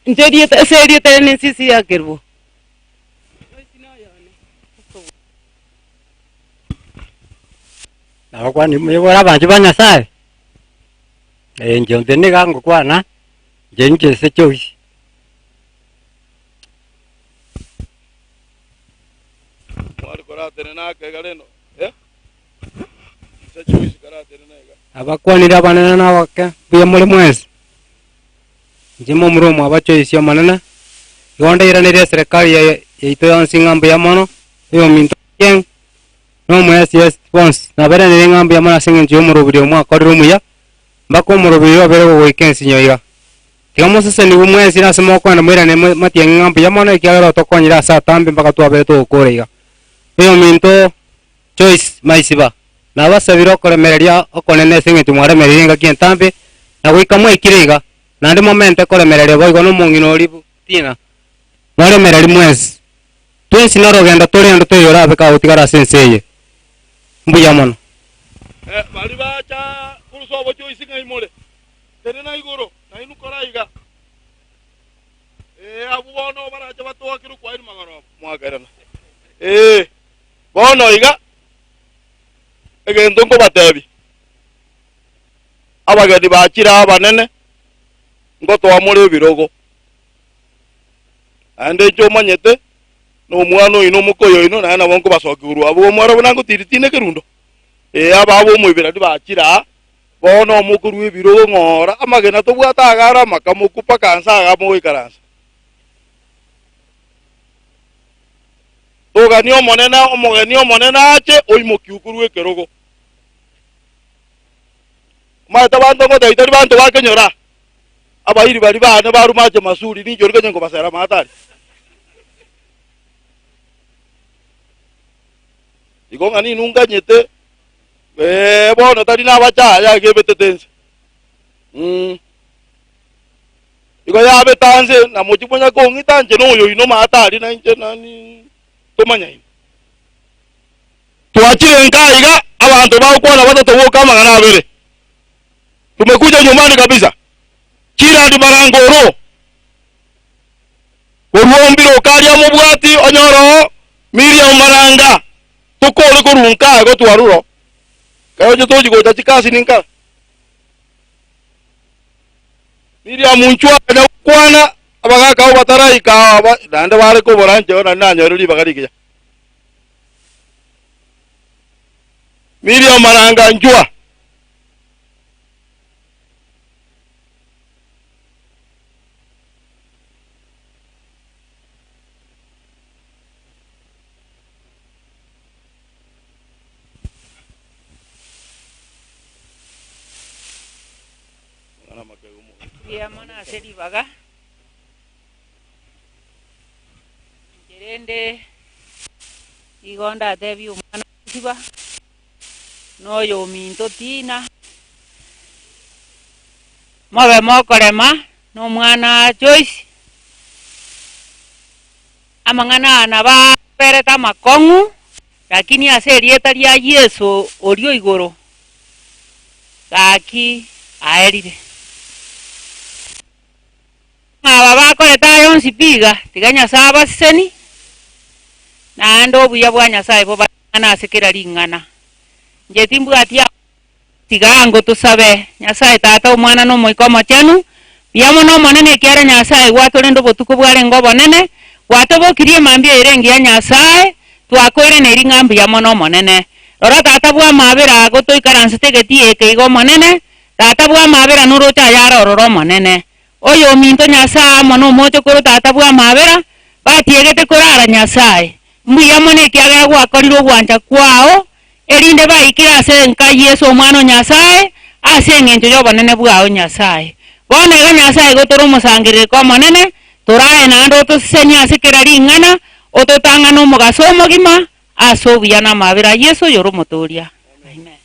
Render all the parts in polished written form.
Inche erieta ase erieta riane ensisi ya Kerubo. Nabakwanie moibore abanchwa ba Nyasaye, eh, inche onde niga ngokwana, inche ninche ase Joyce. Mwari koratenena ake iga rende, eh? Inse Joyce karatenena iga. Nabakwanire abanene na abake, mbuya more mwensi? Inche momura omwabo Joyce Omonene, igo ndairanerie eserekari yaito yonsi ng'a mbuya mono, oyominto Ochieng, na omo-SS bonsi, nabairanerie ng'a mbuya mono ase engencho y'omorobiri oyo mwakorire omuya, mpaka omorobiri oyo obere gogoika ensinyo iga. Tiga mosesenigwe mwensi na ase mokoenda moirane matiang'i ng'a mbuya mono ekiagera otokonyire ase atambe mpaka twabere togokora iga. Oyominto Joyce Maisiba, nabasabire okoremereria okonene ase engencho mwaremereirie engaki entambe, na goika mwaikire iga, naende momente koremereria boigo nomong'ina oria Tina. Moremererie mwensi. Twensi norogendo tore onde toiyo orabe kagotigara ase ense eye. Mbuya mono. Baria bacha korwa sobo Joyce ng'ai more? Tenena igoro, nainwe kora iga. Ee, abwo bono barache batoakere okwaeri magoroba. Mwakerana. Ee, bono iga, egento nkobatebia, abageni bachire abanene, ngotoa more ebirogo. Naende inche omanyete, na omwana oino omokoyo oino, naende nabo nkobasokia korwa abwo omwaro buna ngotiri-tiri nekerundo. Ee, aba ab'omoiberania bachire aa, Bono mokorua ebirogo ng'ora amagena tobwate agare amakamoku mpaka nse iga mogoikaransa. Toganie Omonene, omogeni omonene ache, oimokiwe korwa ekerogo. Omanyete abanto ngotebia tari banto ba kenyoro aa, abairi baria bane barwa mache masuri ninche oria konye nkobasera amato aria. Igo ng'a ninwe nganyete. Ee, bono tari nabachaaya iga ebetete ense. Mm. Igo yabete anse, na mochie monya kong'ita inche na oyo oino maate aria na inche nani tomanyaine. Twachire nka iga, abanto bagokwana batato boka amang'ana abere. Tumekuja nyumbani kabisa. Chirandi marango oro. Korwa ombire okaria mobwati onyore oo Miriam Maranga. Tokore korwa nka igo twarure oo. Ekero oche tochi gocha chikasini nka. Miriam inchuo akanya gokwana, abagaka abwo bataraika aba naende bare kobora inche nari nanyorire ribaga rigiya. Miriam Maranga inchwa. Mbuya mono ase ribaga, inche rende nigo ndatebie omwana osiba, na oyo ominto Tina, mobe mokorema na omwana Joyce. Amang'ana aya nababerete amakong'u, lakini ase erieta ria Yeso oria o igoro, gaki aerire. Ng'a aba bakorete aya onsi pi iga, tiga Nyasae abaseseni, naende obuya bwa Nyasae bobatang'ane ase kera ring'ana. Inche timbwati. Tiga ango tosabe. Nyasae Tata, Omwana, na Omoika Omochenu, mbuya mono Omonene ekiagera Nyasae gwatorende obotuko bwarenge obonene, gwatobokirie emambia ere engiya Nyasae, twakoiraneiri ng'a mbuya mono Omonene. Rora Tata bw'amabera ago toikaransete egetii eke iga Omonene, Tata bw'amabera noroche ayare ororo Omonene. Oyominto Nyasae amo nomochokoro Tata bw'amabera, batiegete korara Nyasae. Mbuya mono ekiagera gwakorire ogwancha kwao, erinde baikire ase enka Yeso Omwana o Nyasae, ase engencho y'obonene bwao Nyasae. Bono iga Nyasae igo tore omosangerereko omonene, torae naende otosesenie ase kera ring'ana, ototang'ane omogaso omogima, ase obuya na amabera a Yeso oyore Omotooria. Amen.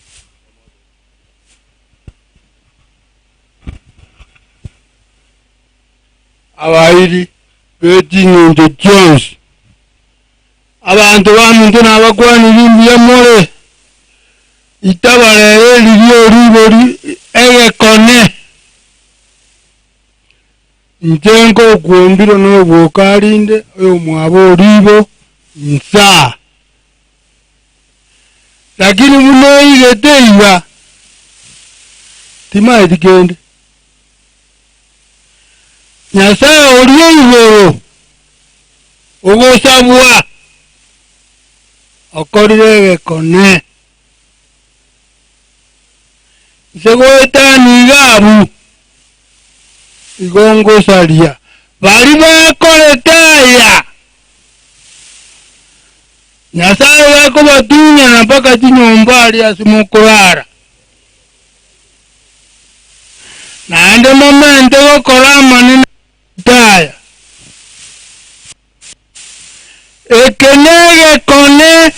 Abairi be ching'encho chionsi. Abanto baminto nabakwanirie mbuya more, itabarere riria oribori egekone. Inche nkokuombire nobwoka arinde oyomwabo oribo insaa. Lakini buna oigete iga, timaeti kende. Nyasae oria igoro ogosabwa okorire egekone. Inse goetania iga abwo, igo ngosaria baria bakorete aya. Nyasae gakobatunyana mpaka chinyomba aria ase mokorara, naende momente gokora amanene aya. Eke negekone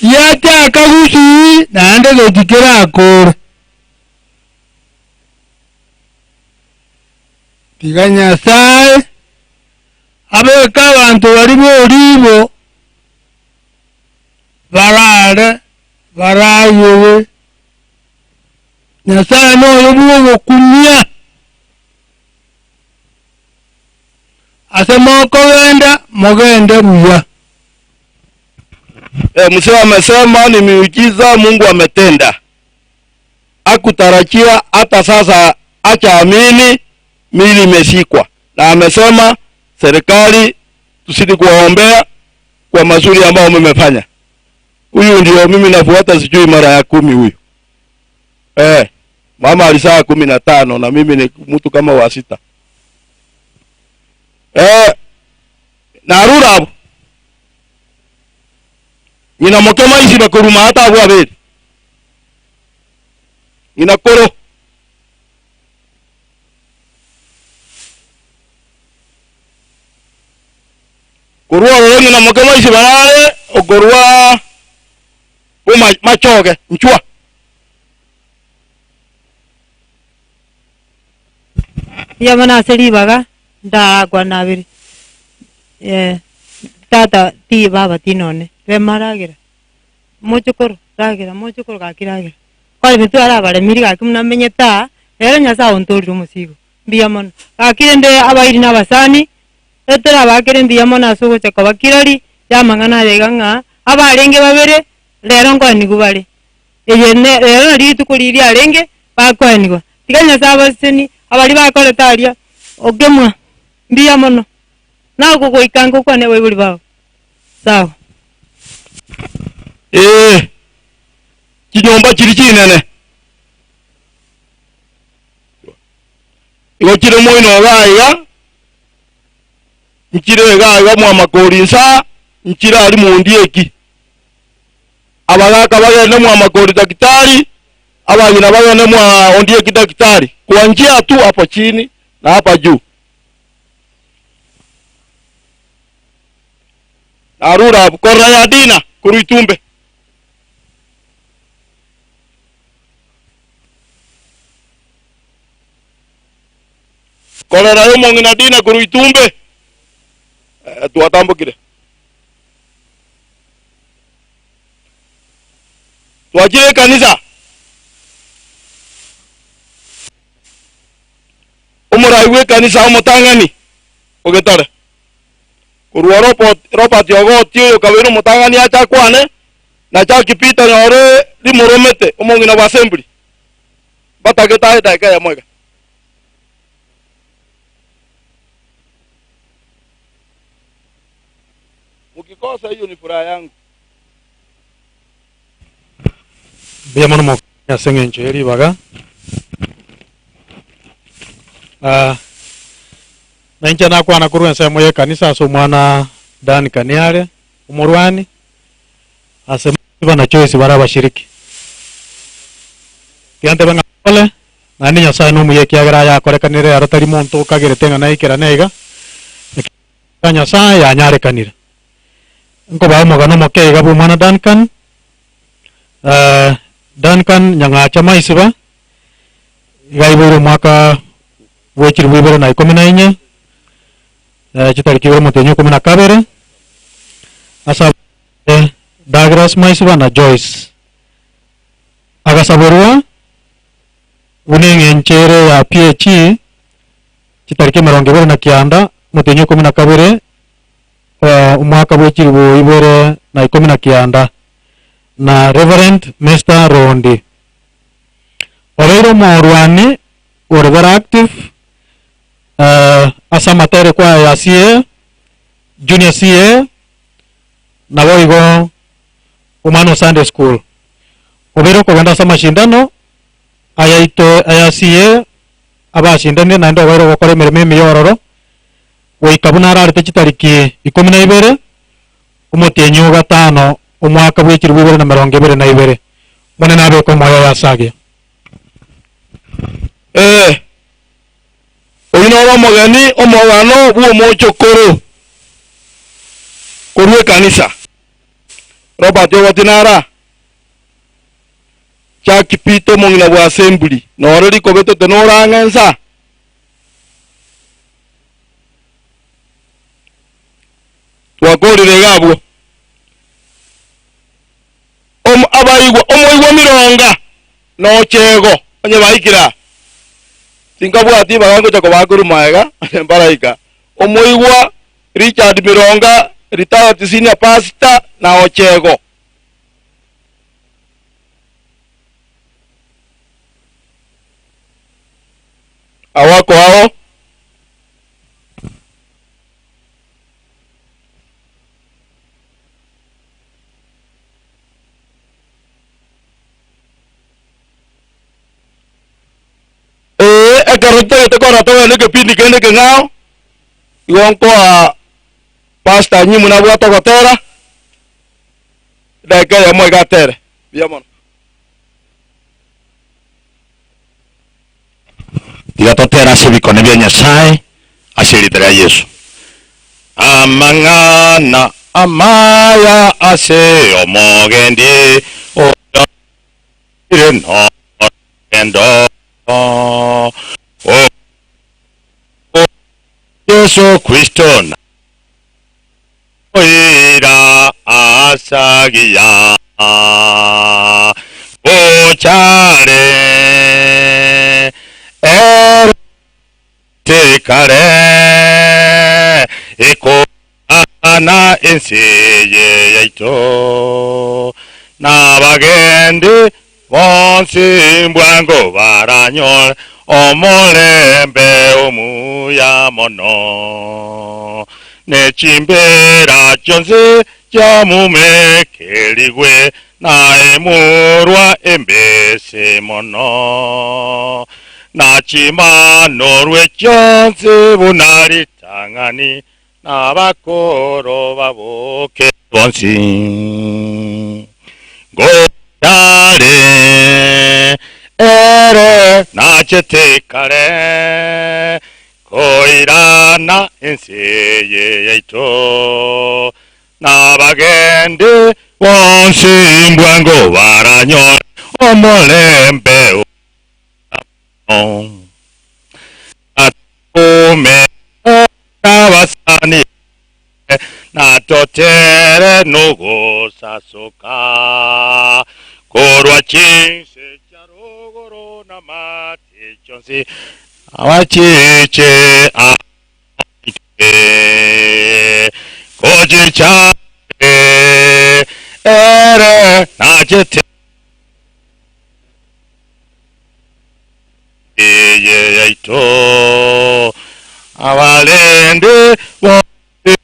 giachaka gusii naende gochi kerakore. Tiga Nyasae abeke abanto baria b'oriibo barare baragere. Nyasae noyo bw'ogokumia. Ase mokogenda, mogende buya. E, Mzee amesema ni miujiza Mungu ametenda. Hakutarajia hata sasa hajaamini miili imeshikwa, na amesema serikali tuzidi kuwaombea kwa mazuri ambayo mmefanya. Huyu ndio mimi nafuata, sijui mara ya 10 huyu. Mama alizaa 15 na mimi ni mtu kama wa 6. Narura hapo. Nina mokema isi bakuruma hata abu abeli. Nina koro. Korwa ororo nina mokema isi barare okorwa bo machoge nchwa. Yamana ase ribaga ndagwa nabere. Tata ti baba tinone remaragira. Mochokoro ragira mochokoro gakiragira. Kware bitu arabaremiri gaki muna menyeta rero Nyasaye ontorire omusigo. Mbuya mono. Gakire nde abairi na abasani etera bakire mbuya mono ase ogochaka bakirari yamang'ana ayaiga ng'a abarenge babere rero nkoenigu bare. Eye ne rero rituko riri arenge bakoenigwa. Tiga Nyasaye abaseni abari bakoreta aria okemwa mbuya mono. Nagogoika ngokwane abaibori bao. Sawa. Chinyomba chiri chinene. Igo chire moino iga iga, nchire iga iga mwa makori nsa, nchire ari mundi eki. Abagaka bagende mwa makori daktari, abagina bagende mwa ondieki daktari. Kwa njia tu hapo chini na hapa juu. Narura korra ya dina kuruitumbe. Korera yo mongina dina kuruitumbe. Tuatambukire. Tuachie kanisa. Omoraiwe kanisa omotangani. Ogetare. Korwa Robert Ogoti oyo kabere omotangani achakwane na chakipita nyore rimoromete omongina bwa assembly. Batageta dakika ya mwega. Mukikosa hiyo ni furaha yangu. Mbuya mono mokanya ase eng'encho ya ribaga. Na inche nakwana korwa ensemo ya ekanisa ase omwana Dan Kaniare, omorwani, ase bana Choice bara abashiriki. Tiga ntebe ng'a pole, naende Nyasaye nomuya ekiagera ayakorekanire aro tari monto okagerete ng'a naikerane iga, ekiagera Nyasaye yanyarekanire. Nkobaa omogano omoke iga bwa omwana Duncan, Duncan Nyang'acha Maisiba, iga aiboirwe omwaka bwa chilifu ibere na ikumi na inye, chitariki ibere omotienyi ikumi na kabere, ase Douglas Maisiba na Joyce. Agasaborwa Buna eng'encho ere ya PAG, chitariki emerongo ebere na kianda, omotienyi o ikomi na kabere, omwaka bwe chilifu ibere na ikomi na kianda, na Reverend Mister Rondi. Obeire omorwani ore very active ase amatere kwaya ya CA, Junior CA, naboigo omwana o Sunday school. Obeire okogenda ase amashindano ayaito aya CA abashindanire naende obeire ogokora emeremo emiya ororo, goika buna ararete chitariki ikomi na ibere, omotienyi o gatano, omwaka bwe chilifu ibere na merongo ebere na ibere. Omonene abeke omoyo oye ase agiya. Ee, oyio noro omogeni omogano bw'omochokoro korwa ekanisa. Robert ogoti nara? Jack Peter omong'ina bwa assembly noro rikobetete norang'e nsa? Twakorire iga abwo. Omo abaigwa omoigwa mironga nochego onye baikire aa. Tinkabwati ribaga ngocha kobaa korwa magega onye mbaraika. Omoigwa Richard Mironga retired senior pastor na Ochego. Awako ao. Ee, ekero totagete korora togende ekepindi kende ekeng'ao, igo nkoa Pastor Nyimu nabwate ogotera, edageka eyemo iga atere. Mbuya mono. Tiga totere ase ebikone bia Nyasae ase erieta ria Yeso. Amang'ana amaya ase omogendi oyo ire norogendo o Yeso Kristo na Oira asagia gochare ere tekare ekogana ense eye yaito nabagendi bonsi mbwango baranyore omorembe omuya mono, ne chimbera chionsi chiamumekerigwe, na emurwa embese mono, na chimanorwe chionsi buna ritang'ani, na abakoro baboke bonsi. Gochare ere nachete kare koirana ense eye yaito, na abagende bonsi mbwango baranyore omorembe omo. Atume abasani natotere nogosasoka korwa chinse chia rogoro na mate chionsi abachiche aite kochichare ere nachete eye yaito abarende bonsi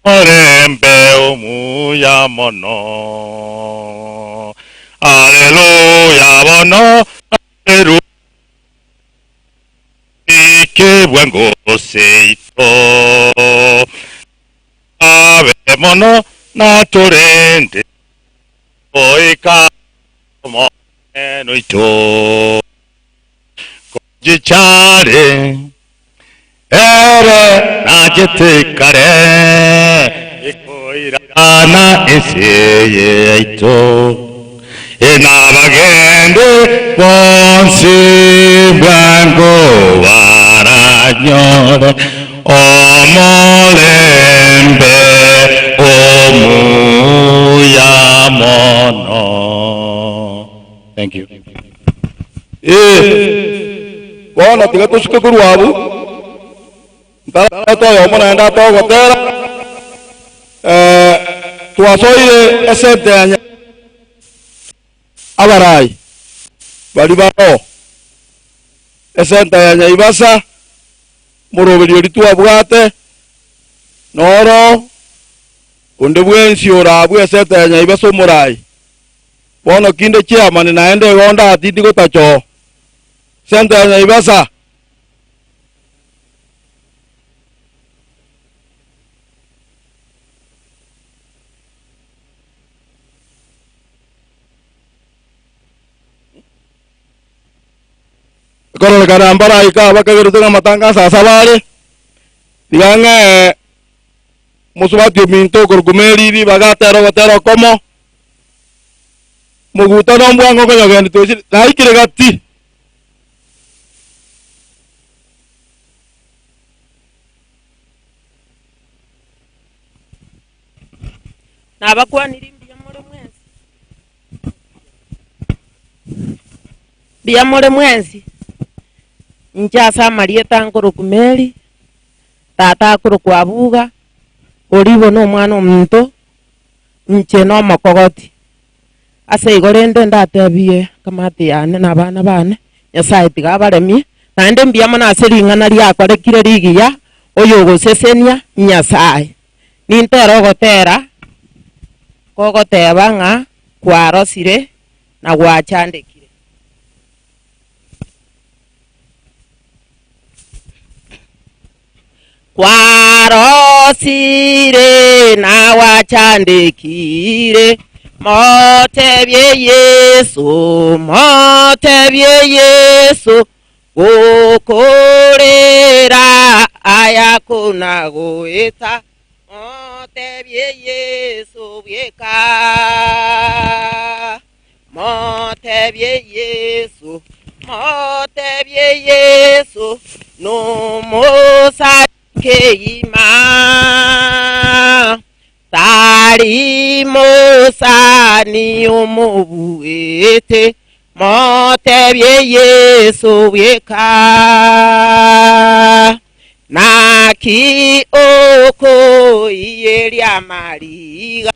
omorembe omuya mono. Aleluya bono aleluya ikebwa ngoseito abe mono natorende goika omonene oito kochichare ere nachete kare ekoirana ense eye yaito enabagende bonsi bwango baranyore omorembe omuya mono. Thank you. Ee, bono tiga tosuke korwa abwo, ntarareta oyomo naende atogotera, twasoire esente ya Nya. Abarai baria baroo esenta ya Nyaibasa, omoroberio oria twabwate noro onde bwensi orabue esenta ya Nyaibasa omorai. Bono kinde chairman naende igo ndatindi gotacha oo. Esenta ya Nyaibasa. Ekororekana mbaraika abakagerete ng'a amatangaso ase abare, tiga ng'ee mosubati ominto okorokwa Mary ribaga atere ogotera okomo, Mogutano mbwango okonyogendi tochire, naikire gati. Nabakwanirie mbuya more mwensi. Mbuya more mwensi. Inche ase amarieta nkorokwa Mary, tata akorokwa Abuga, Oribo na omwana ominto, inche na omokogoti. Ase igo rende ndatebie ekamati yane na abana bane, Nyasaye tiga abaremie, naende mbuya mono ase ring'ana riakorekire rigiya, oyogosesenia Nyasaye. Nintere ogotera kogoteba ng'a kwarosire na gwachandekire. Kwarosire na gwachandekire, motebie Yeso, motebie Yeso, Gokorera aya kona-goeta, motebie Yeso bweka. Motebie Yeso, motebie Yeso, nomosacha kegima. Tari mosani omobuete, motebie Yeso bweka. Naki okoiyeria amariga,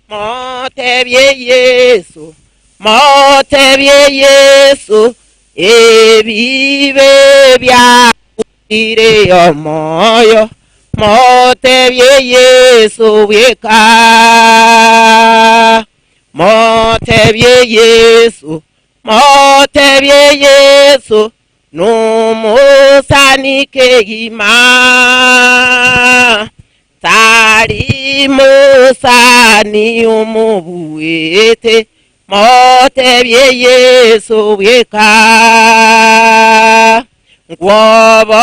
motebie Yeso, motebie Yeso, ebibe biakuire omoyo, motebie Yeso bweka. Motebie Yeso, motebie Yeso, nomosani kegima. Tari mosani omobuete, motebie Yeso bweka. Nkwoboire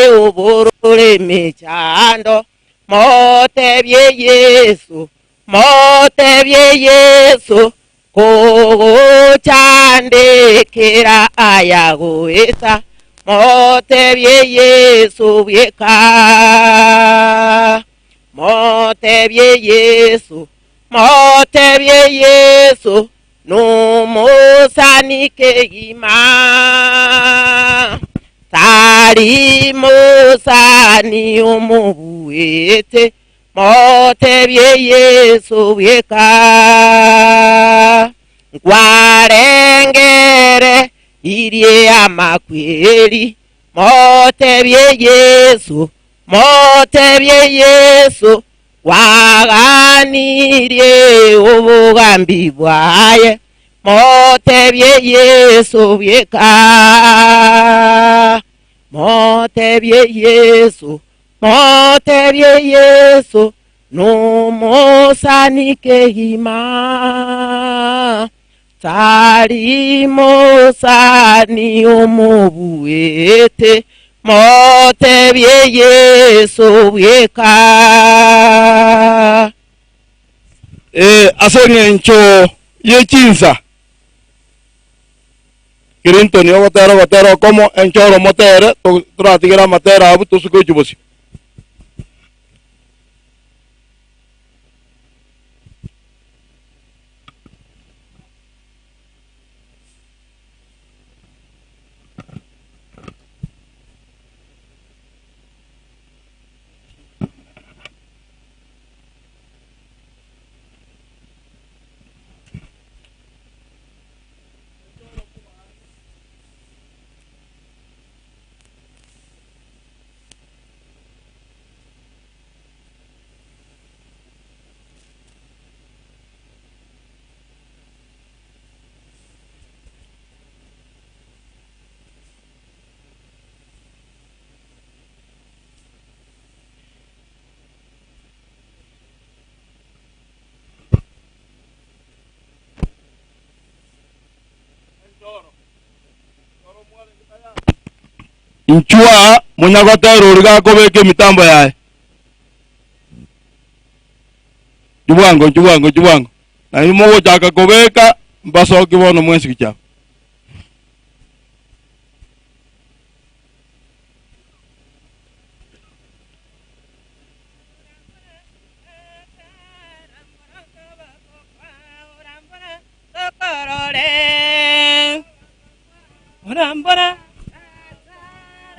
oborore emechando, motebie Yeso, motebie Yeso, kogochandekera aya goeta, motebie Yeso bweka. Motebie Yeso, motebie Yeso, nomosani kegima. Tari mosani omobuete, motebie Yeso bweka. Nkwarengere irie amakweri, motebie Yeso, motebie Yeso, kwaganirie obogambi bwaye, motebie Yeso bweka. Motebie Yeso, motebie Yeso, nomosani kegima. Tari mosani omobuete, motebie Yeso bweka. Ee, ase engencho ye chinsa, Clinton ogotera ogotera okomo, enchoro motere, toratigere amatera abwo tosuke gochia bosio. Inchuo aa, monyagotera oria gakobeka emitambo yaye. Inchuo bwango, inchuo bwango, inchuo bwango. Na inwe mogochaka kobeka, mbasokie bono mwensi gochia abwo. Rambora,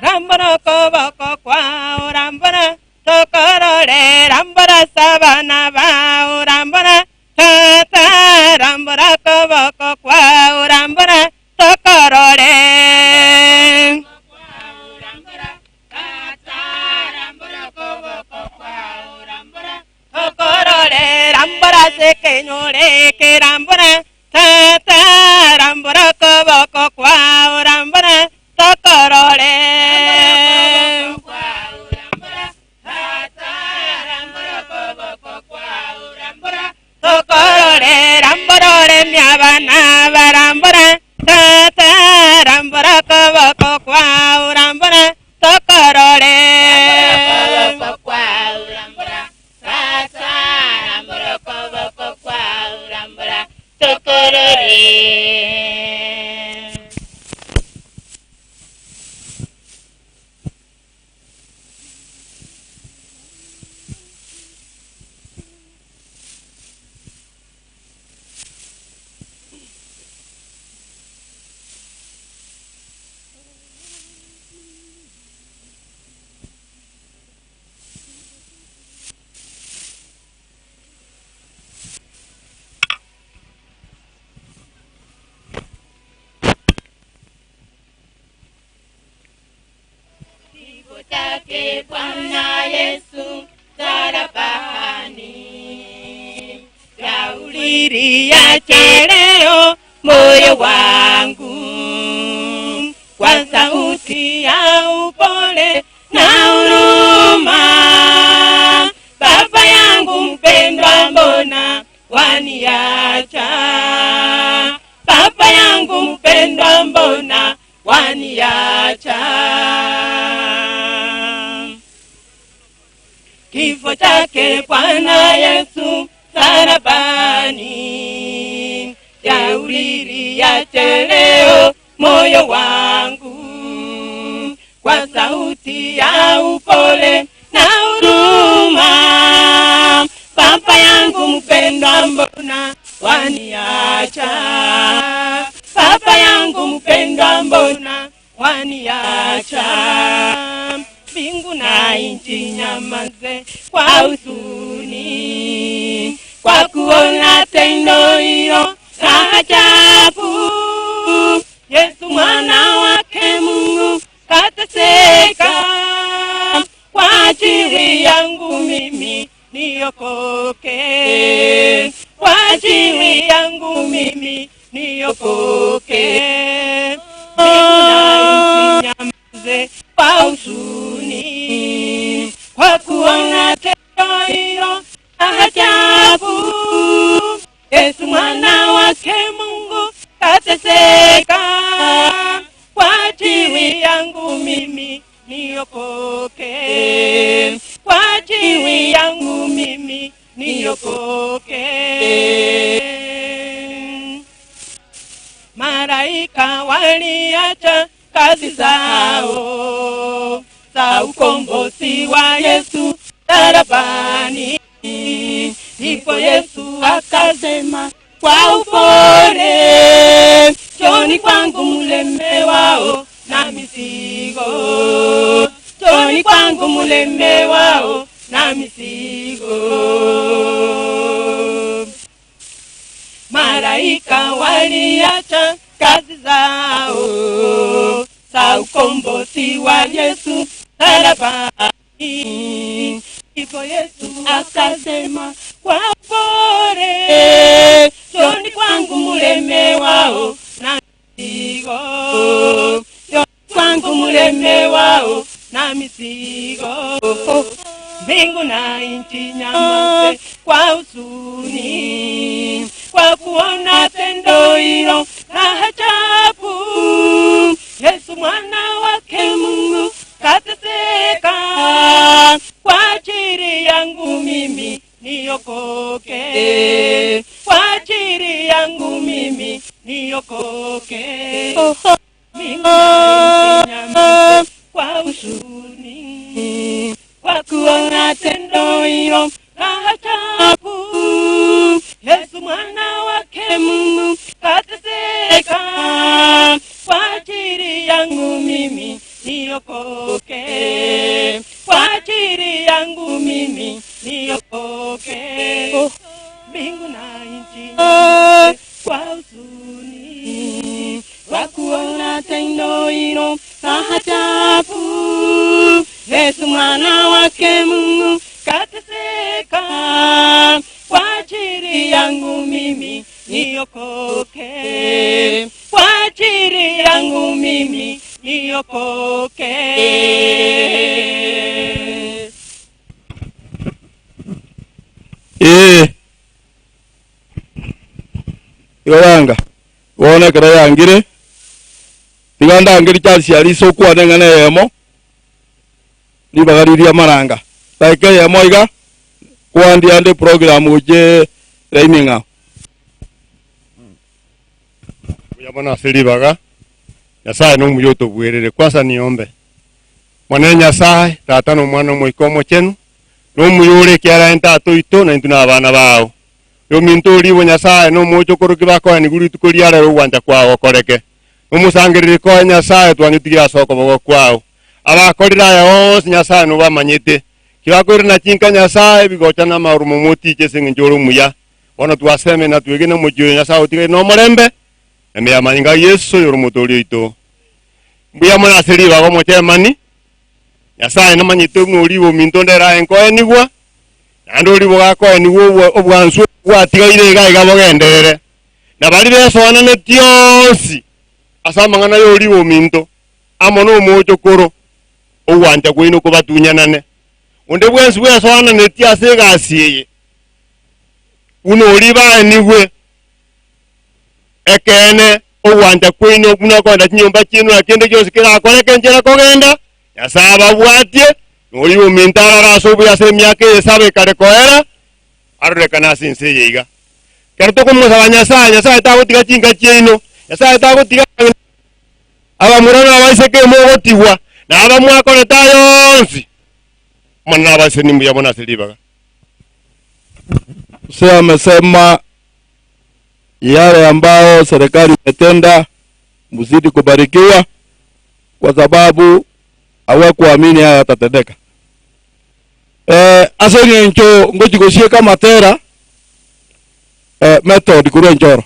rambora okoboko kwao, rambora tokorore, rambora ase abana bao, rambora tata, rambora okoboko kwao, rambora tokorore. Tokorore, rambora ase ekenyoro eke, rambora Tata, rambora okoboko kwao, rambora tokorore. Tokorore, rambora oremie abana aba, rambora Tata, rambora okoboko kwao, rambora tokorore. Kifo chake Bwana Yesu msalabani, Shaulilia leo moyo wangu kwa sauti ya upole na huruma. Baba yangu mpendwa, mbona waniacha? Baba yangu mpendwa, mbona waniacha? Kifo chake Bwana Yesu msalabani, shaulilia leo moyo wangu kwa sauti ya upole na huruma. Baba yangu mpendwa, mbona waniacha? Baba yangu mpendwa, mbona waniacha? Mbingu na nchi nyamaze kwa huzuni, kwa kuona tendo hilo la ajabu. Yesu mwana wake Mungu kateseka kwa ajili yangu mimi niokoke, kwa ajili yangu mimi niokoke. Mbingu na nchi nyamaze kwa huzuni, kwa kuona tendo hilo la ajabu. Yesu mwana wake Mungu kateseka kwa ajili yangu mimi niokoke, kwa ajili yangu mimi niokoke. Malaika waliacha kazi zao za ukombozi wa Yesu msalabani, ndipo Yesu akasema kwa upole, njoni kwangu mlemewao na mizigo, njoni kwangu mlemewao na mizigo. Malaika waliacha kazi zao za ukombozi wa Yesu msalabani, ndipo Yesu akasema kwa upole, njoni kwangu mlemewao na mizigo, njoni kwangu mlemewao na mizigo. Mbingu na nchi nyamaze kwa huzuni, kwa kuona tendo hilo la ajabu. Yesu mwana wake Mungu huzuni kwa kuona tendo hilo la ajabu. Yesu mwana wake Mungu kateseka kwa ajili yangu mimi niokoke, kwa ajili yangu mimi niokoke. Mbingu na nchi kwa huzuni kwa kuona tendo hilo la ajabu. Yesu mwana wake Mungu kateseka kwa ajili yangu mimi niokoke, kwa ajili yangu mimi niokoke. Ee, igo yanga bono ekero yangire, tiga ndangeri Charles Arisa okwane eng'ana eyemo, ribaga riria amaranga. Dakika eyemo iga, kwandia ande eprogram gochia elaini eng'ao. Mbuya mono ase ribaga, Nyasae nomuya otobuerere. Kwanza niombe. Monene Nyasae, Tata na Omwana na Omoika Omochenu, nomuya ore ekiagera aye Tata oito na intwe nabana bao. Ominto oribo Nyasae na omochokoro ki bakoenigwe rituko ria rero ogwancha kwao gokoreke. Nomosangerereko oye Nyasae twanyotigire ase okoboko kwao. Abakorire aya onsi Nyasae nobamanyete. Kibakoirana chinka Nyasae bigocha namarumo motiche ase engencho ore omuya. Bono twaseme na twegene omochie oyo Nyasae otigaire nomorembe, na ime y'amanyinga a Yeso oyore Omotoori oito. Mbuya mono ase ribaga omochemani, Nyasae namanyete buna oribo ominto ndere aye nkoenigwa, naende oribo gakoenigwa obwa obwansu bwatigaire iga iga bogenderere. Na baria besoananetie onsi ase amang'ana y'oribo ominto, amo nomochokoro, ogwancha kwaino kobatunyanane. Onde bwensi bwesoananetie ase egasi eye, buna oria baenigwe, ekeene, ogwancha kwaino buna okogenda chinyomba chiaino na kende gionsi kerakoreke enchera kogenda, Nyasae ababwatie, na oria ominto arare ase obuya ase emiaka eye saba ekare koera, arorekane ase ense eye iga. Ekero tokomosaba Nyasae, Nyasae tagotiga chinka chiaino, Nyasae tagotiga abamura na abaiseke mogotigwa, na aba mwakorete aya onsi, Omonene abasesenie mbuya mono ase ribaga. Mzee amesema yale ambao serikali imetenda mzidi kubarikiwa kwa sababu hawakuamini haya yatatendeka. Eh, ase eng'encho ngochi gosieka amatera eh, method korwa enchoro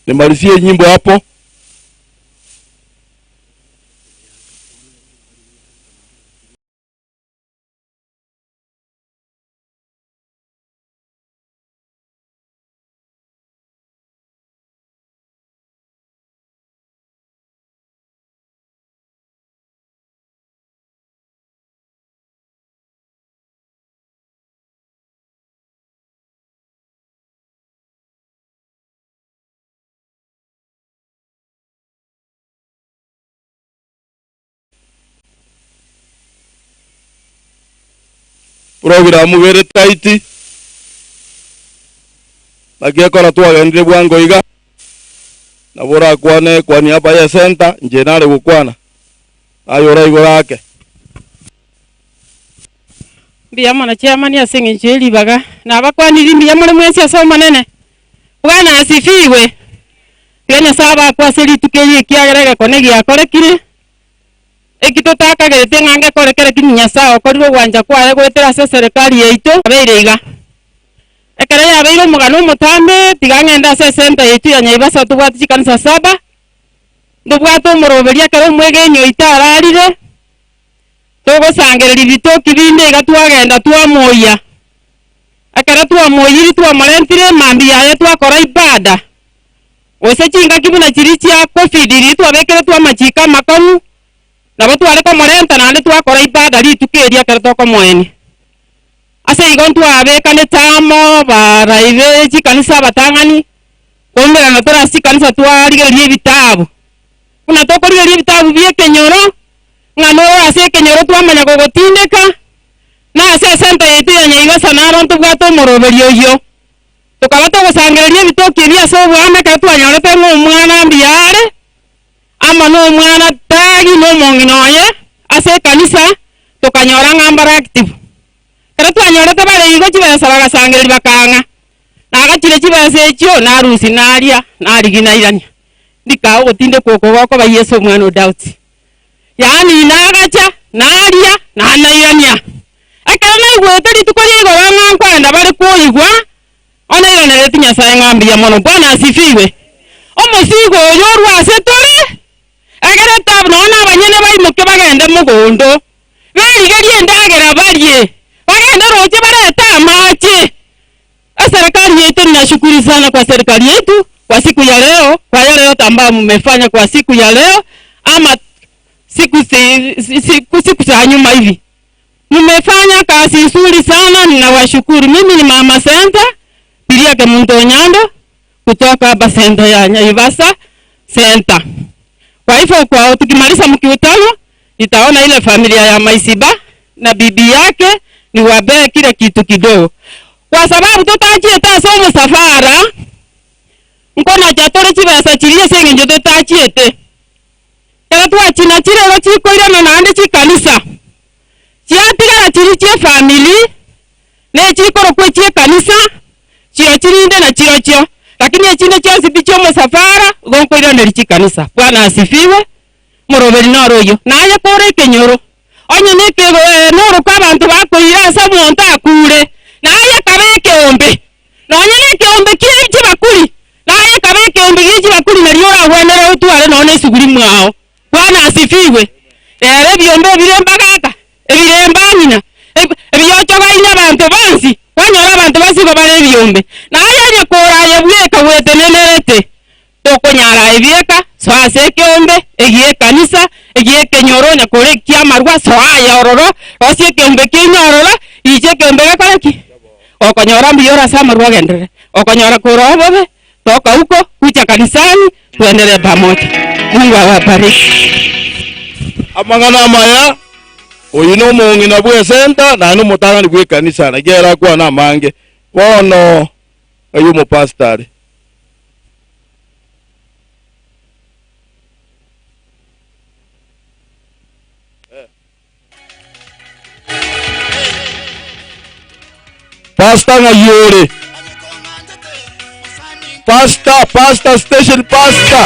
nimalizie nyimbo hapo. Programu bere tight, naki ekora twagendire bwango iga, nabo orakwane kwa niaba ye center, inche nare gokwana, naye oraigore ake. Mbuya mono chairman ase eng'encho ye ribaga, nabakwanirie mbuya more mwensi ase Omonene. Bwana asifiwe! Tiga Nyasae abakwe ase rituko eri ekiagera egekone giakorekire, eki totakagerete ng'a ngekore kere ki Nyasae okorire ogwancha kwaye goetera ase eserekari yaito, abeire iga. Ekero yabeire omogano omotambe, tiga ng'ende ase esenta yaito ya Nyaibasa tobwate chikanisa saba, ntobwate omoroberio ekero omwegeni oito ararire, togosangereria bitoki binde iga twagenda twamoyia. Ekero twamoyirie twamorentire mambia yaye twakora ibada, gose chingaki buna chiria chia Covid riria twabekeretwe amachiko amakong'u, nabo tware komorenta naende twakora ibada rituko erio ekero tokomoenia. Ase igo ntwabekanete amo barai be chikanisa abatang'ani, koumerana tore ase chikanisa twarigereria ebitabu. Buna tokorigereria ebitabu bi'ekenyoro, ng'a noro ase ekenyoro twamanya gogotindeka, Na ase esenta yaito ya Nyaibasa naro ntobwate omoroberio oyio. Tokaba togosangereria ebitoki ebi ase oboamo ekero twanyorete ng'a omwana mbuya are, amo nomwana tari nomong'ina oye. Ase ekanisa tokanyora ng'a mbare active. Ekero twanyorete bare igo chibesa bagasangereria bakaang'a. Nagachire chibesa echio narusia naria narigia nairania. Ndikao ogotindekwa oko gokoba Yeso omwana o Daudi. Yaani nagacha naria nanairania. Ekero naigwete rituko ria igoro ng'a nkoenda bare koigwa, onairanereti Nyasae ng'a mbuya mono. Bwana asifiwe. Omosigo oyo orwe ase tore, egere tab nonya na abanyene baimoke bagende mogondo, berigerie endagera barie, bagende roche barete amache. Eserekari yaito ninashukuru sana kwa serikali yetu kwa siku ya leo, kwa yale yote ambayo mmefanya kwa siku ya leo ama siku, si, si, siku, siku za nyuma hivi. Mmefanya kazi nzuri sana, ninawashukuru. Mimi ni Mama Senta Piria Kemunto Onyando kutoka hapa senta ya Naivasha Center. Kwa hivyo kwa tukimaliza mkutano nitaona ile familia ya Maisiba na bibi yake niwapee kile kitu kidogo, kwa sababu totachiete ase omosafara nkonacha tore chibesa chiria ase eng'encho totachiete. Ekero twachinachire igo chikoirana naende chikanisa chiatigara chiria chia efamiri ne chikorokwa echi'ekanisa, chio chirinde na chirochio, lakini echinde chionsi pi chi'omosafara, igo nkoiraneria chikanisa. Bwana asifiwe. Moroberi noro oyio. Naye kore ekenyoro, onye nekego norokwa abanto bakoira ase omonto akure, naye kabe ekeombe, nonye nekeombe kie chibakuri, naye kabe ekeombe gie chibakuri nario oragwenere otware nonye na esuguri mwao. Bwana asifiwe. Rero ebiombe ebire mbagaka, ebire mbang'ina, ebiochogaine abanto bonsi, kwanyora abanto bonsi igo bare ebiombe. Naye onye koraye bweka gwetenenerete, tokonyara aye bieka, soa ase ekeombe, egie ekanisa, egie ekenyoro, onye kore eki'amarwa, soa aye ororo, rosia ekeombe kiaino ororo, richa ekeombe gekore ki? Okonyora mbuya ore ase amarwa ogenderere, okonyora kore obobe, Toka huko kuja kanisani tuendelee pamoja. Mungu awabariki. Amang'ana amaya, Oyo nomong'ina bw'esenta naende omotang'ani bw'ekanisa, naki ere akwane amange. Bono ng'ai omopastor are? Pastor ng'ai ore? Pastor, pastor, station pastor.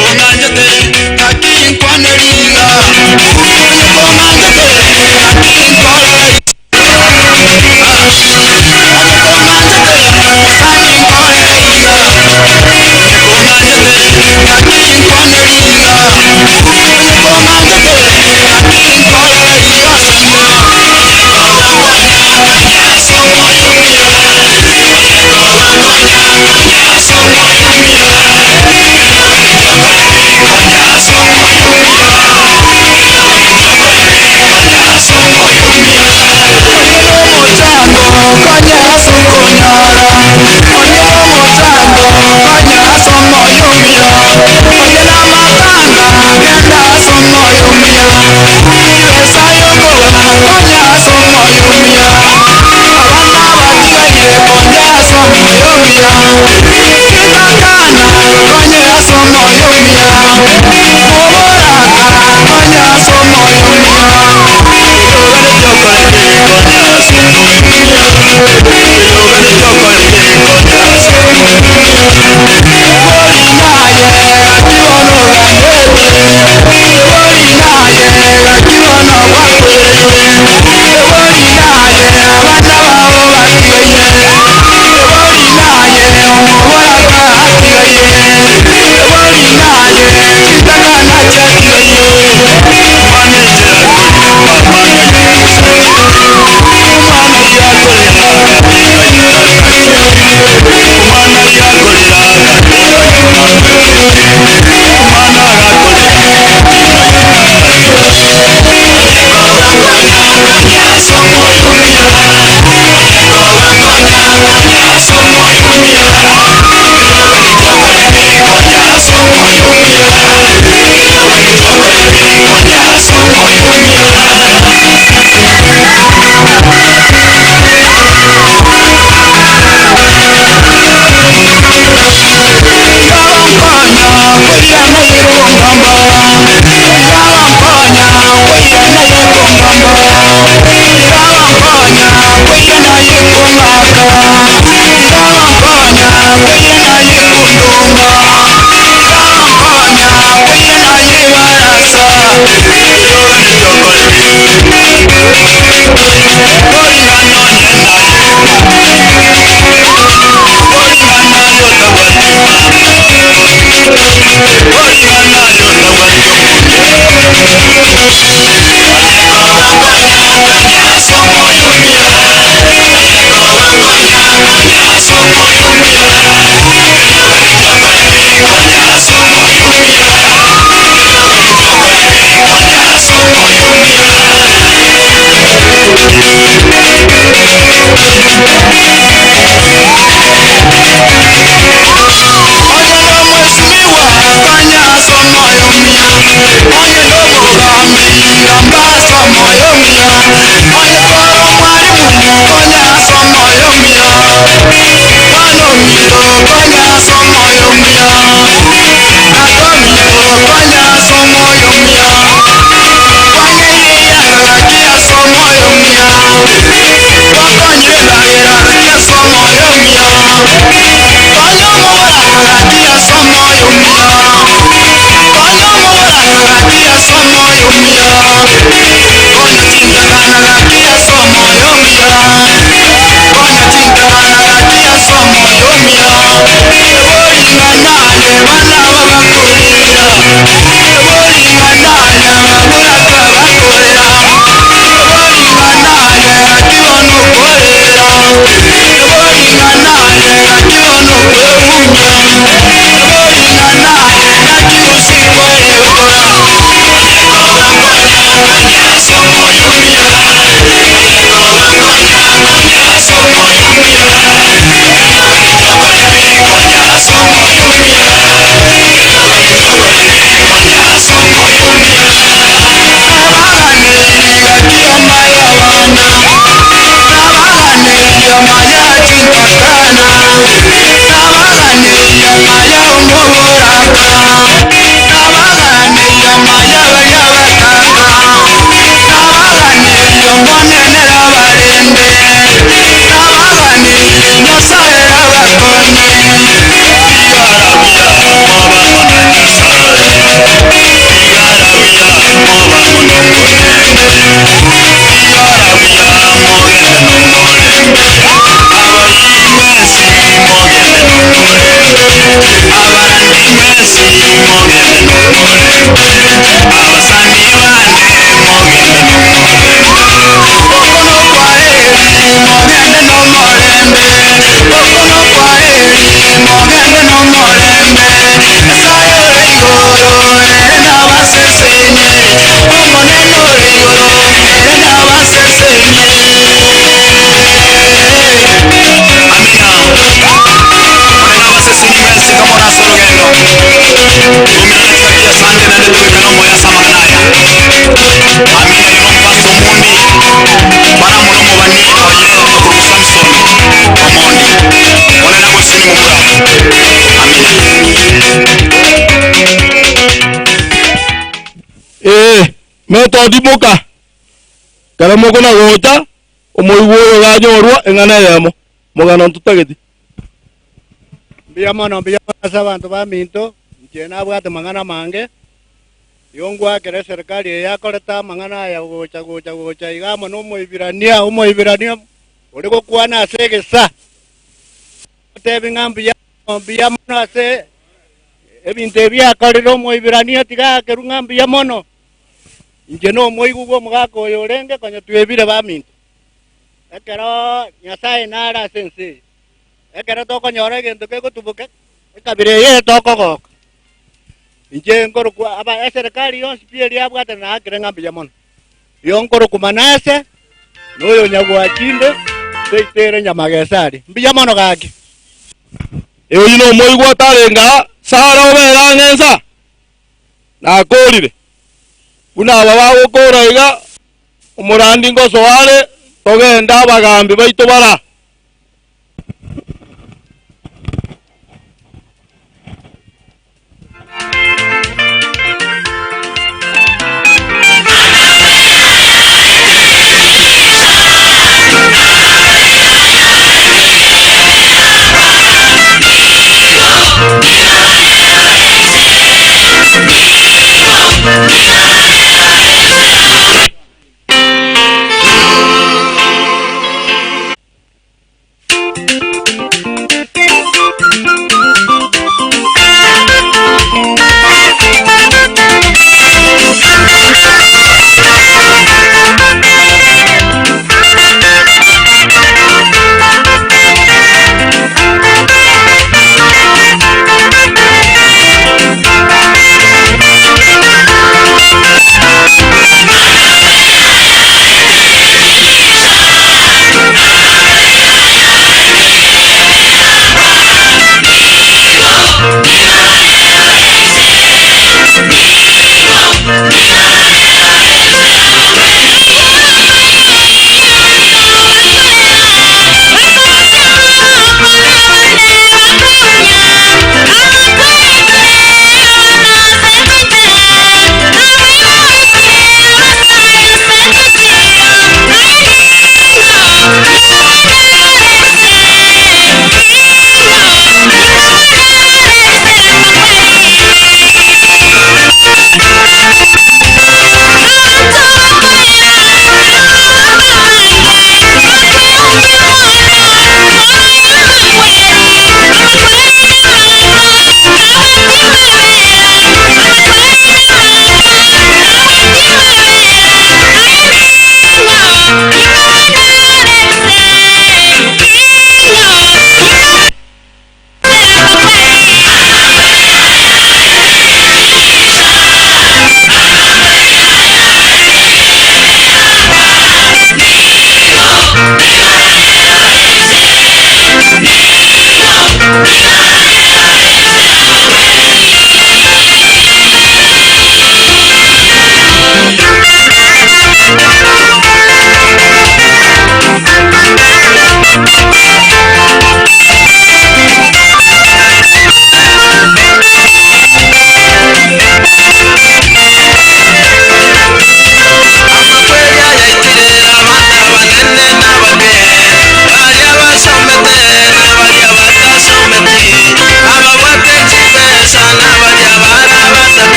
Ee, metodimoka, kare mokona gocha, omoigwa oyo ganyorwa eng'ana eyemo, mogano ntotageti. Mbuya mono, mbuya mono ase abanto baminto, inche nabwate mang'ana amange, igo ngwakera eserikari eye yakorete amang'ana aya gocha gocha gocha iga amo na omoibirania, omoibirania ore gokwana ase egesa. Otebi ng'a mbuya mono, mbuya mono ase ebinto ebi akorire omoibirania tiga akerwe ng'a mbuya mono. Inche nomoigwa bwa omogaka oyo orenge konya twebire baminto. Ekero Nyasaye nare ase ense eye, ekero tokonyora egento kegotuboka, ekabira eye tokogoka. Inche nkorokwa aba eserikari yonsi pi eria abwate naakire ng'a mbuya mono. Igo nkorokwa Manase, na oyo Nyagwachinde, seito ere Nyamagesaria. Mbuya mono gaki. Oyio nomoigwa otarenge aa, Sara obere ang'e nsa, nakoorire. Buna aba bagokoora iga, omorandi ngosoa are, togende abagambi baito bara.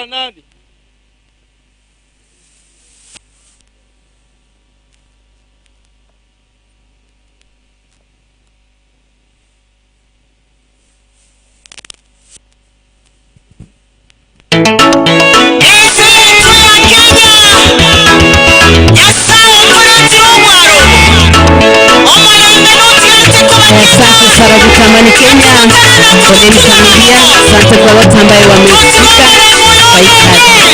nani? Asante sana Kutamani Kenya, poleni familia, asante kwa wote ambaye wamehusika kwa hii kazi. Asante.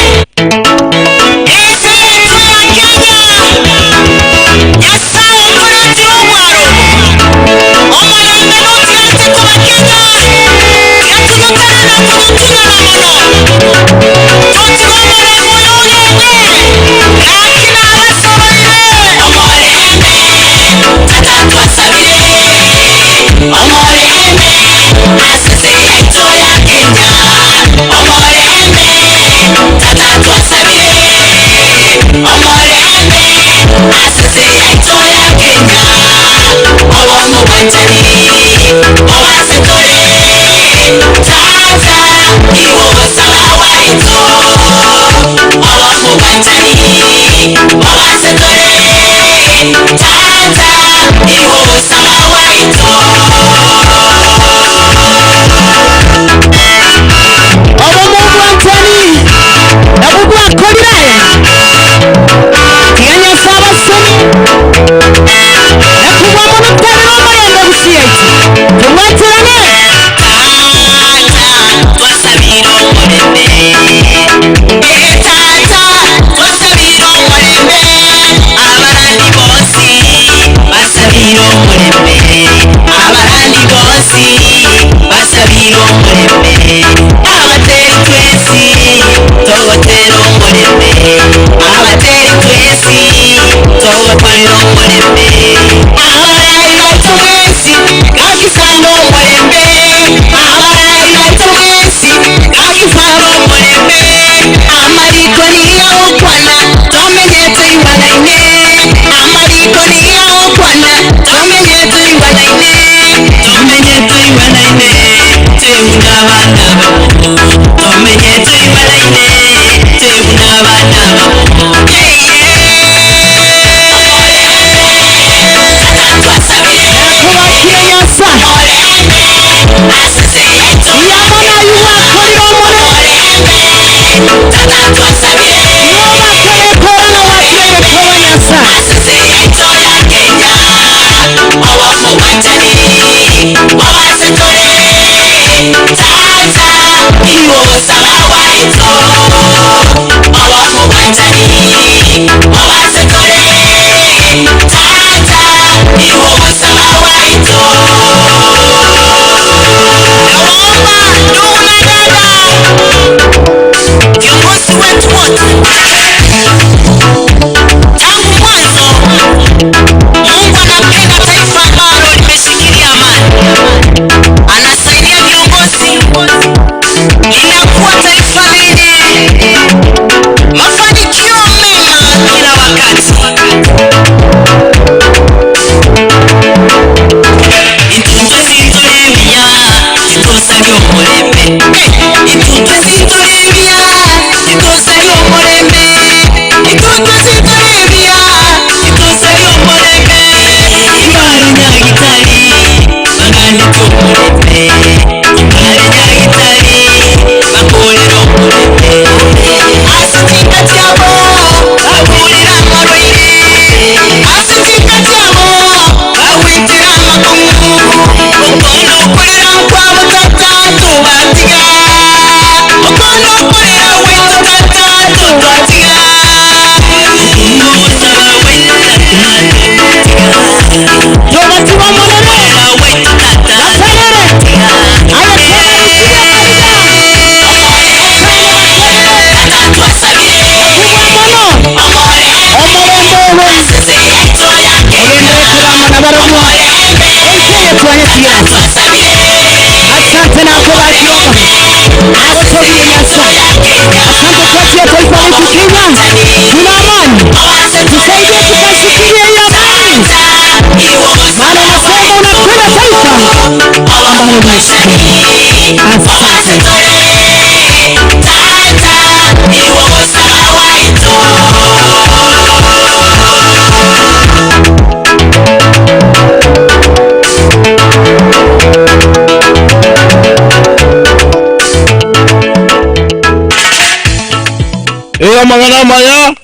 Ee amang'ana amaya,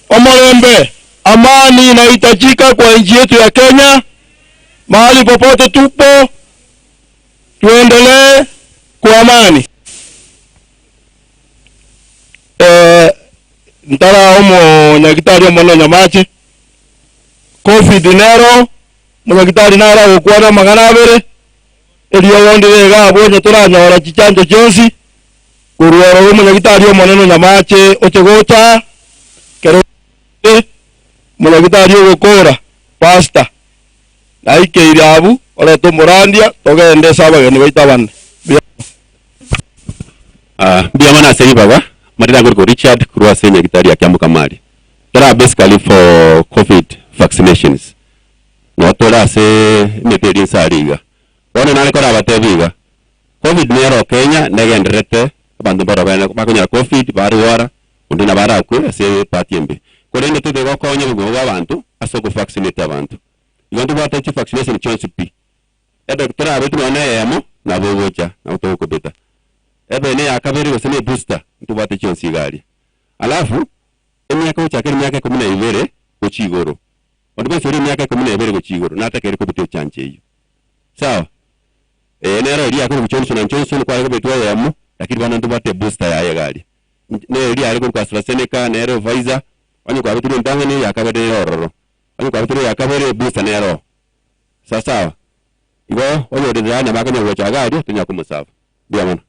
omorembe, amani inahitajika kwa nchi yetu ya Kenya. Mahali popote tupo, tuendelee kwa amani. Eh, ntara omonyagitari omonene Nyamache, Covid nero, omonyagitari naro agokwana amang'ana abere, eriogo ndire iga abwo onye toranyora chichanjo chionsi, korwa ororo omonyagitari omonene Nyamache oche gocha, kero omonyagitari ogokora, pastor, naikeire abwo, orete omorandia, togende ase abageni baito abane. Mbuya Ah, mbuya mono ase ribaga, amarina akorokwa Richard korwa ase enyagitari ya Kiambu Kamari. Tore basically for covid vaccinations. Noo tore ase emete eria inse aria iga. Bono nare korabatebi iga, covid nero Kenya negendererete abanto mbaro bene bakonyora covid barwara, onde nabo arakwe ase ebahati embe. Korende tote gokonya obogima bwa abanto ase okovaccinate abanto. Igo ntobwate chivaccination chionsi pi. Ebe torabetwe nonya na eyemo, nabo ogocha, nabo togokobeta. Ebe ne ya kabere gose ne booster, ntobwate chionsi iga aria. Alafu, emiaka gochakera emiaka ikomi na ibere gochia igoro, onde bwensi ore emiaka ikomi na ibere gochia igoro natakeire kobeta echanjo eyio. Sawa? Ee nere oria akorokwa Johnson and Johnson kware kobetwa eyemo, lakini bono ntobwate ebooster yaye iga aria. Nere eria yare korokwa AstraZeneca, nere Pfizer, onye kwabetirwe entang'ani, eya kabere nere ororo. Onye kwabetirwe eya kabere, ebooster nere oo. Sasawa, igo oyorire aya nabo akonyara gocha iga aria, tonyara komosaba. Mbuya mono.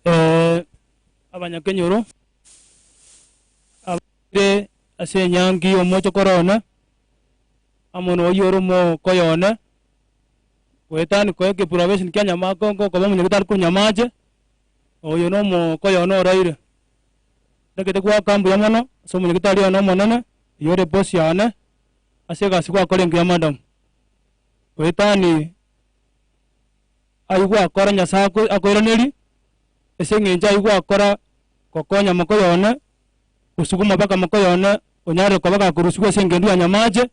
Eh, abanyakenyoro abare ase enyangi y'omochokoro one, amo noyio ore omokoyo one, goetani koa ekeprobation kia nyamako ngokoba omonyagitari korwa Nyamache, oyo na omokoyo one oraire. Ntagete goaka mbuya mono ase omonyagitari one omonene, oyio ore boss yane, ase egasi gwakora engiya madam. Goetani aywo gwakora Nyasaye ako akoiranerie, ase eng'encho aywo gwakora gokonya mokoyo one, gosuguma mpaka mokoyo one onyarire koba gakorusigwa ase engendu ya Nyamache,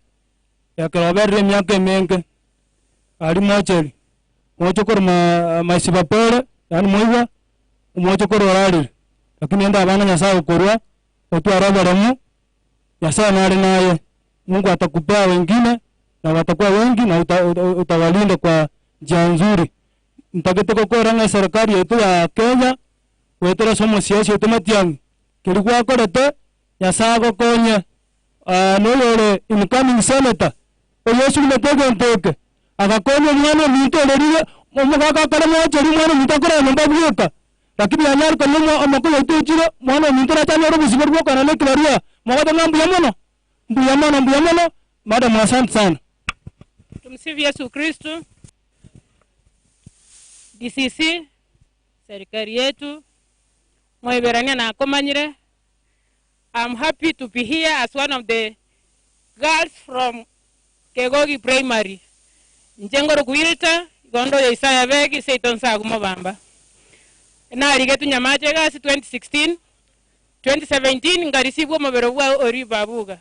ekero oberire emiaka emenge, aria mocheri, moche korwa maa maisibapore, yaani moigwa, omoche korwa orarire, lakini rende abana Nyasaye agokorwa, otware oboremu, Nyasaye nare naye, Mungu atakupea wengine na watakuwa wengi na uta, uta, utawalinda kwa njia nzuri. Ntagete gokora ng'a eserikari yaito ya Kenya, goetera ase omosiasi oito Matiang'i, keria gwakorete, Nyasaye agokonye, na oyore incoming senator, oyo osugumete egento eke, agakonya omwana ominto ore riria, omogaka akare mocheri omwana ominto akorara nyomba bweka, lakini yanyare korora omo omoko oito ochire, omwana ominto orache anyore obosibore bwa okoenana na ekebarua, mogote ng'a mbuya mono, mbuya mono mbuya mono, madam asante sana. Tumsifu Yesu Kristo. DCC, serikali yetu, Moiberania nakomanyire. I'm happy to be here as one of the girls from Kegogi Primary. Inche ngorokwa Hilda, igo onde oyo Isaya Begi, seito nsagu mobamba. Narigetwe Nyamache egasi 2016, 2017 nkarisibwa omobere bwa Oriba Abuga.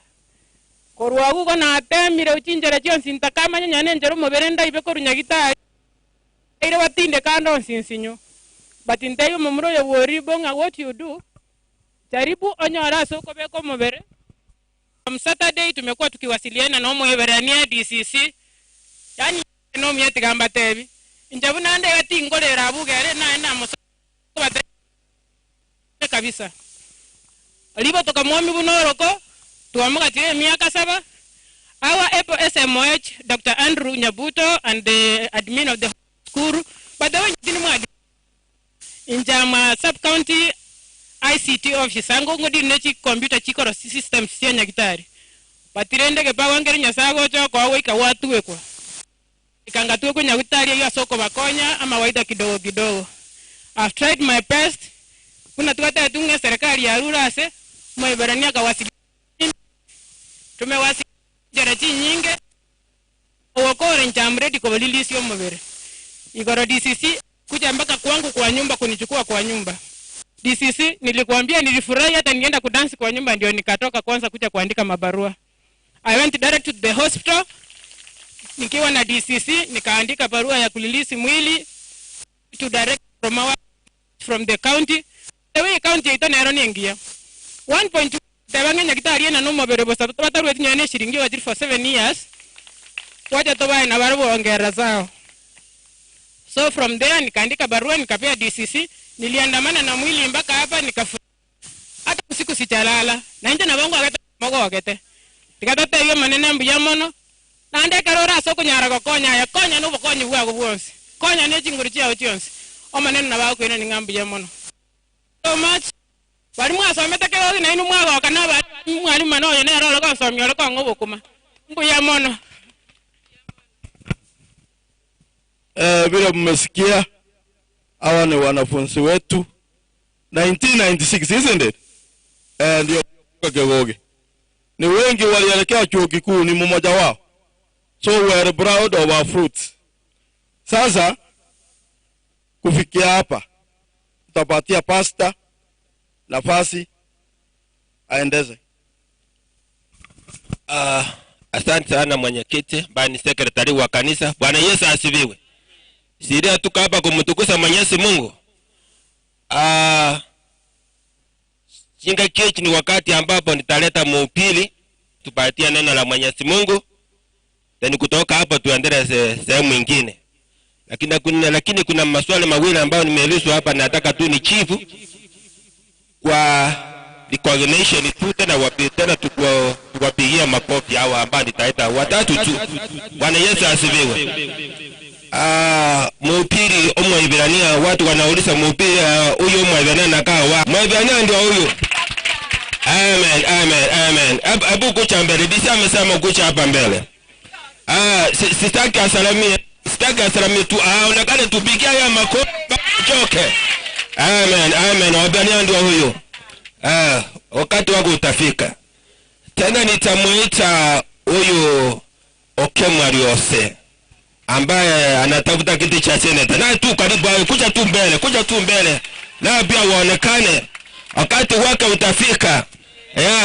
Korwa agwo igo natemire chinchera chionsi ntakamanya nonya na enchera omobere ndaibe korwa Nyagitari, Aire batinde kando onsi nsinyo. But ntebie omomura oyo bwa Oribo ng'a what you do, jaribu onyore ase okobeka omobere. From Saturday tumekuwa tukiwasiliana na omoiberania DCC, yaani nomuya tiga mbatebi, inche buna ande iga tingorera abwo iga ere naye namosoa kobatebia kabisa. Ribo tokamwomi buna oroko, twamogachire emiaka saba, our able SMOH Doctor Andrew Nyabuto and the admin of the school, by the way inche nimwa inche am a sub county ICT officer ngo ngodiri ne chicomputer chikoro systems chia Nyagitari, but rende gepawa nkere Nyasaye agocha okoa goika gwatwekwa. Goika ngatwekwe Nyagitari eyio ase okobakonya amawaida kidogo kidogo. I've tried my best buna twatebiwe ng'a eserekari yarure ase Omoiberania akawasilia tumewasilia chinchera chinyinge ogokora inche am ready kobalilisia omobere. Igoro DCC kuja mpaka kwangu kwa nyumba kunichukua kwa nyumba. DCC, nilikuambia nilifurahi hata nienda kudansi kwa nyumba ndio nikatoka kwanza kuja kuandika mabarua. I went direct to the hospital nikiwa na DCC nikaandika barua ya kulilisi mwili to direct from our from the county. The way county yaito nero ningiya 1.2 tebange nyagitari ena nomobere bosa batarweti nyane shiringi wajiri for 7 years wacha tobae na barua ongera zao. So from there nikaandika barua nikapea DCC, niliandamana na mwili mpaka hapa nikafu hata usiku sichalala na nje na bongo agete mogo agete tikatete iyo manene mbuya mono nande karora ase okonyara gokonya aya konya nobokonyi bwago bwonsi konya ne chinguru chiao chionsi omanene nabagokwina ning'a mbuya mono so much bari mwasomete kegogi nainu mwagoka na bari mwalimu noyo nere ore gonsomia ore kong'a obokuma mbuya mono. Vile mmesikia hawa ni wanafunzi wetu 1996 isn't it? Ndio Kegogi. Ni wengi walielekea chuo kikuu, ni mmoja wao. So we are proud of our fruits. Sasa kufikia hapa tutapatia pastor nafasi aendeze. Asante sana mwenyekiti, ambaye ni sekretari wa kanisa. Bwana Yesu asifiwe. Siria tuko hapa kumtukuza Mwenyezi Mungu. Chinga kechi ni wakati ambapo nitaleta mhubiri tupatie neno la Mwenyezi Mungu. Then kutoka hapo tuendelee sehemu nyingine. Lakini kuna maswali mawili ambayo nimeulizwa hapa, nataka tu nijibu kwa recognition tu, tena wapi tena tuwapigie makofi hawa ambao nitaita watatu tu. Bwana Yesu asifiwe. Mhubiri Omwibrania, watu wanauliza mhubiri huyu Omwibrania anakaa wapi? Mwibrania ndio huyu. Amen, amen, amen. Hebu kucha mbele. Bisi amesema kucha hapa mbele. Sitaki asalamie, sitaki asalamie tu. Onekane tupigie haya makofi choke. Amen, amen. Mwibrania ndio huyu. Wakati wangu utafika. Tena nitamuita huyu Okemwariose ambaye anatafuta kiti cha seneta. Na tu karibu hapo, kuja tu mbele, kuja tu mbele. Na pia uonekane. Wakati wake utafika.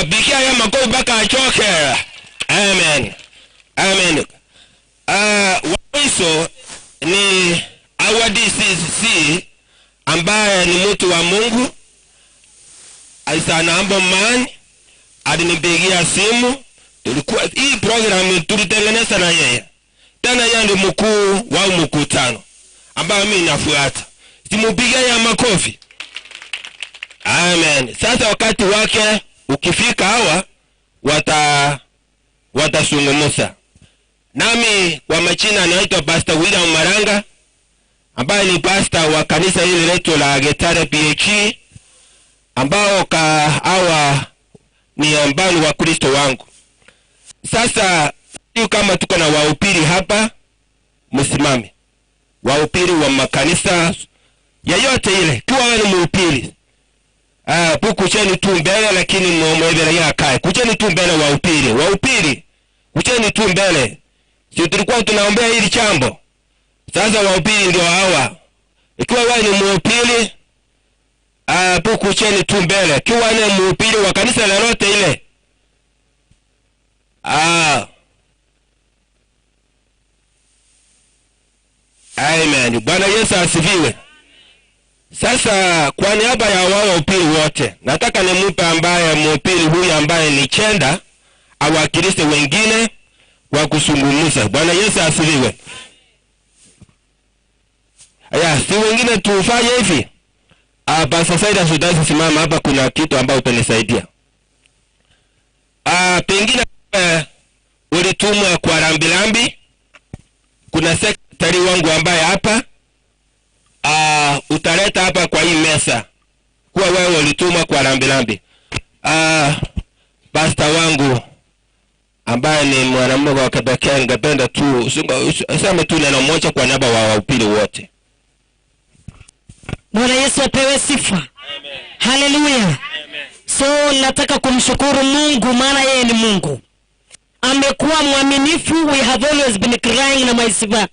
Bikia ya makofi mpaka achoke. Amen. Amen. Waiso ni our DCC ambaye ni mtu wa Mungu. Is an humble man. Alinipigia simu. Tulikuwa hii program tulitengeneza na yeye. Tena yeye ndiye mkuu wa mkutano ambao mimi nafuata. Simupigia ya makofi. Amen. Sasa wakati wake ukifika hawa watazungumza. Nami kwa majina naitwa Pastor William Maranga ambaye ni pastor wa kanisa hili letu la Getare PH, ambao hawa ni ambao ni Wakristo wangu. Sasa sio kama tuko na wahubiri hapa, msimame. Wahubiri wa makanisa yeyote ile, kiwa wewe ni mhubiri, kucheni tu mbele, lakini muombe akae. Kucheni tu mbele wahubiri, wahubiri, kucheni tu mbele. Si tulikuwa tunaombea hili jambo. Sasa wahubiri ndio hawa. Ikiwa wewe ni mhubiri, kucheni tu mbele. Ikiwa ni mhubiri wa kanisa lolote ile. Amen. Bwana Yesu asifiwe. Sasa kwa niaba ya wao wahubiri wote, nataka nimpe ambaye mhubiri huyu ambaye ni Chenda awakilishe wengine kwa kuzungumza. Bwana Yesu asifiwe. Aya, si wengine tufanye hivi. Pastor Saida Sudasi, simama hapa, kuna kitu ambacho utanisaidia. Pengine ulitumwa kwa rambirambi. Kuna sekretari wangu ambaye hapa, utaleta hapa kwa hii mesa kuwa wewe ulitumwa kwa rambirambi. Pastor wangu ambaye ni mwanamume wa kipekee, ningependa tu useme tu neno moja kwa niaba wa wahubiri wote. Bwana Yesu apewe sifa. Haleluya. So nataka kumshukuru Mungu maana yeye ni Mungu. Amekuwa mwaminifu. We have always been crying na maisifa.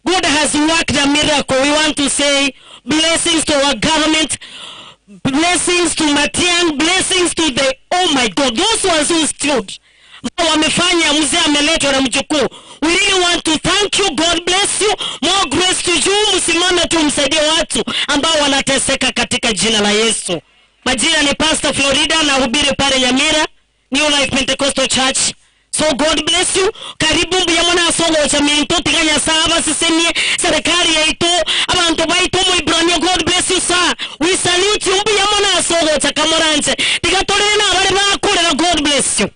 God has worked a miracle. We want to say blessings to our government. Blessings to Matiang, blessings to the oh my God, those ones who stood ambao wamefanya mzee ameletwa na mjukuu. We really want to thank you. God bless you. More grace to you. Msimame tu msaidie watu ambao wanateseka katika jina la Yesu. Majina ni Pastor Florida na hubiri pale Nyamira New Life Pentecostal Church. So God bless you. Karibu mbuya muna asongocha minto tiganya saba sisemie serikali yaitu abantu baitu muibrania God bless you sir. We salute you mbuya muna asongocha kamoranje. Tigatorere na abare bakurera God bless you.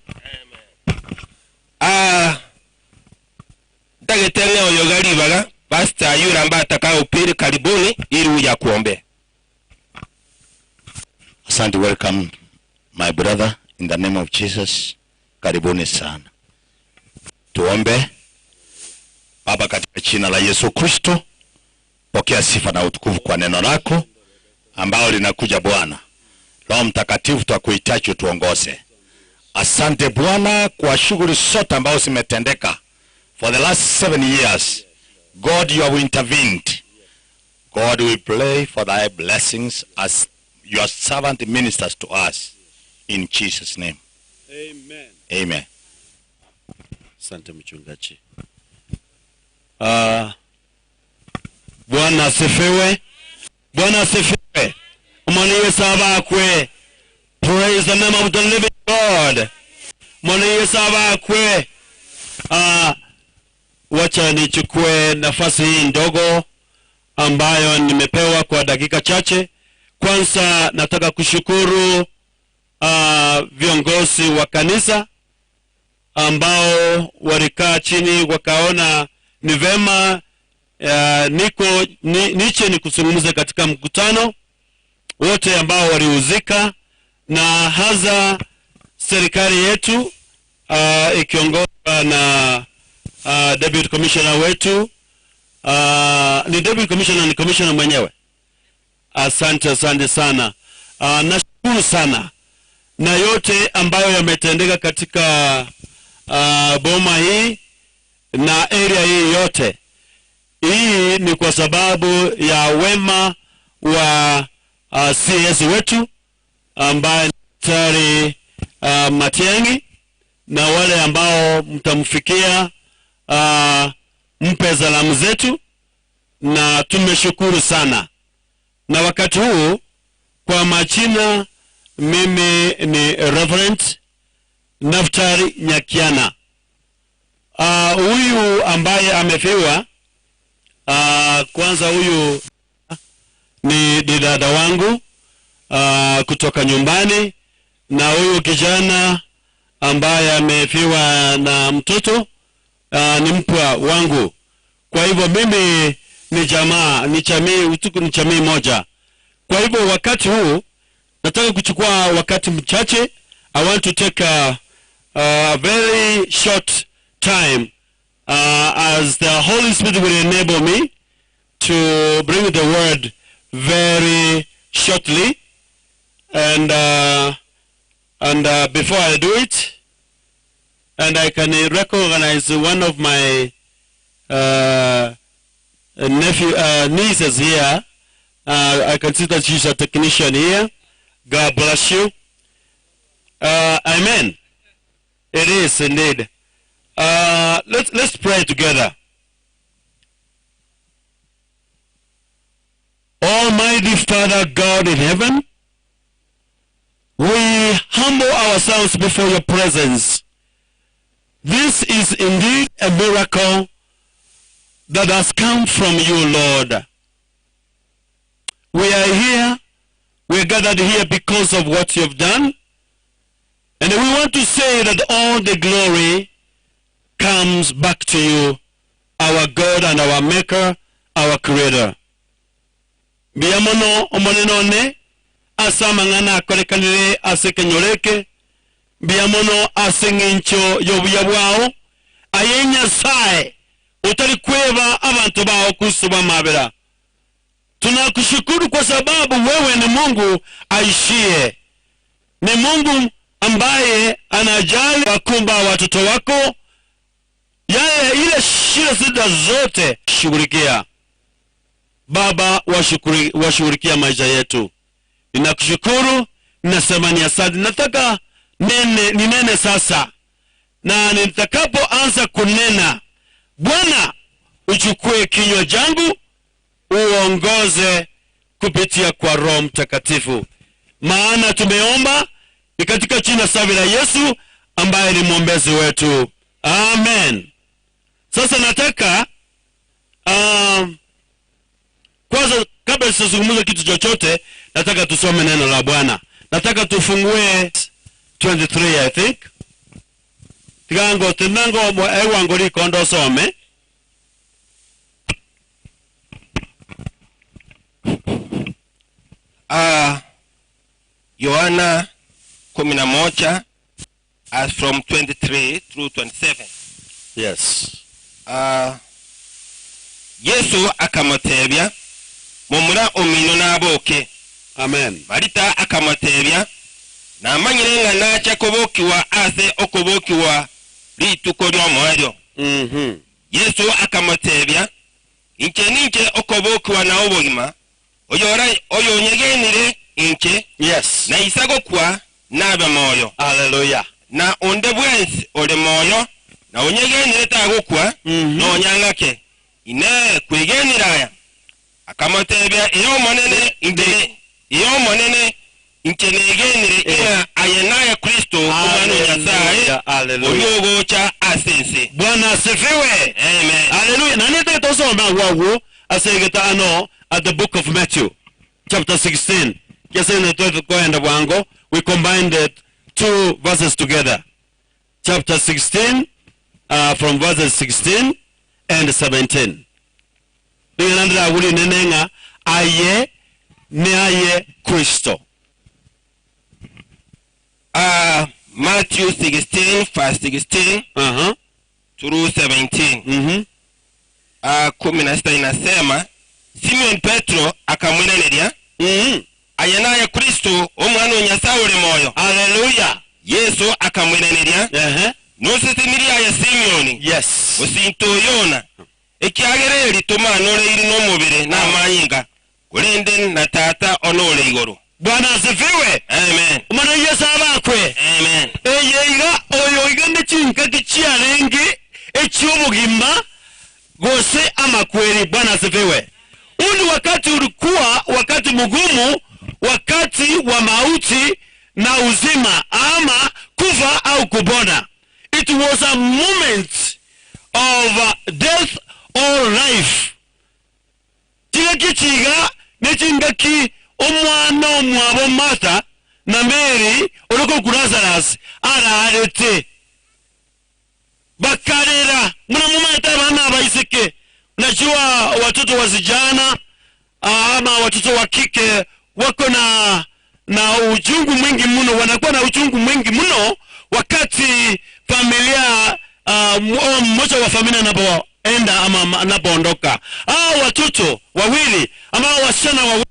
Ah, ndagete leo yogali baga Pastor yule ambaye atakayehubiri karibuni ili uja kuombea. Asante, welcome my brother in the name of Jesus. Karibuni sana. Tuombe. Baba, katika jina la Yesu Kristo, pokea sifa na utukufu kwa neno lako ambao linakuja Bwana. Roho Mtakatifu, twakuhitaji utuongoze. Asante Bwana kwa shughuli zote ambazo zimetendeka for the last 7 years. God, you have intervened. God, we pray for thy blessings as your servant ministers to us. In Jesus' name. Amen. Amen. Asante mchungaji. Bwana asifiwe. Bwana asifiwe. Mwana Yesu abakwe. Praise the name of the living God. Mwana Yesu abakwe. Wacha nichukue nafasi hii ndogo ambayo nimepewa kwa dakika chache. Kwanza nataka kushukuru viongozi wa kanisa ambao walikaa chini wakaona ni vema niche ni kuzungumza katika mkutano, wote ambao walihusika na hasa serikali yetu ikiongozwa na deputy commissioner wetu. Ni deputy commissioner, ni commissioner mwenyewe. Asante, asante sana. Nashukuru sana na yote ambayo yametendeka katika boma hii na area hii yote. Hii ni kwa sababu ya wema wa CS wetu ambaye ni Daktari Matiang'i, na wale ambao mtamfikia mpe salamu zetu, na tumeshukuru sana. Na wakati huu kwa majina, mimi ni Reverend Naftali Nyakiana. Huyu ambaye amefiwa, kwanza huyu ni dada wangu kutoka nyumbani, na huyu kijana ambaye amefiwa na mtoto ni mpwa wangu. Kwa hivyo mimi ni jamaa, ni jamii, utuku ni jamii moja. Kwa hivyo wakati huu nataka kuchukua wakati mchache. I want to take a very short time as the Holy Spirit will enable me to bring the word very shortly. And before I do it, and I can recognize one of my nephew, nieces here. I can see that she's a technician here. God bless you. Amen. It is indeed. Let's pray together. Almighty Father God in heaven, we humble ourselves before your presence. This is indeed a miracle that has come from you, Lord. We are here, we are gathered here because of what you have done. And we want to say that all the glory comes back to you, our God and our Maker, our Creator. Mbuya mono omonene one ase amang'ana akorekanire ase ekenyoreke, mbuya mono ase eng'encho y'obuya bwao, aye Nyasaye otari kweba abantu bao kuhusu bw'amabera. Tunakushukuru kwa sababu wewe ni Mungu aishie, ni Mungu ambaye anajali wakumba watoto wako, yale ile shida zida zote shughulikia. Baba, washughulikia maisha yetu. Ninakushukuru, ninasema ni asante. Nataka nene, ninene sasa, na nitakapoanza kunena, Bwana uchukue kinywa changu uongoze kupitia kwa Roho Mtakatifu, maana tumeomba ni katika jina safi la Yesu ambaye ni mwombezi wetu, amen. Sasa nataka kwanza, kabla sijazungumza kitu chochote, nataka tusome neno la Bwana. Nataka tufungue 23 I think tigango tinango ewango likondo some. Yohana 11 as from 23 through 27. Yes. Yesu akamutebia mumura omino naboke. Amen. Marita akamutebia namanyire ng'a nacha kobokiwa ase okobokiwa rituko ry'omwoyo. Yesu akamutebia inche ninche okobokiwa na obogima oyora oyonyegenire inche. Yes. Na isagokwa nabe moyo. Hallelujah. Na onde bwensi ore moyo na onyegenire tagokwa nonyang'ake ine kwegenera aya. Akamutebia iyo monene inche iyo monene inche negenire ina aye naye Kristo omwana wa Nyasaye Hallelujah. oyogocha ase ense. Bwana asifiwe. Amen. Hallelujah. Na nitaka tusome wawo asegeta ano at the book of Matthew chapter 16. Kiasi ni kwenda bwango we combined the two verses together. Chapter 16 from verses 16 and 17. Ningendra wuli nenenga aye ne aye Kristo. Matthew 16 verse 16 through 17. 16 inasema Simon Petro akamwiraneria aye naye Kristo omwana wa Nyasaye ore moyo. Hallelujah. Yesu akamwiraneria nusesenirie aye Simeoni. Yes. Osinto Yona ekiagera tumanoreire n'omubiri n'amanyinga kulinde na tata onore igoro. Bwana asifiwe. Amen. Omwana Yesu abakwe. Amen. Eyeiga oyo igende chinkaki chiarenge echiobogima gose amakweri. Bwana asifiwe. Huu ni wakati ulikuwa wakati mgumu, wakati wa mauti na uzima, ama kufa au kupona. It was a moment of death or life. Chingaki chiga ne chingaki omwana omwabo Martha na Mary oroko ku Lazarus ararete bakarera muna mumaita abana abaiseke. Unajua watoto wa vijana ama watoto wa kike wako na uchungu mwingi mno, wanakuwa na uchungu mwingi mno wakati familia mmoja wa familia anapoenda ama anapoondoka. Hao watoto wawili ama wasichana wawili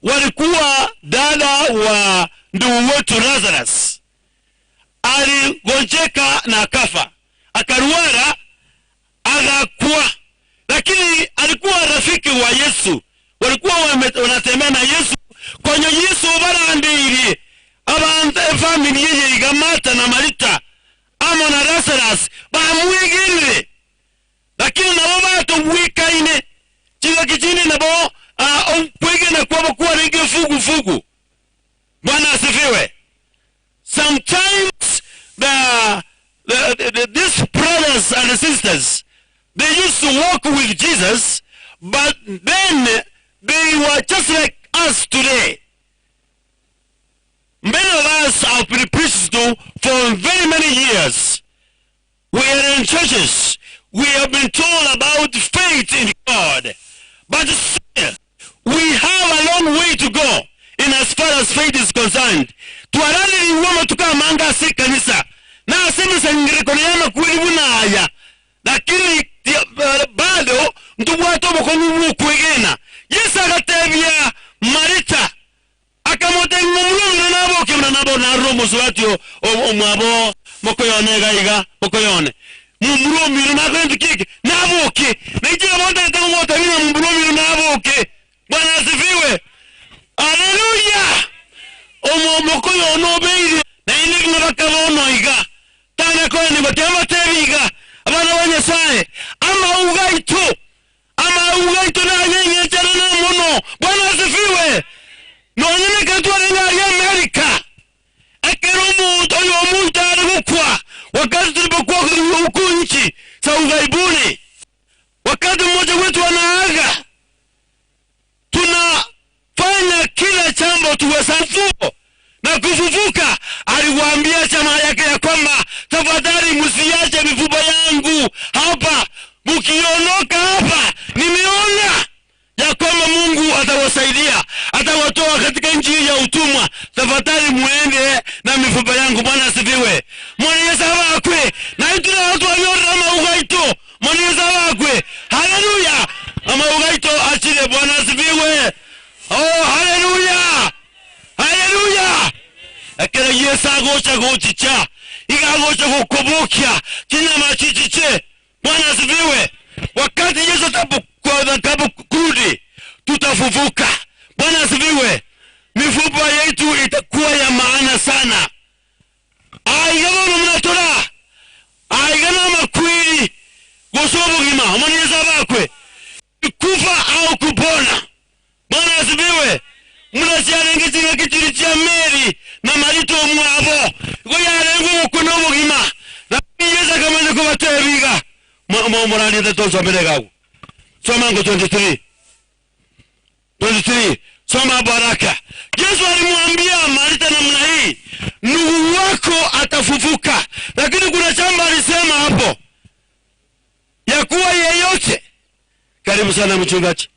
walikuwa dada wa ndugu wetu Lazarus. Aligonjeka na akafa, akaruara, agakua, lakini alikuwa rafiki wa Yesu. Walikuwa wanatembea na Yesu. Kwenye Yesu barandiri abantu familia ye igamata na Marita amo na Lazarus bamwigirire, lakini nabo batubwikaine chiga kichini nabo okwegena kwabo kwaringe fugu fugu. Bwana asifiwe. Sometimes these brothers and sisters, they used to walk with Jesus, but then they were just like us today. Many of us have been preached to for very many years. We are in churches. We have been told about faith in God. But still, we have a long way to go in as far as faith is concerned. Twarali iwoma tukamanga si kanisa. Na asemi sangireko kweli bunaya. Lakini bado ntubwato bokongu kwegena. Yesu akatebia Marita akamote ngomulungu nabo kimna nabo na romo swatio omwabo mokoyone gaiga mokoyone mumuromiro nakwenda kiki naboke naijira bonda ntango tabina mumuromiro naboke. Bwana asifiwe. Haleluya. Omokoyo one obeire, naende ng'a bakaba ono iga, tana koenigwa. Tiga mbatebi iga, abana ba Nyasae, amauga aito, amauga aito naye eng'encho enene mono. Bwana asifiwe! Nonye nekero twarenge aria America, ekero omonto oyomo oito are gokwa, wakati tulipokuwa huku nchi za ughaibuni, wakati mmoja wetu anaaga, tunafanya kila jambo tuwezavyo na kufufuka. Aliwaambia jamaa yake ya kwamba tafadhali msiache mifupa yangu hapa, mkiondoka hapa nimeona ya kwamba Mungu atawasaidia, atawatoa katika nchi hii ya utumwa. Tafadhali muende na mifupa yangu. Bwana asifiwe. Mwana Yesu abakwe na ituna watu wanyorera amaugaito. Mwana Yesu abakwe, haleluya. Amaugaito achile. Bwana asifiwe. Oh, haleluya, haleluya. Ekero Yesu agocha gochicha, iga agocha gokobokia chinyama chichiche. Bwana asifiwe. Wakati Yesu atakaporudi tutafufuka. Bwana asifiwe. Mifupa yetu itakuwa ya maana sana. Aiga bono munatora, aiga n'amakwiri gusa obugima omwana Yesu abakwe kufa au kupona. Bwana asifiwe. Muna ciarenge chinga kichiri chia Meri na Marito omwabo igo yarenge ogokwa na obogima, lakini Yesu akamanya kobatebiga moraniete tosomere gagu. Soma ngo 23 23, soma baraka. Yesu alimwambia Marita namna hii, ndugu wako atafufuka. Lakini kuna jambo alisema hapo ya kuwa yeyote. Karibu sana mchungaji.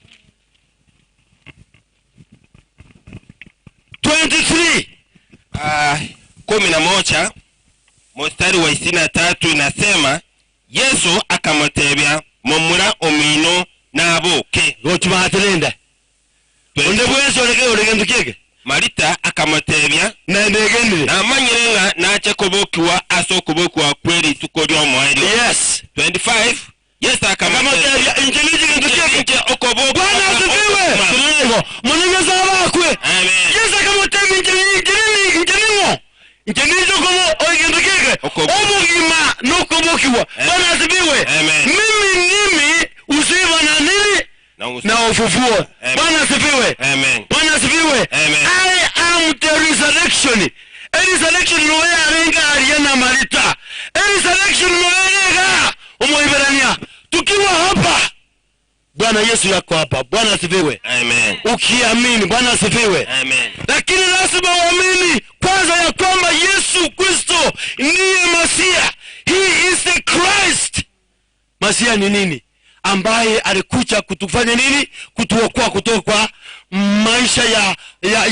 23. 11 mstari wa 23 inasema Yesu akamutebya mumura omino naboke. Gochimaterenda. Onde bwensi oreke oreke ntukieke. Marita akamutebya Nendegenire. namanyire ng'a nache kubokiwa ase okubokiwa kweri ituko ry'omoerio. Yes. 25 Yesu akamutebya inche nichi kintu kieke. Inche okobokiwa. Bwana asifiwe. Tunaego. Mwana Yesu abakwe. Amen. Yesu akamutebya inche inche nini inche ningo. Inche nicho kobo oikintu kieke. Obugima nokubokiwa. Bwana asifiwe. Amen. Mimi ndimi uzima na nini? Na ufufuo. Bwana asifiwe. Amen. Bwana asifiwe. Amen. I am the resurrection. A resurrection no yarenga aria na Marita. A resurrection no yarenga Omoiberania. Tukiwa hapa Bwana Yesu yako hapa. Bwana asifiwe. Amen. Ukiamini, Bwana asifiwe. Amen. Lakini lazima uamini kwanza ya kwamba Yesu Kristo ndiye Masia. He is the Christ. Masia ni nini? Ambaye alikuja kutufanya nini? Kutuokoa kutoka kwa maisha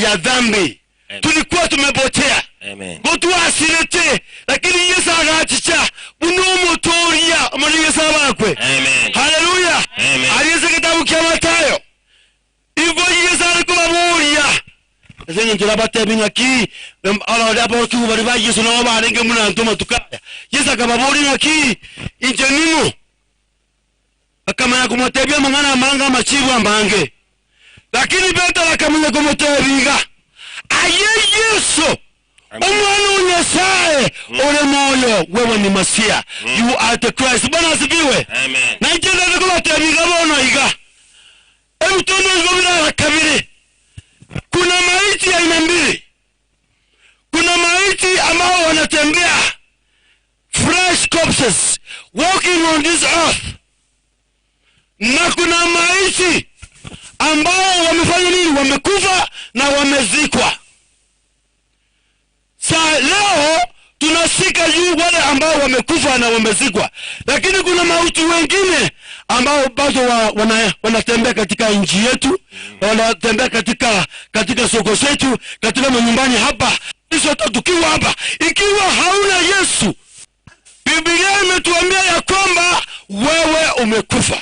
ya dhambi. Amen. Tulikuwa tumepotea. Amen. Gotuasirete, lakini Yesu agachicha bunomutoria muri Yesu abakwe. Amen. Haleluya. Amen. Alize kitabu kya Mathayo. Igo Yesu alikubaburia. Ese ngira batebinga ngaki ala abo ku bari ba Yesu no barenge muna ntuma tukaya. Yesu akababuria ngaki inje nimo. Akamanya kumutebia mangana amanga amachibu ambange. Lakini Petro akamanya kumutebiga. Aye Yesu omwana wa Nyasaye ule moyo, wewe ni Masia. You are the Christ. Bwana asifiwe. Amen. Na inje ndikubatebiga bono iga. Ebitondo igo birara kabiri. Kuna maiti ya aina mbili. Kuna maiti ambao wanatembea, fresh corpses walking on this earth, na kuna maiti ambao wamefanya nini? Wamekufa na wamezikwa. Sa leo tunasika juu wale ambao wamekufa na wamezikwa, lakini kuna mauti wengine ambao bado wanatembea katika nchi yetu, wanatembea katika soko zetu, katika manyumbani hapa. Sisi wote tukiwa hapa, ikiwa hauna Yesu, Biblia imetuambia ya kwamba wewe umekufa.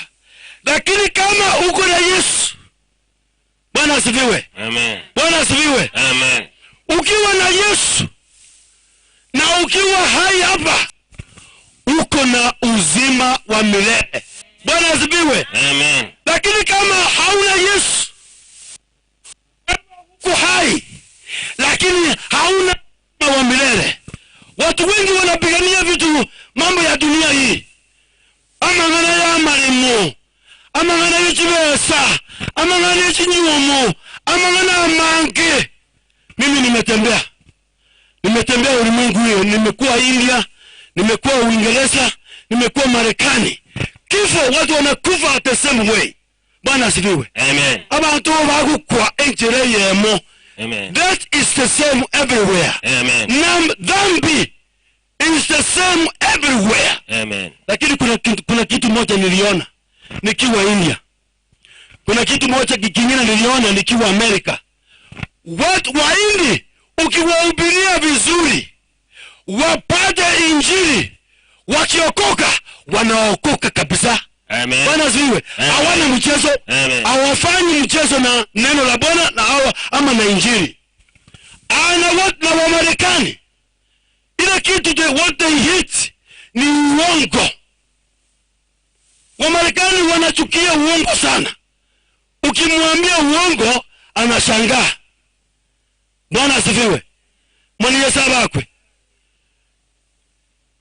Lakini kama uko na Yesu, Bwana asifiwe. Amen. Bwana asifiwe. Amen. Ukiwa na Yesu na ukiwa hai hapa, uko na uzima wa milele. Bwana asifiwe. Amen. Lakini kama hauna Yesu, uko hai lakini Watu wengi wanapigania vitu, mambo ya dunia hii, amang'ana y'amaremo, amang'ana y'echibesa, amang'ana y'echinyuomo, amang'ana amange. Mimi nimetembea, nimetembea ulimwengu hiyo, nimekuwa India, nimekuwa Uingereza, nimekuwa Marekani. Kifo, watu wanakufa at the same way. Bwana asifiwe. Amen. Abantu bagukwa enchera eyemo. Amen. That is the same everywhere. Amen. Nam, dhambi is the same everywhere. Amen. Lakini kuna, kitu- kuna kitu moja niliona nikiwa India, kuna kitu moja kingine niliona nikiwa Amerika. Watu Wahindi ukiwahubiria vizuri wapate Injili, wakiokoka wanaokoka kabisa. Amen. Bwana asifiwe. Hawana mchezo, Amen. hawafanyi mchezo na neno la Bwana na hawa, ama na Injili. Ana wat, na Wamarekani ile kitu they, what they hate ni uongo. Wamarekani wanachukia uongo sana. Ukimwambia uongo anashangaa. Bwana asifiwe. Mwana Yesu abakwe.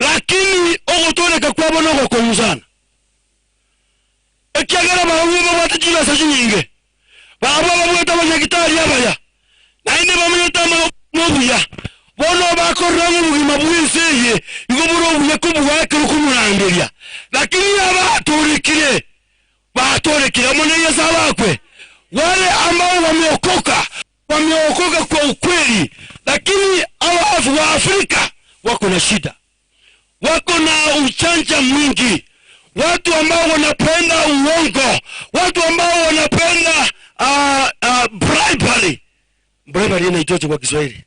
Lakini ogotoreka kwabo nogokong'u sana ekiagera barabwo babwate chibesa chinyinge barabwo babwate abanyagitari abaya naende bamenyete amagoko nobuya bono bakorera obogima bwa ense eye igo bore obuya kobwakera okomoranderia lakini abatorekire batorekire amo na Yesu abakwe wale ambao wameokoka wameokoka kwa ukweli, lakini hawa wa Afrika wako na shida, wako na uchanja mwingi, watu ambao wanapenda uongo, watu ambao wanapenda bribery. Bribery inaitwaje kwa Kiswahili?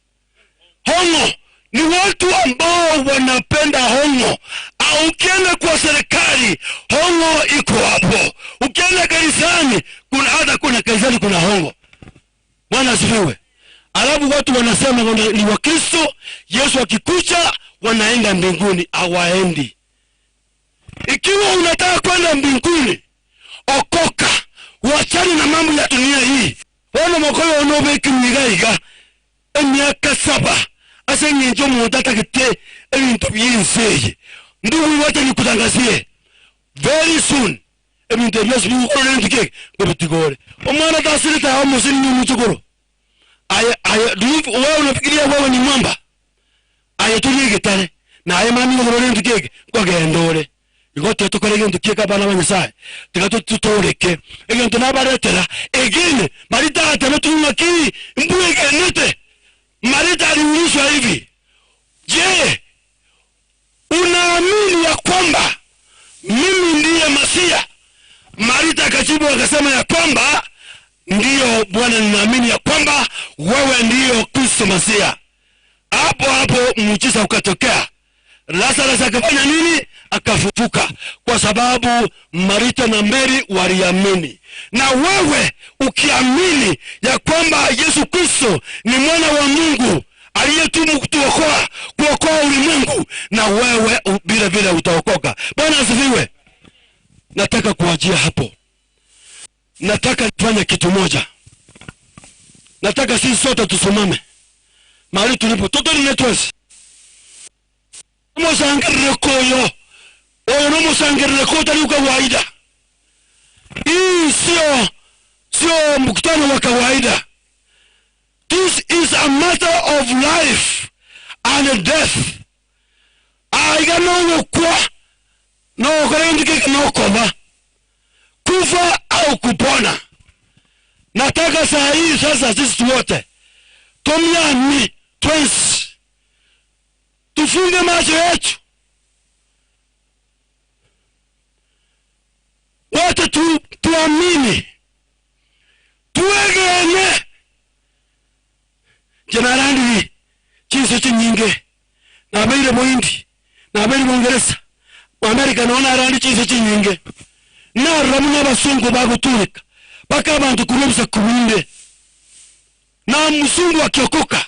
Hongo. Ni watu ambao wanapenda hongo. Au ukienda kwa serikali hongo iko hapo, ukienda kanisani kuna hata kuna kanisani kuna hongo. Bwana asifiwe. Alafu watu wanasema kwamba ni Wakristo, Yesu akikuja wanaenda mbinguni. Hawaendi. Ikiwa unataka kwenda mbinguni, okoka, wachane na mambo ya dunia hii. Ono mokoyo onobekimigaiga emyaka saba ase eng'encho omonto atagete ebinto bya ense eye. Ndugu, wacha nikutangazie very soon ebinto ebyosi bigukorora ebinto keke ngobitigore omwana tasirete aho omusiri ni omuchukuru aye aye do you wewe unafikiria wewe ni mwamba aye turi getare na aye mami ngorora ebinto keke nkogenda ore igo tetokora egento kieka abana ba Nyasaye tiga tutoreke egento nabaretera egine marita atebe tung'aki mbwegenete. Marita aliulizwa hivi, je, unaamini ya kwamba mimi ndiye Masia? Marita akajibu akasema ya kwamba ndiyo Bwana, ninaamini ya kwamba wewe ndiyo Kristo Masia. Hapo hapo muujiza ukatokea. Lazarus akafanya nini? Akafufuka, kwa sababu Marita na Mary waliamini. Na wewe ukiamini ya kwamba Yesu Kristo ni mwana wa Mungu aliyetumwa kutuokoa, kuokoa ulimwengu, na wewe vile vile utaokoka. Bwana asifiwe. Nataka kuachia hapo. Nataka nifanye kitu moja. Nataka sisi sote tusimame mahali tulipo. Totally networks. Musangerere koyo. Oyo no musangerere ko utari kawaida. Hii sio mkutano wa kawaida. This is a matter of life and death. Aiga no gukwa no okore ndike no koma. Kufa au kupona. Nataka saa hii sasa sisi wote tumiani twins tufunge macho yetu wote tu, tuamini tuegene jenarandiri chinso chinyinge nabeire muhindi nabeire muingereza Amerika naona arandi chinso chinyinge narora muno abasungu baguturika paka abantu kurumsa kubinde na msungu akiokoka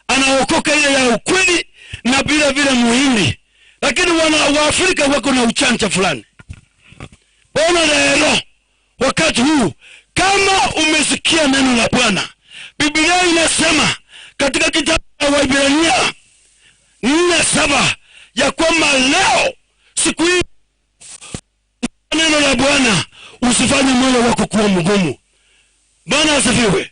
anaokoka ile ya ukweli na bila vile muhindi, lakini wana wa Afrika wako na uchanja fulani. Bona leo wakati huu kama umesikia neno la Bwana, Biblia inasema katika kitabu cha Waebrania Ninasaba ya kwamba leo siku hii neno la Bwana usifanye moyo wako kuwa mgumu. Bwana asifiwe.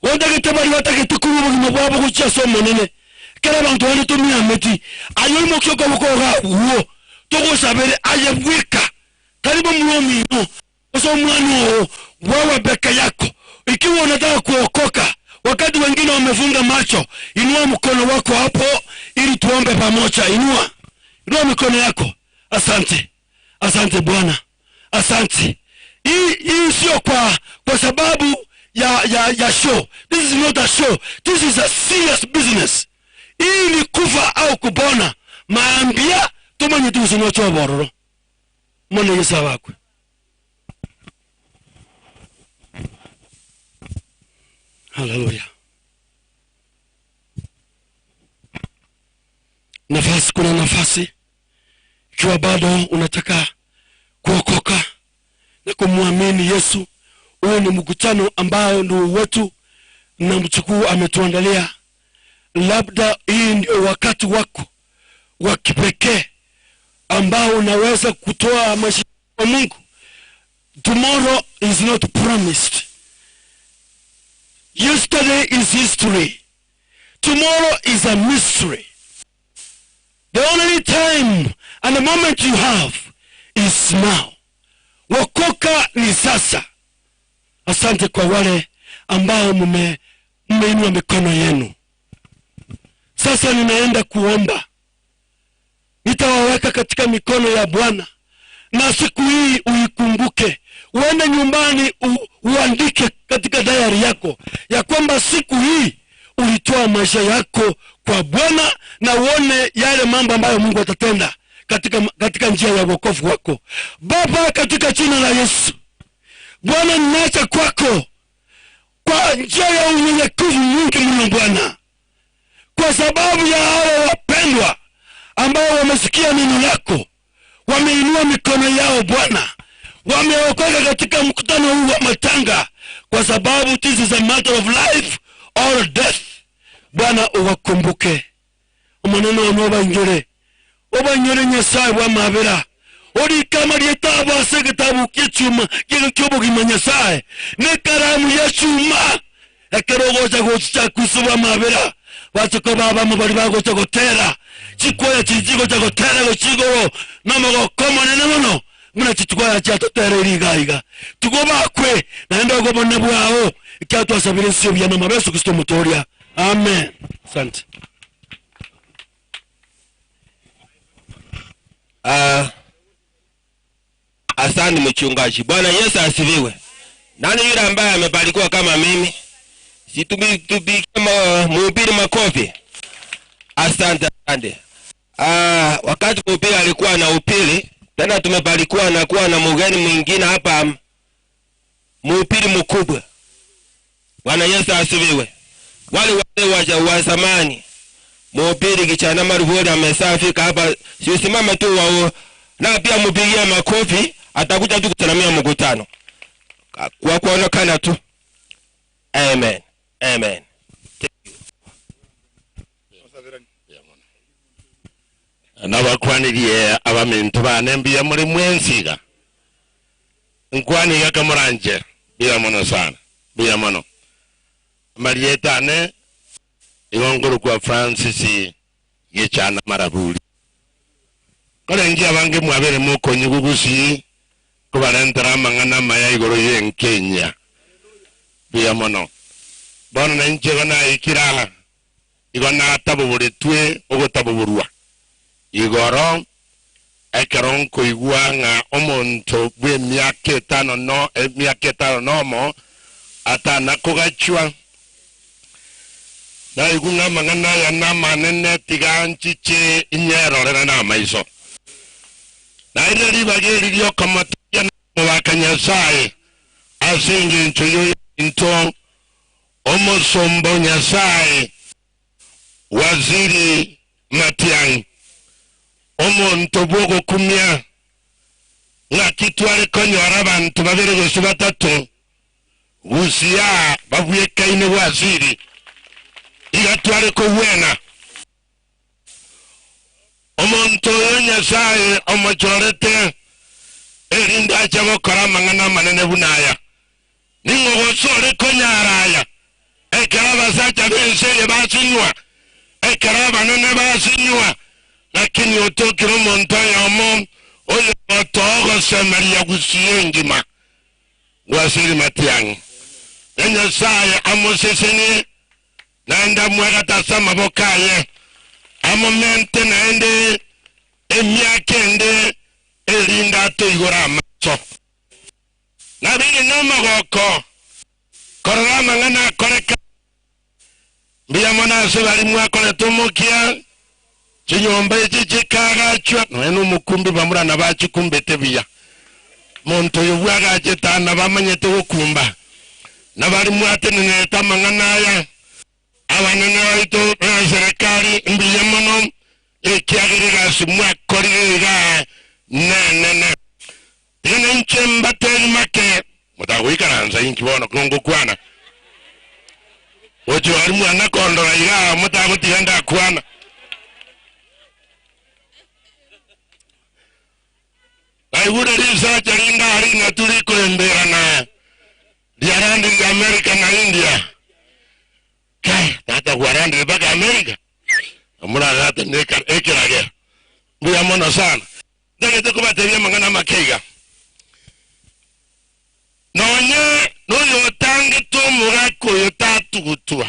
Wotagete bari batagete kuba obogima bwabo gochia ase Omonene, ekero abanto bande tomiameti, aye oimokie okoboko iga agwo, togosabere aye bweka, tari momura omino, gose omwana oo, wewe peke yako. Ikiwa unataka kuokoka wakati wengine wamefunga macho, inua mkono wako hapo ili tuombe pamoja. Inua, inua mikono yako. Asante, asante Bwana, asante. Hii hii sio kwa kwa sababu ya ya ya show. This is not a show. This is a serious business. Hii ni kufa au kupona. Maambia tumanye tuusinocho bororo. Mwana Yesu awakwe. Haleluya. Nafasi, kuna nafasi ikiwa bado unataka kuokoka na kumwamini Yesu. Huu ni mkutano ambao ndugu wetu na mchukuu ametuandalia. Labda hii ndio wakati wako wa kipekee ambao unaweza kutoa maisha kwa Mungu. Tomorrow is not promised. Yesterday is history. Tomorrow is a mystery. The only time and the moment you have is now. Wokoka ni sasa. Asante kwa wale ambao mume mmeinua mikono yenu. Sasa ninaenda kuomba. Nitawaweka katika mikono ya Bwana, na siku hii uikumbuke. Uende nyumbani u, uandike katika dayari yako ya kwamba siku hii ulitoa maisha yako kwa Bwana, na uone yale mambo ambayo Mungu atatenda katika, katika njia ya wokovu wako. Baba, katika jina la Yesu, Bwana, ninaacha kwako kwa njia ya unyenyekevu mwingi mno Bwana, kwa sababu ya hawa wapendwa ambao wamesikia neno lako, wameinua mikono yao Bwana, wameokoka katika mkutano huu wa matanga, kwa sababu this is a matter of life or death. Bwana uwakumbuke omonene ono obainyore obainyore Nyasaye bwamabera orikama rietabo ase egetabu kia echuma kiege kia obogima Nyasaye na ekaramu ya echuma ekero ogocha gochicha Kristo bwamabera bachoko babamo bari bagocha gotera chikwaya chiri chigocha gotera gochia igoro na omogoko omonene mono buna chikwaya chiatotereire iga iga tigo bakwe naende obobone bwao ekiagera twasabire ense obuya na amabe Yesu Kristo omotoria amen asante. Ah, asante mchungaji. Bwana Yesu asifiwe. Nani yule ambaye amebarikiwa kama mimi? Situpige mhubiri makofi. Asante, asante. Ah, wakati mhubiri alikuwa na upili, tena tumebarikiwa na kuwa na mgeni mwingine hapa, mhubiri mkubwa. Bwana Yesu asifiwe. Wale wale wa, wa zamani, mhubiri Kichana Marufuli amesafika hapa, si usimame tu wao, na pia mpigie makofi, atakuja tu kusalamia mkutano kwa kuonekana tu. Amen, amen. Nabakwanirie abaminto bane mbuya muri mwensiga nkwaniga kamuranje mbuya mono sana mbuya mono marieta ane igongoro kwa Francis Gichana Maraburi korengi abange mwabere mukonyi gugusi kobarentera amang'ana maya igoro yenkenya mbuya mono bono nainche igo naikira igo nataboboretwe ogotaboborwa igoro ekero nkoigwa ng'a omonto bwa emiaka etano no emiaka etano nomo atana kogachwa naigwa ng'a amang'ana aya namanene tiga nchiche inyerorere na amaiso naire ribaga eri riokomoteria namobaka Nyasaye ase engencho yoyinto omosombo Nyasaye Waziri Matiang'i omonto bwogokumia ng'aki tware konyora abanto babere gose batato gusia babwekaine Waziri iga tware kogwena. Omonto oyo Nyasae omochorete, erinde ache gokora amang'ana amanene buna aya. Ning'o gose ore konyara aya, ekero abasacha b'ense eye basinywa, ekero abanene basinywa? Lakini otokire omonto oyomo oyogotoa ogosemeria gusii engima, gwasiri matiang'i. Na Nyasae amosesenie, naende amwegate ase amaboko aye, amomente naende emiaka ende, erinde atoigore amaso. Nabeire nomogoko korora amang'ana akoreka. Mbuya mono ase baria mwakorete omokia, chinyomba echi chikaagachwa, nonya nomokumbi bamura nabachikumbete buya. Monto oyo bwagachete aa nabamanyete gokumba, na baria mwatenenerete amang'ana aya, abanene baito b'eserekari, mbuya mono, ekiagera egasi mwakorire igaa nenene. Tiga nainche mbatebi make, motagoikaransa inki bono kongokwana? Gochia aria mwana kondora igaa motagotiga ndakwana. Naigure risacha rinde aa ring'atu rikoemberana riarandirie America na India. Kai, tata gwarandirie mpaka America? Omoragate neka ekerage. Mbuya mono sana. Ntagete kobatebia amang'ana amake iga. Nonye noyotangete omogaka oyo tatugutwa,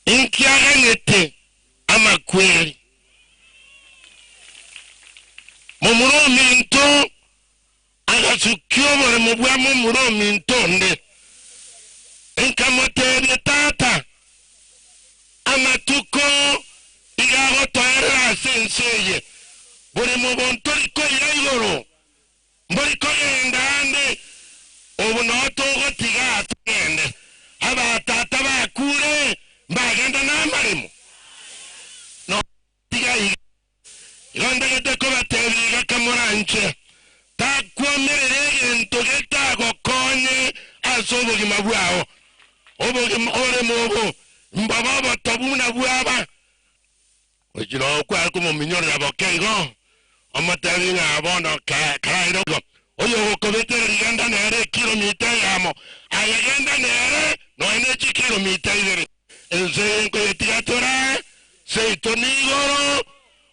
inki aganyete amakweri? Momura ominto agasukia oboremo bwa momura ominto onde. Nkamotebia, Tata, amatuko iga agotoerera ase ense eye, boremo obo ntori koira igoro, mbori kogenda ande, obo noo togotiga aa togende. Abatata bakure mbagenda namaremo? Notiga iga. Igo ntagete kobatebia iga kamoranche, takwomerera egento getagokonye ase obogima bwao. Obogima oremo obo mbobe obotobu buna bwaba. Gochia noo kware komominyorera boke igo, omotebi ng'a bono karaire igo, oyogokobetera rigenda nere ekilomita eyemo, aye genda nere nonya ne chikilomita ibere. Ense eye nkoyetiga tore, seito nigoro,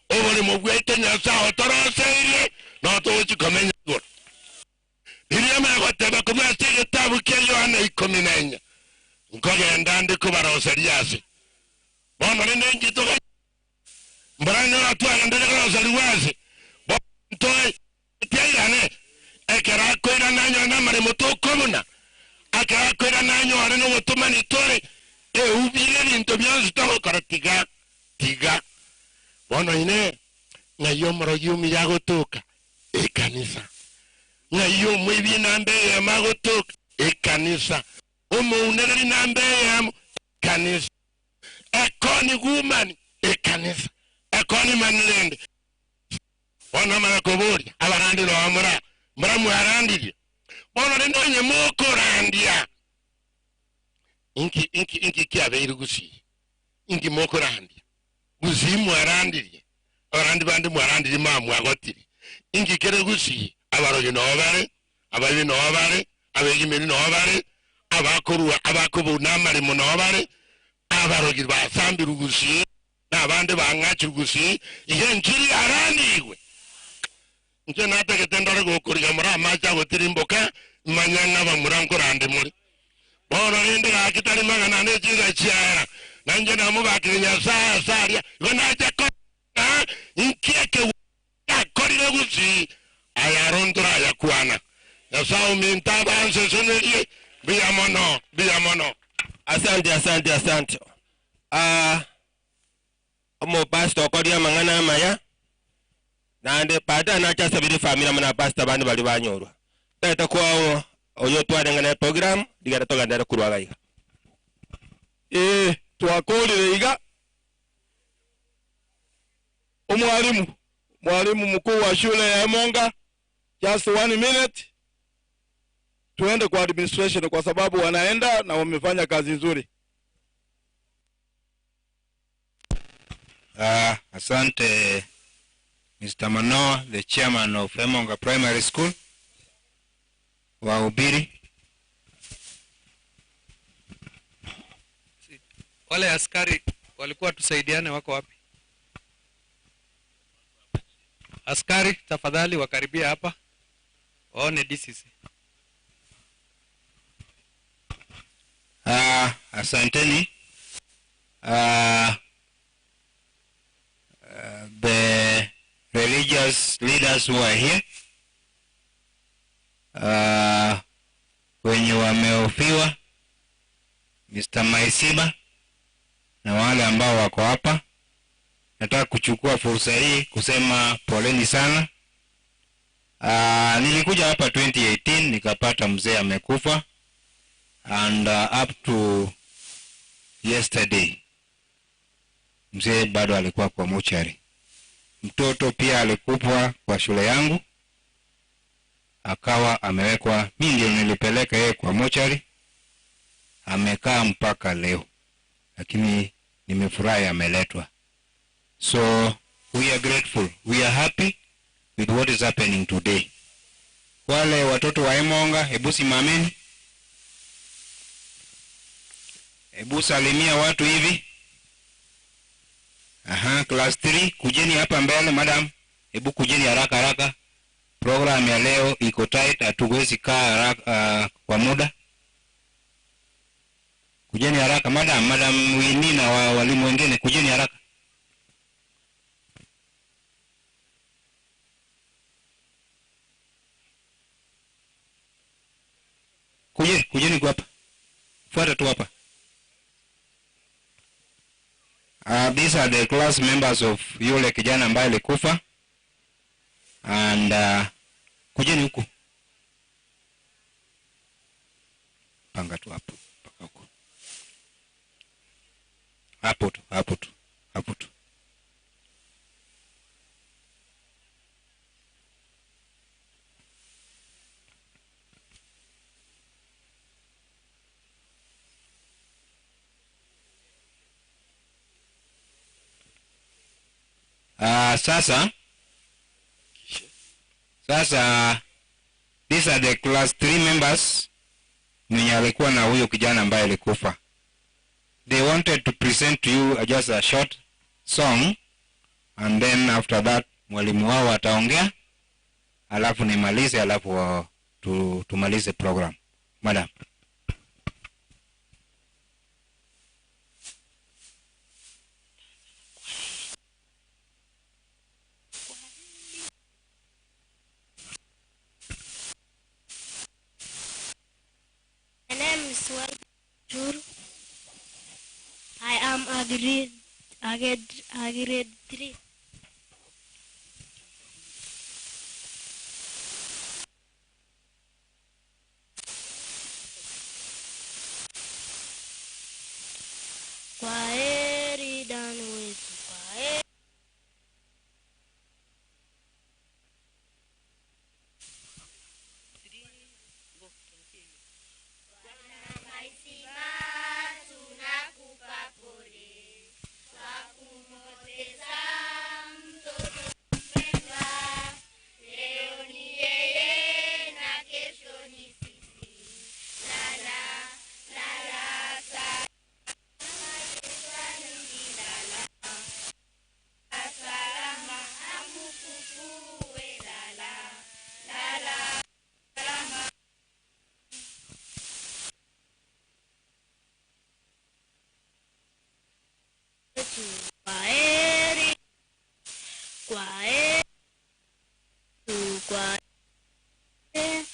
oboremo bwaito Nyasae otoroseirie, nao togochia komenya igoro. Riria megoteba korwa ase egetabu kia Yohana ikomi na enye, Nkogenda nde kobaroseria ase. Bono rende inki toga Mboranyora twagenderire koroserigwa ase? Bono ntoe tiairane, ekero akoirana anyore namaremo tokobuna, akero akoirana anyore nobotomani tore, eubire ebinto bionsi togokora tiga, tiga. Bono inee, ng'ai omorogi omuya agotoka? Ekanisa. Ng'ai omoibi enamba eyemo agotoka? Ekanisa. Omounereri namba eyemo? Ekanisa. Ekoni woman? Ekanisa. Ekoni man rende? Bono amanye koboria abarandi noo mora mbora mwarandirie. Bono rende onye mokorandia, inki inki inki kiabeire gusii? Inki mokorandia? Gusii mwarandirie, abarandi bande mwarandirie ma mwagotire. Inki kere gusii? Abarogi noo bare, abaibi noo bare, abegimeri noo bare, abakorua abakobuna amaremo noo bare, abarogi basambirwe gusii. na abande bang'achirwe gusii, iga enchiri yarandigwe. Inche natagete ndore gokoriga more amache agotirimboka, manye ng'a bamura nkorande more. Bono rende gaki tari magana ane chinsa chiaera, na inche namobakire Nyasae ase aria, igo nacha korora ng'a inki ekegwekano giakorire gusii, aya aro ntorayakwana. Nyasae ominto abansesenerie, mbuya mono, mbuya mono. Asante, asante, asante. Aa, omopastor okorire amang'ana amaya, naende baadaye nache asabere efamiri amo na abapastor bande baria banyorwa. Ntagete koa oyo otwarenge na eprogram, rigere togenderere korwa iga iga. Ee, twakorire iga. Omwalimu, mwalimu mkuu wa shule ya Emonga, just one minute, tuende kwa administration kwa sababu wanaenda na wamefanya kazi nzuri. Ah, asante. Mr. Manoa, the chairman of Emonga Primary School, wahubiri. Wale askari walikuwa tusaidiane, wako wapi? Askari tafadhali wakaribia hapa waone DCC. Asanteni. The religious leaders who are here, wenye wameofiwa, Mr. Maisiba na wale ambao wako hapa, nataka kuchukua fursa hii kusema poleni sana. Nilikuja hapa 2018 nikapata mzee amekufa, and up to yesterday mzee bado alikuwa kwa mochari. Mtoto pia alikufa kwa shule yangu, akawa amewekwa, mimi ndio nilipeleka yeye kwa mochari, amekaa mpaka leo, lakini nimefurahi ameletwa. So we are grateful, we are happy with what is happening today. Wale watoto wa Emonga, hebu simameni, hebu salimia watu hivi. Aha, class 3 kujeni hapa mbele madam, hebu kujeni haraka haraka. Program ya leo iko tight, hatuwezi kaa haraka kwa muda. Kujeni haraka madam, madam Winnie na walimu wengine kujeni haraka. Kujeni, kujeni kwa hapa. Fuata tu hapa. These are the class members of yule kijana ambaye alikufa. And kujeni huku. Panga tu hapo, mpaka huko. Hapo tu, hapo tu, hapo tu. Sasa these are the class 3 members mwenye alikuwa na huyo kijana ambaye alikufa. They wanted to present to you just a short song, and then after that mwalimu wao ataongea, alafu nimalize, alafu tumalize program. Madam. My name is Walter. I am a grade 3. Kwaheri Dan wetu, kwaheri. Tunakupa pole kwa kumpoteza mtoto mpendwa. Leo ni yeye na kesho ni sisi. Lala, lala salama, lala salama, amkufufue. Lala, lala salama. Kwaheri, kwaheri, kwaheri.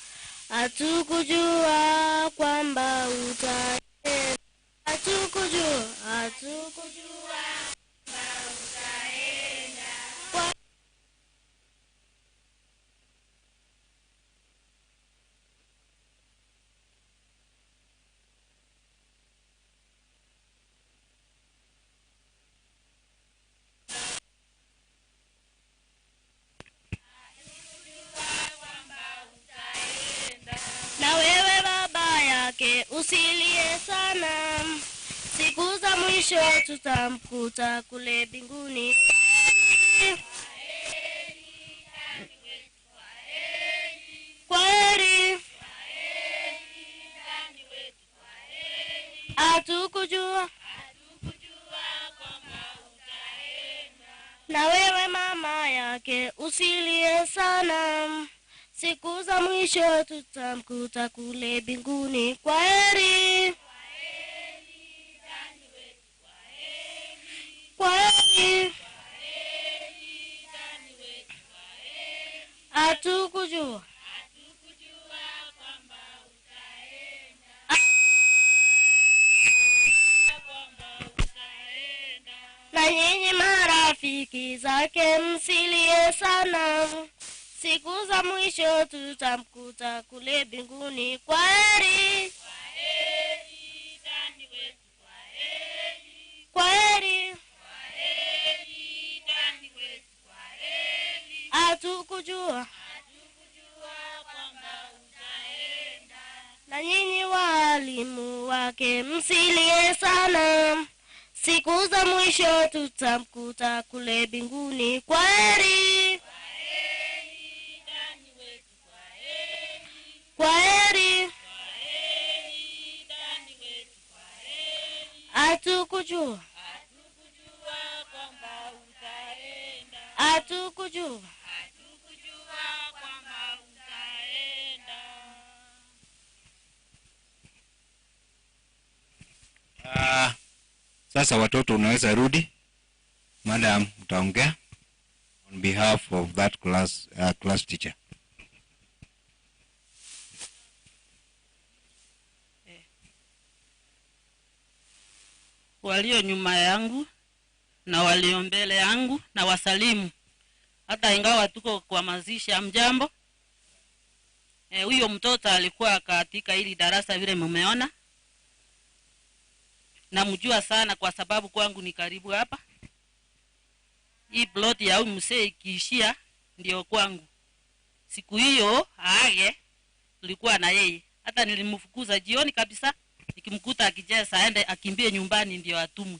Hatukujua kwamba utaenda, hatukujua, hatukujua kwamba utaenda. Na wewe baba yake usilie sana, siku za mwisho tutamkuta kule mbinguni. Kwaheri. Hatukujua na wewe mama yake usilie sana, siku za mwisho tutamkuta kule mbinguni. Kwaheri, kwaheri. Hatukujua na nyinyi marafiki zake msilie sana, siku za mwisho tutamkuta kule mbinguni. Kwaheri, kwaheri. Hatukujua na nyinyi walimu wake msilie sana, siku za mwisho tutamkuta kule mbinguni. Kwaheri, kwaheri. Hatukujua, hatukujua. Ah, sasa watoto unaweza rudi. Madam, utaongea on behalf of that class, class teacher. Walio nyuma yangu na walio mbele yangu na wasalimu, hata ingawa tuko kwa mazishi. Hamjambo? Huyo mtoto alikuwa katika hili darasa vile mmeona. Namjua sana kwa sababu kwangu ni karibu hapa. Hii plot ya huyu mzee ikiishia ndio kwangu. Siku hiyo aage tulikuwa na yeye. Hata nilimfukuza jioni kabisa, nikimkuta akicheza aende akimbie nyumbani ndio atumwe.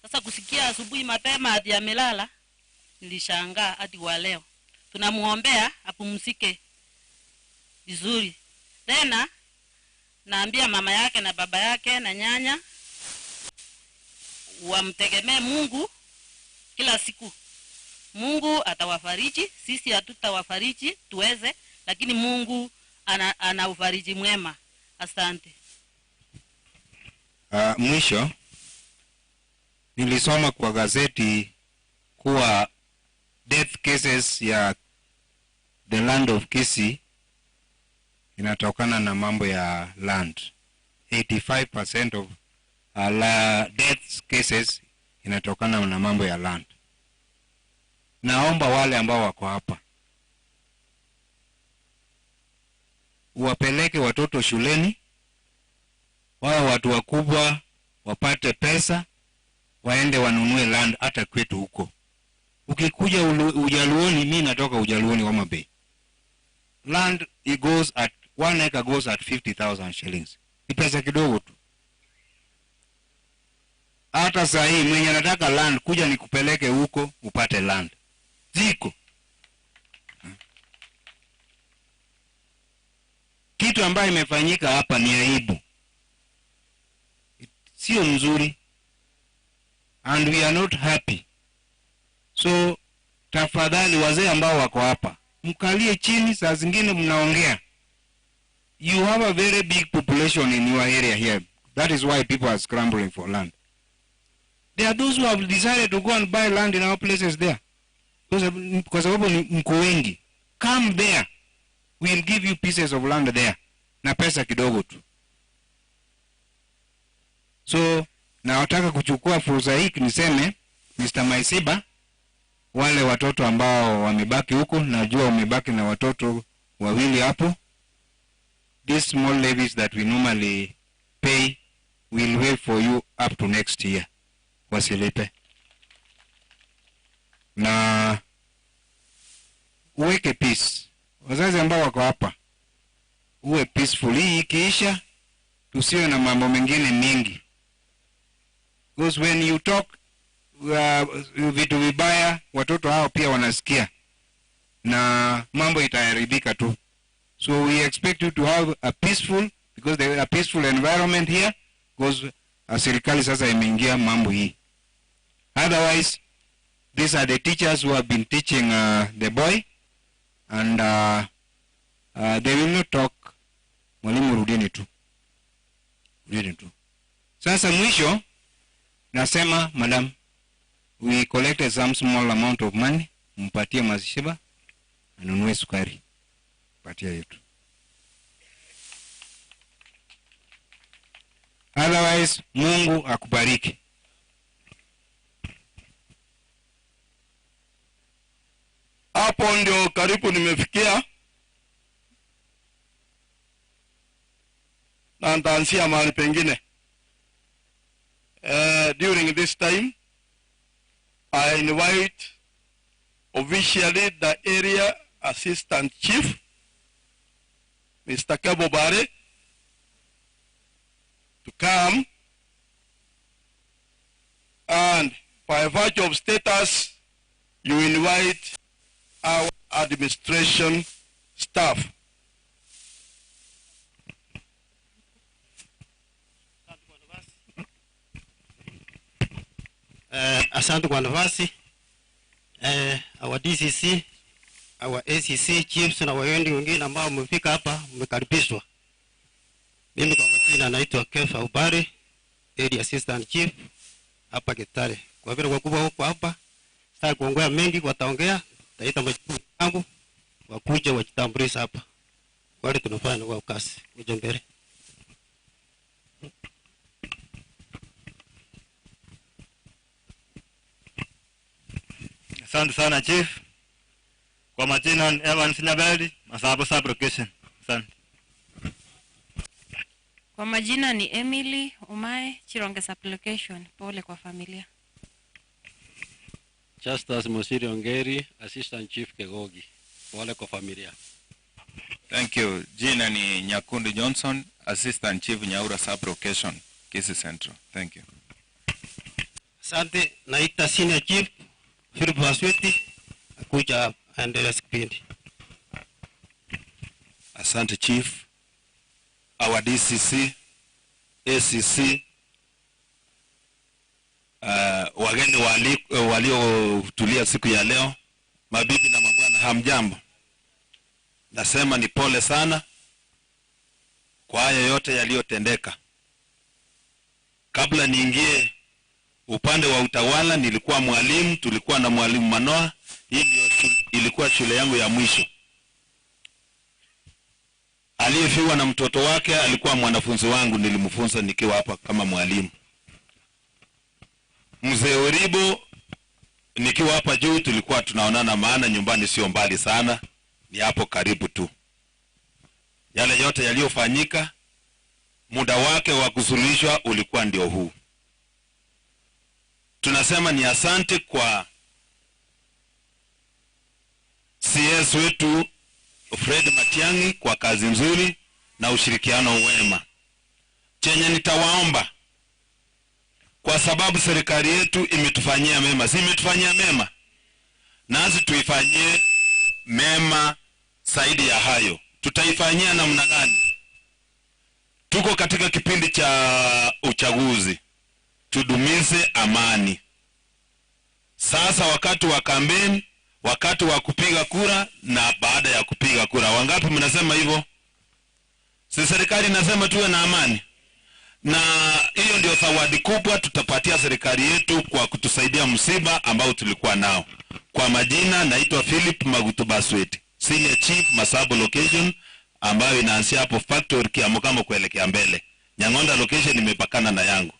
Sasa kusikia asubuhi mapema hadi amelala, nilishangaa hadi wa leo. Tunamuombea apumzike vizuri. Tena naambia mama yake na baba yake na nyanya wamtegemee Mungu kila siku. Mungu atawafariji, sisi hatutawafariji tuweze, lakini Mungu ana ufariji mwema. Asante. Mwisho nilisoma kwa gazeti kuwa death cases ya the land of Kisii inatokana na mambo ya land. 85% of death cases inatokana na mambo ya land. Naomba wale ambao wako hapa wapeleke watoto shuleni, wawe watu wakubwa, wapate pesa, waende wanunue land hata kwetu huko. Ukikuja Ujaluoni, mimi natoka Ujaluoni Homa Bay. Land it goes at 1 acre goes at 50,000 shillings. Ni pesa kidogo tu. Hata saa hii mwenye anataka land kuja nikupeleke huko upate land. Ziko. Kitu ambayo imefanyika hapa ni aibu. Sio mzuri. And we are not happy. So tafadhali wazee ambao wako hapa, mkalie chini, saa zingine mnaongea. You have a very big population in your area here. That is why people are scrambling for land. There are those who have decided to go and buy land in our places there. Kwa sababu ni mko wengi. Come there. We'll give you pieces of land there. Na pesa kidogo tu. So, nataka kuchukua fursa hii niseme, Mr. Maisiba, wale watoto ambao wamebaki huko, najua wamebaki na watoto wawili hapo. These small levies that we normally pay will wait for you up to next year. Wasilipe. Na uweke peace. Wazazi ambao wako hapa, uwe peaceful. Hii ikiisha, tusiwe na mambo mengine mengi. Because when you talk vitu vibaya, watoto hao pia wanasikia. Na mambo itaharibika tu. So we expect you to have a peaceful because there is a peaceful environment here because serikali sasa imeingia mambo hii. Otherwise, these are the teachers who have been teaching the boy and they will not talk. Mwalimu, rudini tu, rudini tu. Sasa mwisho nasema madam, we collected some small amount of money, mpatie Mashiba anunue sukari, patia yetu. Otherwise, Mungu akubariki. Hapo ndio karibu nimefikia, na nitaanzia mahali pengine. During this time, I invite officially the area assistant chief, Mr. Kebo Bare, to come and by virtue of status, you invite our administration staff. Asante kwa nafasi. Our DCC, our ACC chiefs na wawendi wengine ambao mmefika hapa, mmekaribishwa. Mimi kwa majina naitwa Kefa Ubare, Area Assistant Chief hapa Kitale. Kwa vile wakubwa huko hapa, sitaki kuongea mengi, wataongea, taita majukumu yangu, wakuja wajitambulishe hapa. Wale tunafanya kwa kasi, kuja mbele. Asante sana Chief. Kwa majina ni Evans Nyabeli, Masabo Sub Location. Asante. Kwa majina ni Emily Umae, Chironge Sub Location. Pole kwa familia. Justus Mosiri Ongeri, Assistant Chief Kegogi. Pole kwa familia. Thank you. Jina ni Nyakundi Johnson, Assistant Chief Nyaura Sub Location, Kisii Central. Thank you. Asante, naita Senior Chief Philip Basweti akuja aendelee kipindi. Asante Chief, our DCC, ACC, wageni waliotulia siku ya leo, mabibi na mabwana, hamjambo. Nasema ni pole sana kwa haya yote yaliyotendeka. Kabla niingie upande wa utawala, nilikuwa mwalimu, tulikuwa na mwalimu Manoa. Hii ndio ilikuwa shule yangu ya mwisho. Aliyefiwa na mtoto wake alikuwa mwanafunzi wangu, nilimfunza nikiwa hapa kama mwalimu. Mzee Oribo nikiwa hapa juu tulikuwa tunaonana, maana nyumbani sio mbali sana, ni hapo karibu tu. Yale yote yaliyofanyika, muda wake wa kusuluhishwa ulikuwa ndio huu. Tunasema ni asante kwa CS wetu Fred Matiang'i kwa kazi nzuri na ushirikiano wema. Chenye nitawaomba, kwa sababu serikali yetu imetufanyia mema, si imetufanyia mema, nasi tuifanyie mema zaidi ya hayo. Tutaifanyia namna gani? Tuko katika kipindi cha uchaguzi, tudumize amani. Sasa wakati wa kampeni, wakati wa kupiga kura na baada ya kupiga kura. Wangapi mnasema hivyo? Si serikali inasema tuwe na amani? Na hiyo ndio zawadi kubwa tutapatia serikali yetu kwa kutusaidia msiba ambao tulikuwa nao. Kwa majina naitwa Philip Magutu Basweti, Senior Chief Masabo Location, ambayo inaanzia hapo Factory Kiamokamo kuelekea mbele. Nyang'onda location imepakana na yangu.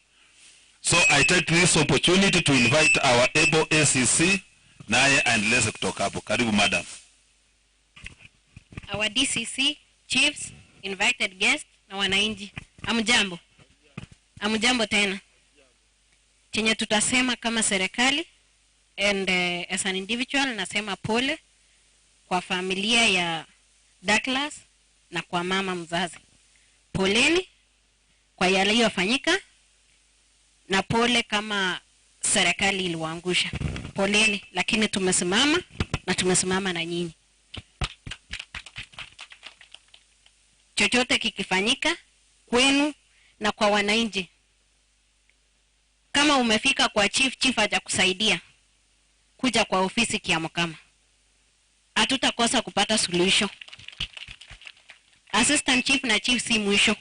So I take this opportunity to invite our able ACC naye aendeleze kutoka hapo. Karibu madam. Our DCC, chiefs, invited guests na wananchi. Hamjambo. Hamjambo tena. Chenye tutasema kama serikali and as an individual, nasema pole kwa familia ya Douglas na kwa mama mzazi. Poleni kwa yaliyofanyika na pole kama serikali iliwaangusha. Poleni, lakini tumesimama na tumesimama na nyinyi. Chochote kikifanyika kwenu na kwa wananchi, kama umefika kwa chief, chief hajakusaidia, kuja kwa ofisi Kiamokama, hatutakosa kupata suluhisho. Assistant chief na chief si mwisho.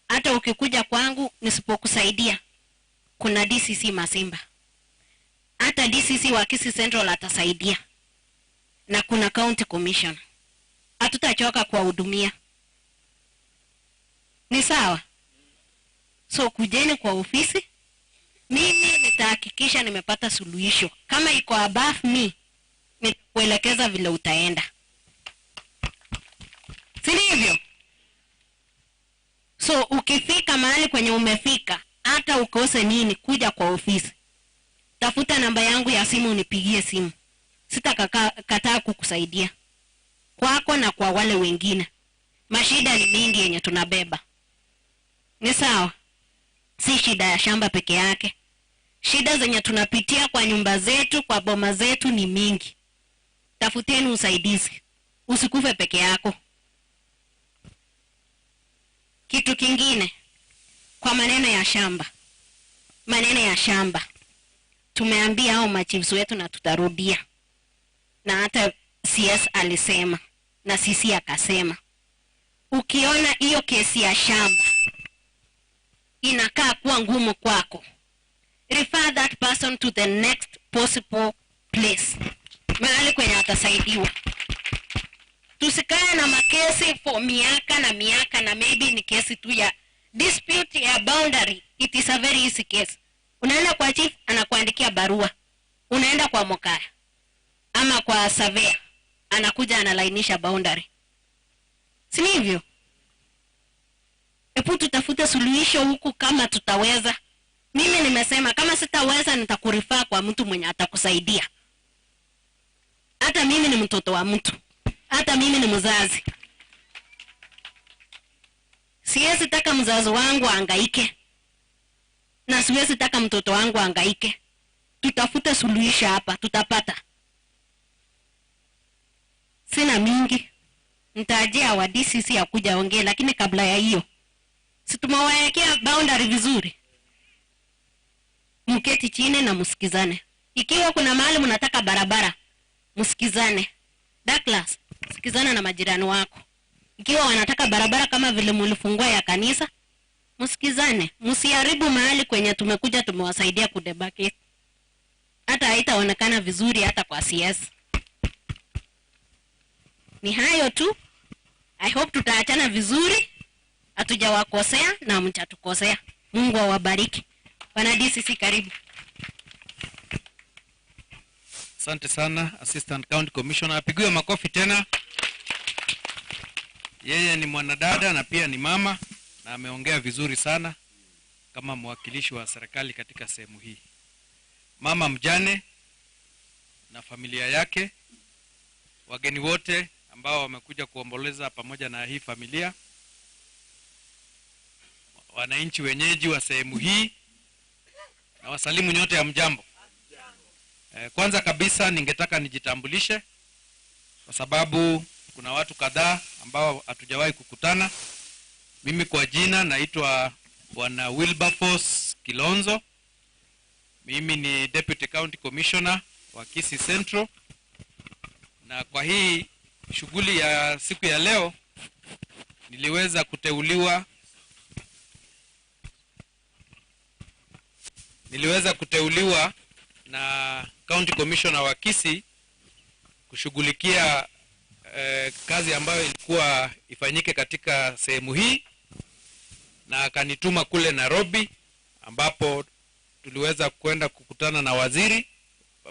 Hata ukikuja kwangu nisipokusaidia, kuna DCC Masimba, hata DCC wa Kisii Central atasaidia, na kuna county commissioner. Hatutachoka kuwahudumia, ni sawa? So kujeni kwa ofisi, mimi nitahakikisha nimepata suluhisho. Kama iko above me, nitakuelekeza vile utaenda, si ndivyo? So ukifika mahali kwenye umefika, hata ukose nini, kuja kwa ofisi, tafuta namba yangu ya simu, unipigie simu. Sitakataa kukusaidia kwako na kwa wale wengine. Mashida ni mingi yenye tunabeba, ni sawa? Si shida ya shamba peke yake. Shida zenye tunapitia kwa nyumba zetu, kwa boma zetu ni mingi. Tafuteni usaidizi, usikufe peke yako. Kitu kingine, kwa maneno ya shamba, maneno ya shamba tumeambia hao machiefs wetu na tutarudia, na hata CS alisema na CC akasema, ukiona hiyo kesi ya shamba inakaa kuwa ngumu kwako, refer that person to the next possible place, mahali kwenye atasaidiwa. Tusikae na makesi for miaka na miaka, na maybe ni kesi tu ya dispute ya boundary. It is a very easy case. Unaenda kwa chief, anakuandikia barua, unaenda kwa mokaya ama kwa surveyor, anakuja analainisha boundary, si ndivyo? Hebu tutafute suluhisho huku kama tutaweza. Mimi nimesema kama sitaweza nitakurifaa kwa mtu mwenye atakusaidia. Hata mimi ni mtoto wa mtu, hata mimi ni mzazi. Siwezi taka mzazi wangu ahangaike na siwezi taka mtoto wangu ahangaike. Tutafute suluhisho hapa, tutapata. Sina mingi, nitajia wa DCC akuja ongee, lakini kabla ya hiyo, si tumewawekea boundary vizuri? Mketi chini na msikizane. Ikiwa kuna mahali mnataka barabara, msikizane. Douglas, sikizana na majirani wako. Ikiwa wanataka barabara kama vile mlifungua ya kanisa, msikizane. Msiharibu mahali kwenye tumekuja tumewasaidia kudebaki. Hata haitaonekana vizuri hata kwa CS. Ni hayo tu. I hope tutaachana vizuri. Hatujawakosea na mtatukosea. Mungu awabariki. Bwana DCC, karibu. Asante sana Assistant County Commissioner, apigiwe makofi tena. Yeye ni mwanadada na pia ni mama na ameongea vizuri sana kama mwakilishi wa serikali katika sehemu hii. Mama mjane na familia yake, wageni wote ambao wamekuja kuomboleza pamoja na hii familia, wananchi wenyeji wa sehemu hii, na wasalimu nyote ya mjambo. Kwanza kabisa ningetaka nijitambulishe kwa sababu kuna watu kadhaa ambao hatujawahi kukutana. Mimi kwa jina naitwa Bwana Wilberforce Kilonzo. Mimi ni Deputy County Commissioner wa Kisii Central, na kwa hii shughuli ya siku ya leo niliweza kuteuliwa na County Commissioner wa Kisii kushughulikia kazi ambayo ilikuwa ifanyike katika sehemu hii, na akanituma kule Nairobi ambapo tuliweza kwenda kukutana na Waziri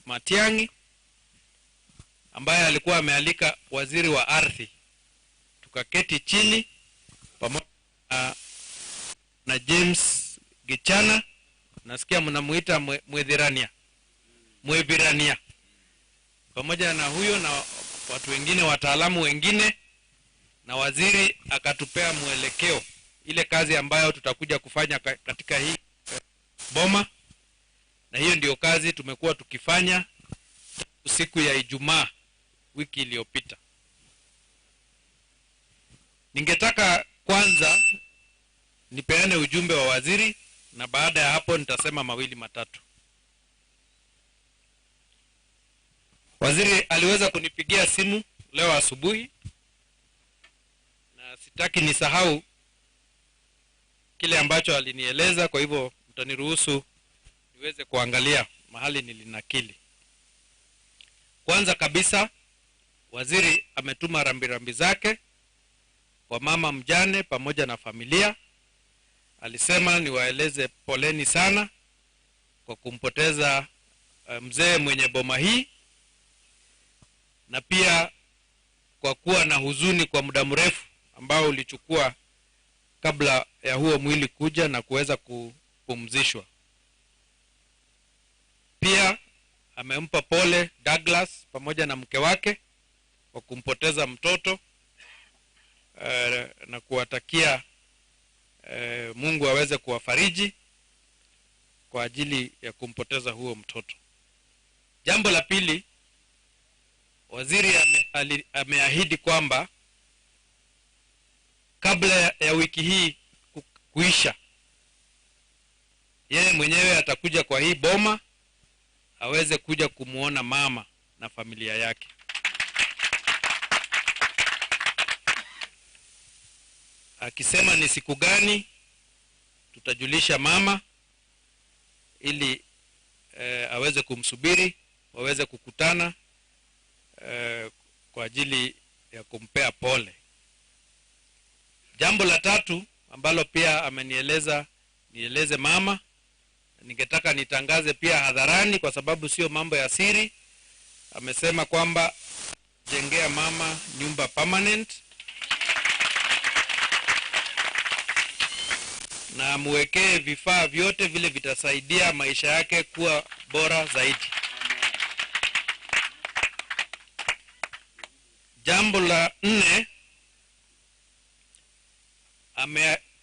Matiang'i ambaye alikuwa amealika waziri wa ardhi. Tukaketi chini pamoja na James Gichana, nasikia mnamuita Mwethirania, pamoja na huyo na watu wengine, wataalamu wengine, na waziri akatupea mwelekeo ile kazi ambayo tutakuja kufanya katika hii boma, na hiyo ndio kazi tumekuwa tukifanya siku ya Ijumaa wiki iliyopita. Ningetaka kwanza nipeane ujumbe wa waziri na baada ya hapo nitasema mawili matatu. Waziri aliweza kunipigia simu leo asubuhi na sitaki nisahau kile ambacho alinieleza, kwa hivyo mtaniruhusu niweze kuangalia mahali nilinakili. Kwanza kabisa, waziri ametuma rambirambi zake kwa mama mjane pamoja na familia. Alisema niwaeleze poleni sana kwa kumpoteza mzee mwenye boma hii na pia kwa kuwa na huzuni kwa muda mrefu ambao ulichukua kabla ya huo mwili kuja na kuweza kupumzishwa. Pia amempa pole Douglas pamoja na mke wake kwa kumpoteza mtoto na kuwatakia Mungu aweze kuwafariji kwa ajili ya kumpoteza huo mtoto. Jambo la pili, waziri ameahidi kwamba kabla ya wiki hii kuisha, yeye mwenyewe atakuja kwa hii boma aweze kuja kumuona mama na familia yake. Akisema ni siku gani tutajulisha mama ili aweze kumsubiri, waweze kukutana kwa ajili ya kumpea pole. Jambo la tatu ambalo pia amenieleza nieleze mama, ningetaka nitangaze pia hadharani kwa sababu sio mambo ya siri. Amesema kwamba jengea mama nyumba permanent na amwekee vifaa vyote vile vitasaidia maisha yake kuwa bora zaidi. Jambo la nne,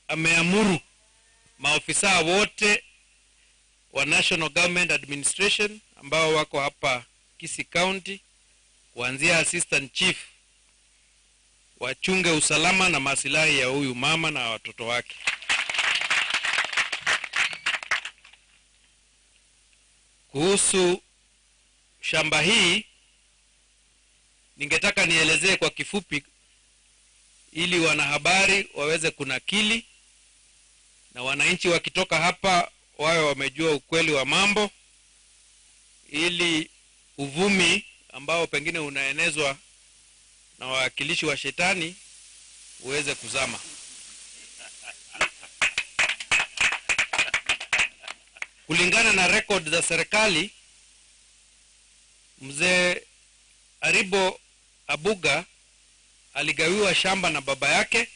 ameamuru maofisa wote wa National Government Administration ambao wako hapa Kisii County, kuanzia assistant chief, wachunge usalama na masilahi ya huyu mama na watoto wake. Kuhusu shamba hii ningetaka nielezee kwa kifupi ili wanahabari waweze kunakili na wananchi wakitoka hapa wawe wamejua ukweli wa mambo, ili uvumi ambao pengine unaenezwa na wawakilishi wa shetani uweze kuzama. Kulingana na record za serikali, mzee Aribo Abuga aligawiwa shamba na baba yake,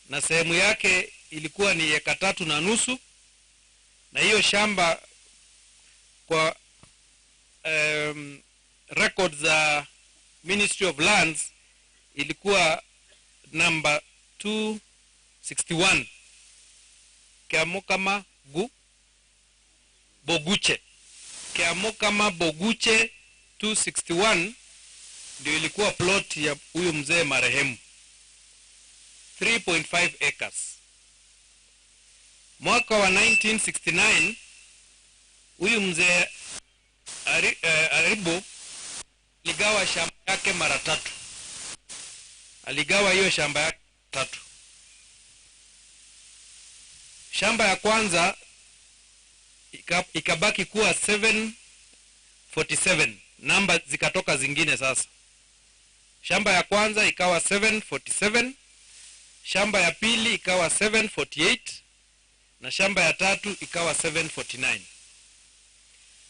na sehemu yake ilikuwa ni eka 3.5, na hiyo shamba kwa record za Ministry of Lands ilikuwa number 261 Kiamokama gu Boguche. Kiamokama Boguche 261 ndio ilikuwa plot ya huyu mzee marehemu, 3.5 acres. Mwaka wa 1969 huyu mzee Aribo aligawa shamba yake mara tatu. Aligawa hiyo shamba yake tatu. Shamba ya kwanza ikabaki kuwa 747, namba zikatoka zingine sasa. Shamba ya kwanza ikawa 747, shamba ya pili ikawa 748 na shamba ya tatu ikawa 749.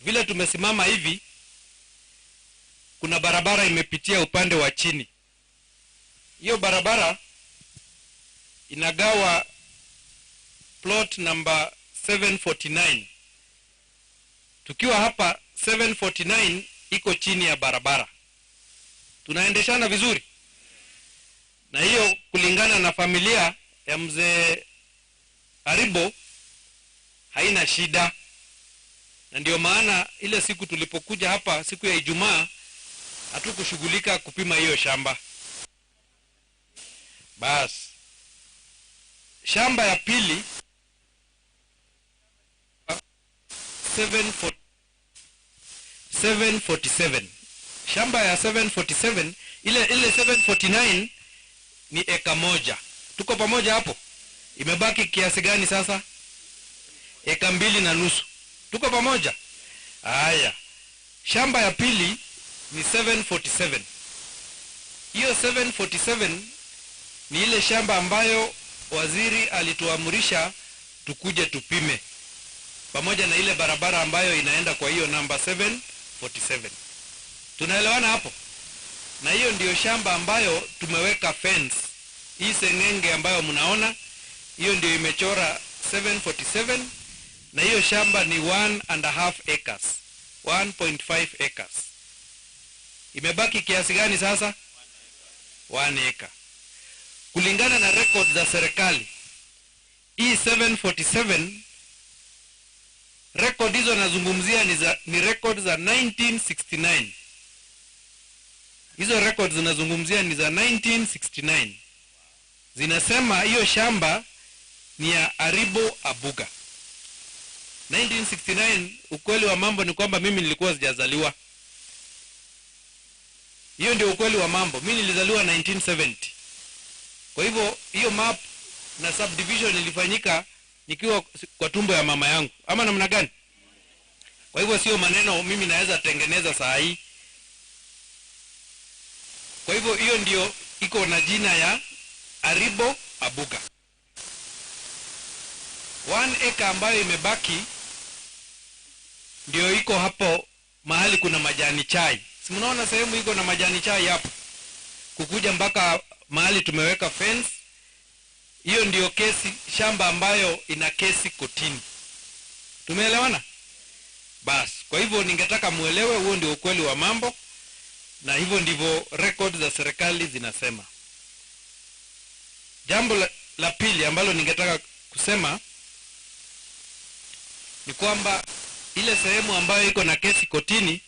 Vile tumesimama hivi, kuna barabara imepitia upande wa chini. Hiyo barabara inagawa plot number 749. Tukiwa hapa 749 iko chini ya barabara. Tunaendeshana vizuri. Na hiyo kulingana na familia ya mzee Aribo haina shida. Na ndio maana ile siku tulipokuja hapa siku ya Ijumaa hatukushughulika kupima hiyo shamba. Basi shamba ya pili 7 747 shamba ya 747 ile ile 749 ni eka moja. Tuko pamoja hapo? Imebaki kiasi gani sasa? Eka mbili na nusu. Tuko pamoja? Haya, shamba ya pili ni 747. Hiyo 747 ni ile shamba ambayo waziri alituamrisha tukuje tupime, pamoja na ile barabara ambayo inaenda kwa hiyo namba 747. Tunaelewana hapo? Na hiyo ndiyo shamba ambayo tumeweka fence. Hii seng'enge ambayo mnaona hiyo ndio imechora 747, na hiyo shamba ni 1.5 acres, 1.5 acres. Imebaki kiasi gani sasa? 1 acre. Kulingana na record za serikali, hii 747 record hizo nazungumzia ni, za, ni record za 1969. Hizo record zinazungumzia ni za 1969. Zinasema hiyo shamba ni ya Aribo Abuga. 1969, ukweli wa mambo ni kwamba mimi nilikuwa sijazaliwa. Hiyo ndio ukweli wa mambo. Mimi nilizaliwa 1970. Kwa hivyo hiyo map na subdivision ilifanyika nikiwa kwa tumbo ya mama yangu, ama namna gani? Kwa hivyo sio maneno mimi naweza tengeneza saa hii. Kwa hivyo hiyo ndio iko na jina ya Aribo Abuga. One acre ambayo imebaki ndio iko hapo mahali kuna majani chai. Si mnaona sehemu iko na majani chai hapo, kukuja mpaka mahali tumeweka fence. Hiyo ndiyo kesi, shamba ambayo ina kesi kotini. Tumeelewana? Bas, kwa hivyo ningetaka muelewe, huo ndio ukweli wa mambo, na hivyo ndivyo record za serikali zinasema. Jambo la, la pili ambalo ningetaka kusema ni kwamba ile sehemu ambayo iko na kesi kotini,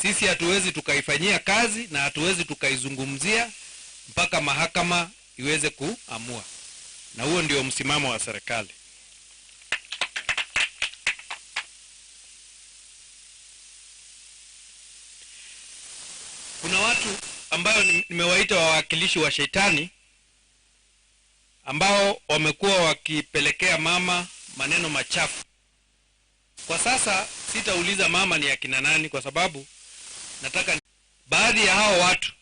sisi hatuwezi tukaifanyia kazi na hatuwezi tukaizungumzia mpaka mahakama iweze kuamua, na huo ndio msimamo wa serikali. Kuna watu ambayo nimewaita wawakilishi wa shetani ambao wamekuwa wakipelekea mama maneno machafu. Kwa sasa sitauliza mama ni akina nani, kwa sababu nataka baadhi ya hao watu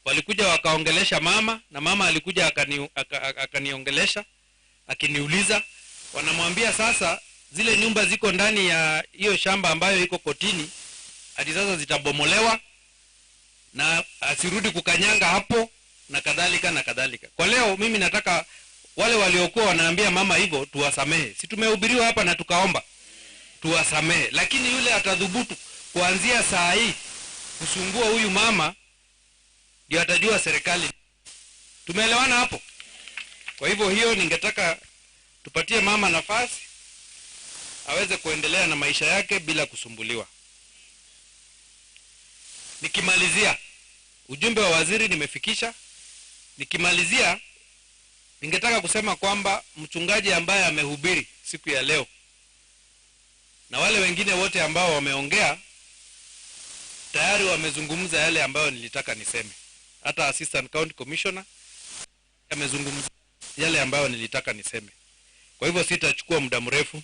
walikuja wakaongelesha mama, na mama alikuja akani, akaniongelesha akiniuliza, wanamwambia sasa zile nyumba ziko ndani ya hiyo shamba ambayo iko kotini hadi sasa zitabomolewa na asirudi kukanyanga hapo na kadhalika na kadhalika. Kwa leo mimi nataka wale waliokuwa wanaambia mama hivyo tuwasamehe. Si tumehubiriwa hapa na tukaomba tuwasamehe, lakini yule atadhubutu kuanzia saa hii kusumbua huyu mama ndio atajua serikali. Tumeelewana hapo? Kwa hivyo hiyo ningetaka tupatie mama nafasi aweze kuendelea na maisha yake bila kusumbuliwa. Nikimalizia, ujumbe wa waziri nimefikisha. Nikimalizia, ningetaka kusema kwamba mchungaji ambaye amehubiri siku ya leo na wale wengine wote ambao wameongea tayari wamezungumza yale ambayo nilitaka niseme. Hata Assistant County Commissioner amezungumza yale ambayo nilitaka niseme. Kwa hivyo sitachukua muda mrefu.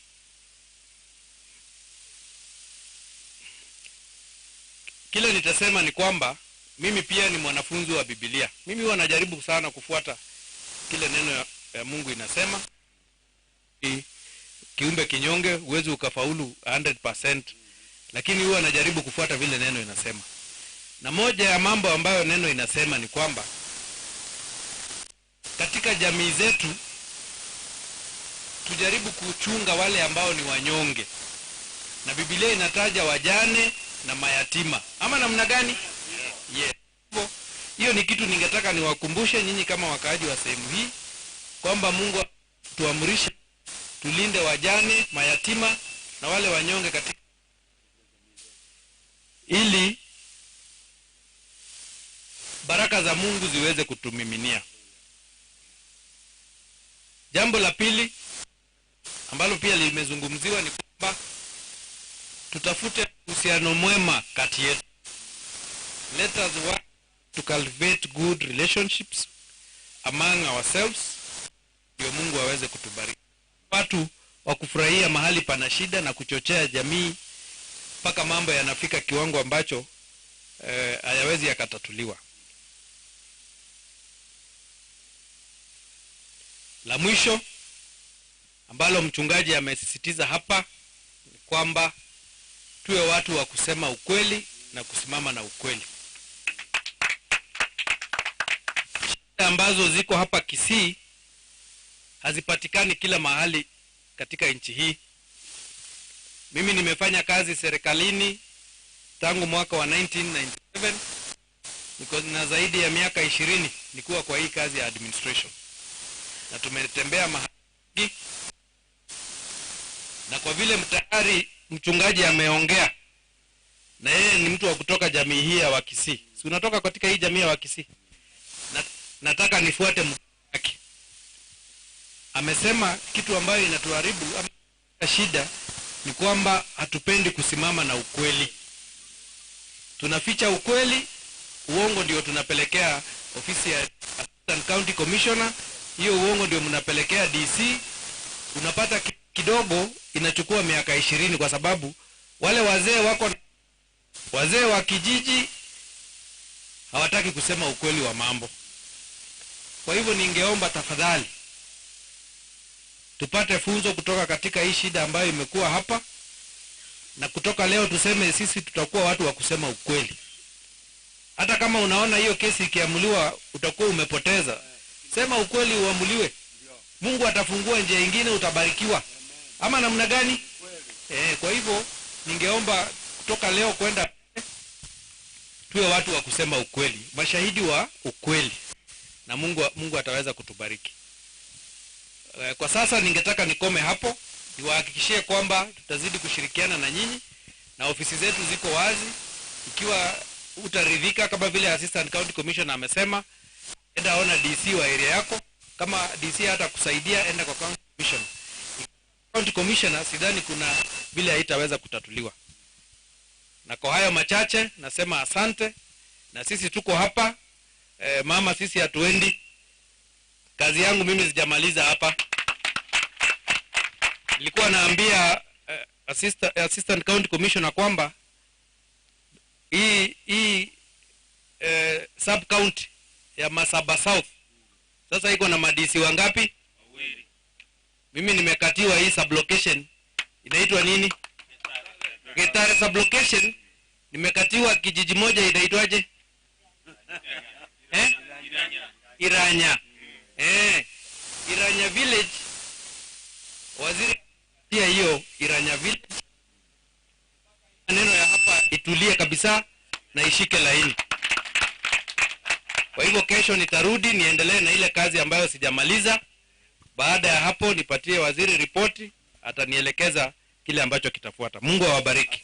Kile nitasema ni kwamba mimi pia ni mwanafunzi wa Biblia. Mimi huwa najaribu sana kufuata kile neno ya, ya Mungu inasema. Kiumbe kinyonge huwezi ukafaulu 100%, lakini huwa najaribu kufuata vile neno inasema. Na moja ya mambo ambayo neno inasema ni kwamba katika jamii zetu tujaribu kuchunga wale ambao ni wanyonge, na Biblia inataja wajane na mayatima, ama namna gani? Yes. Hivyo, Hiyo ni kitu ningetaka niwakumbushe nyinyi kama wakaaji wa sehemu hii kwamba Mungu tuamrishe tulinde wajane, mayatima na wale wanyonge katika ili baraka za Mungu ziweze kutumiminia. Jambo la pili ambalo pia limezungumziwa ni kwamba tutafute uhusiano mwema kati yetu. Let us work to cultivate good relationships among ourselves, ndio Mungu aweze kutubariki. Watu wa kufurahia mahali pana shida na kuchochea jamii mpaka mambo yanafika kiwango ambacho hayawezi yakatatuliwa. La mwisho ambalo mchungaji amesisitiza hapa ni kwamba tuwe watu wa kusema ukweli na kusimama na ukweli. Shida ambazo ziko hapa Kisii hazipatikani kila mahali katika nchi hii. Mimi nimefanya kazi serikalini tangu mwaka wa 1997, niko na zaidi ya miaka 20 nikiwa kwa hii kazi ya administration, na tumetembea mahali mengi, na kwa vile tayari mchungaji ameongea na yeye ni mtu wa kutoka jamii hii ya Wakisii, si unatoka katika hii jamii ya Wakisii? Na, nataka nifuate wake. Amesema kitu ambayo inatuharibu ama shida ni kwamba hatupendi kusimama na ukweli. Tunaficha ukweli, uongo ndio tunapelekea ofisi ya Assistant County Commissioner, hiyo uongo ndio mnapelekea DC. Unapata kidogo inachukua miaka 20 kwa sababu wale wazee wako, wazee wa kijiji hawataki kusema ukweli wa mambo. Kwa hivyo ningeomba tafadhali tupate funzo kutoka katika hii shida ambayo imekuwa hapa, na kutoka leo tuseme sisi tutakuwa watu wa kusema ukweli. Hata kama unaona hiyo kesi ikiamuliwa utakuwa umepoteza, sema ukweli uamuliwe. Mungu atafungua njia ingine, utabarikiwa. Ama namna gani? Kwa hivyo ningeomba kutoka leo kwenda tuwe watu wa kusema ukweli, mashahidi wa ukweli, na Mungu ataweza kutubariki. Kwa sasa ningetaka nikome hapo, niwahakikishie kwamba tutazidi kushirikiana na nyinyi na ofisi zetu ziko wazi. Ikiwa utaridhika kama vile Assistant County Commissioner amesema, enda ona DC wa area yako. Kama DC hata kusaidia, enda kwa County Commissioner. County Commissioner sidhani kuna vile haitaweza kutatuliwa. Na kwa hayo machache nasema asante, na sisi tuko hapa. Mama, sisi hatuendi. Kazi yangu mimi sijamaliza hapa. Nilikuwa naambia Assistant County Commissioner kwamba hii sub county ya Masaba South sasa iko na madisi wangapi? Wawili. Mimi nimekatiwa hii sublocation inaitwa nini? Getare sublocation. Nimekatiwa kijiji moja inaitwaje? Iranya. Iranya village. Waziri pia hiyo Iranya village. Maneno ya hapa itulie kabisa na ishike laini. Kwa hivyo kesho nitarudi niendelee na ile kazi ambayo sijamaliza. Baada ya hapo nipatie waziri ripoti, atanielekeza kile ambacho kitafuata. Mungu awabariki.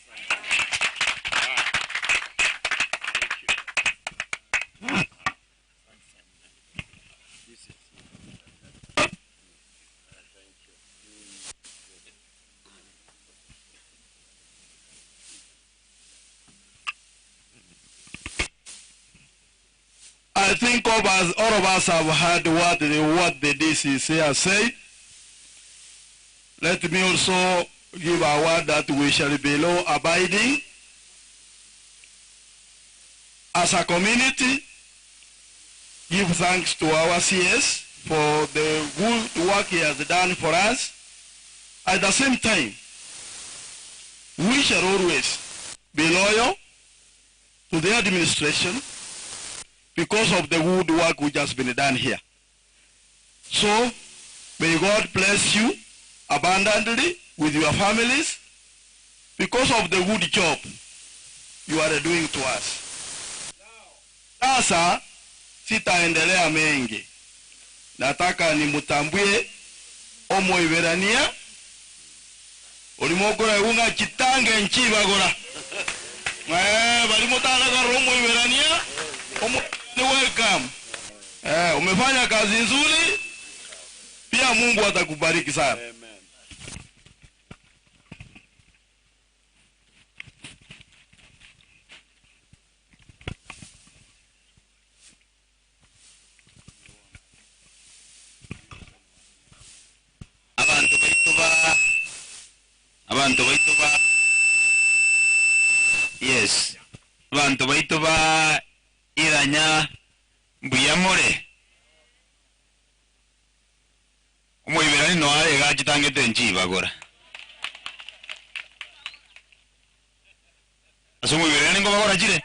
I think all of us have heard what the DCC has said. Let me also give a word that we shall be law abiding. As a community, give thanks to our CS for the good work he has done for us. At the same time, we shall always be loyal to the administration because of the good work which has been done here. So, may God bless you abundantly with your families because of the good job you are doing to us. Sasa, sitaendelea mengi. Nataka nimutambue Omoiberania olimokora unga chitange nchibagora. Balimotana Omoiberania. Omo, welcome. Umefanya kazi nzuri. Pia Mungu atakubariki sana. Abanto baito ba abanto baito ba yes abanto baito ba Iranya mbuya more? Omoiberani noyo are iga achitangete nchibagora. Ase omoiberani nkobagora chire?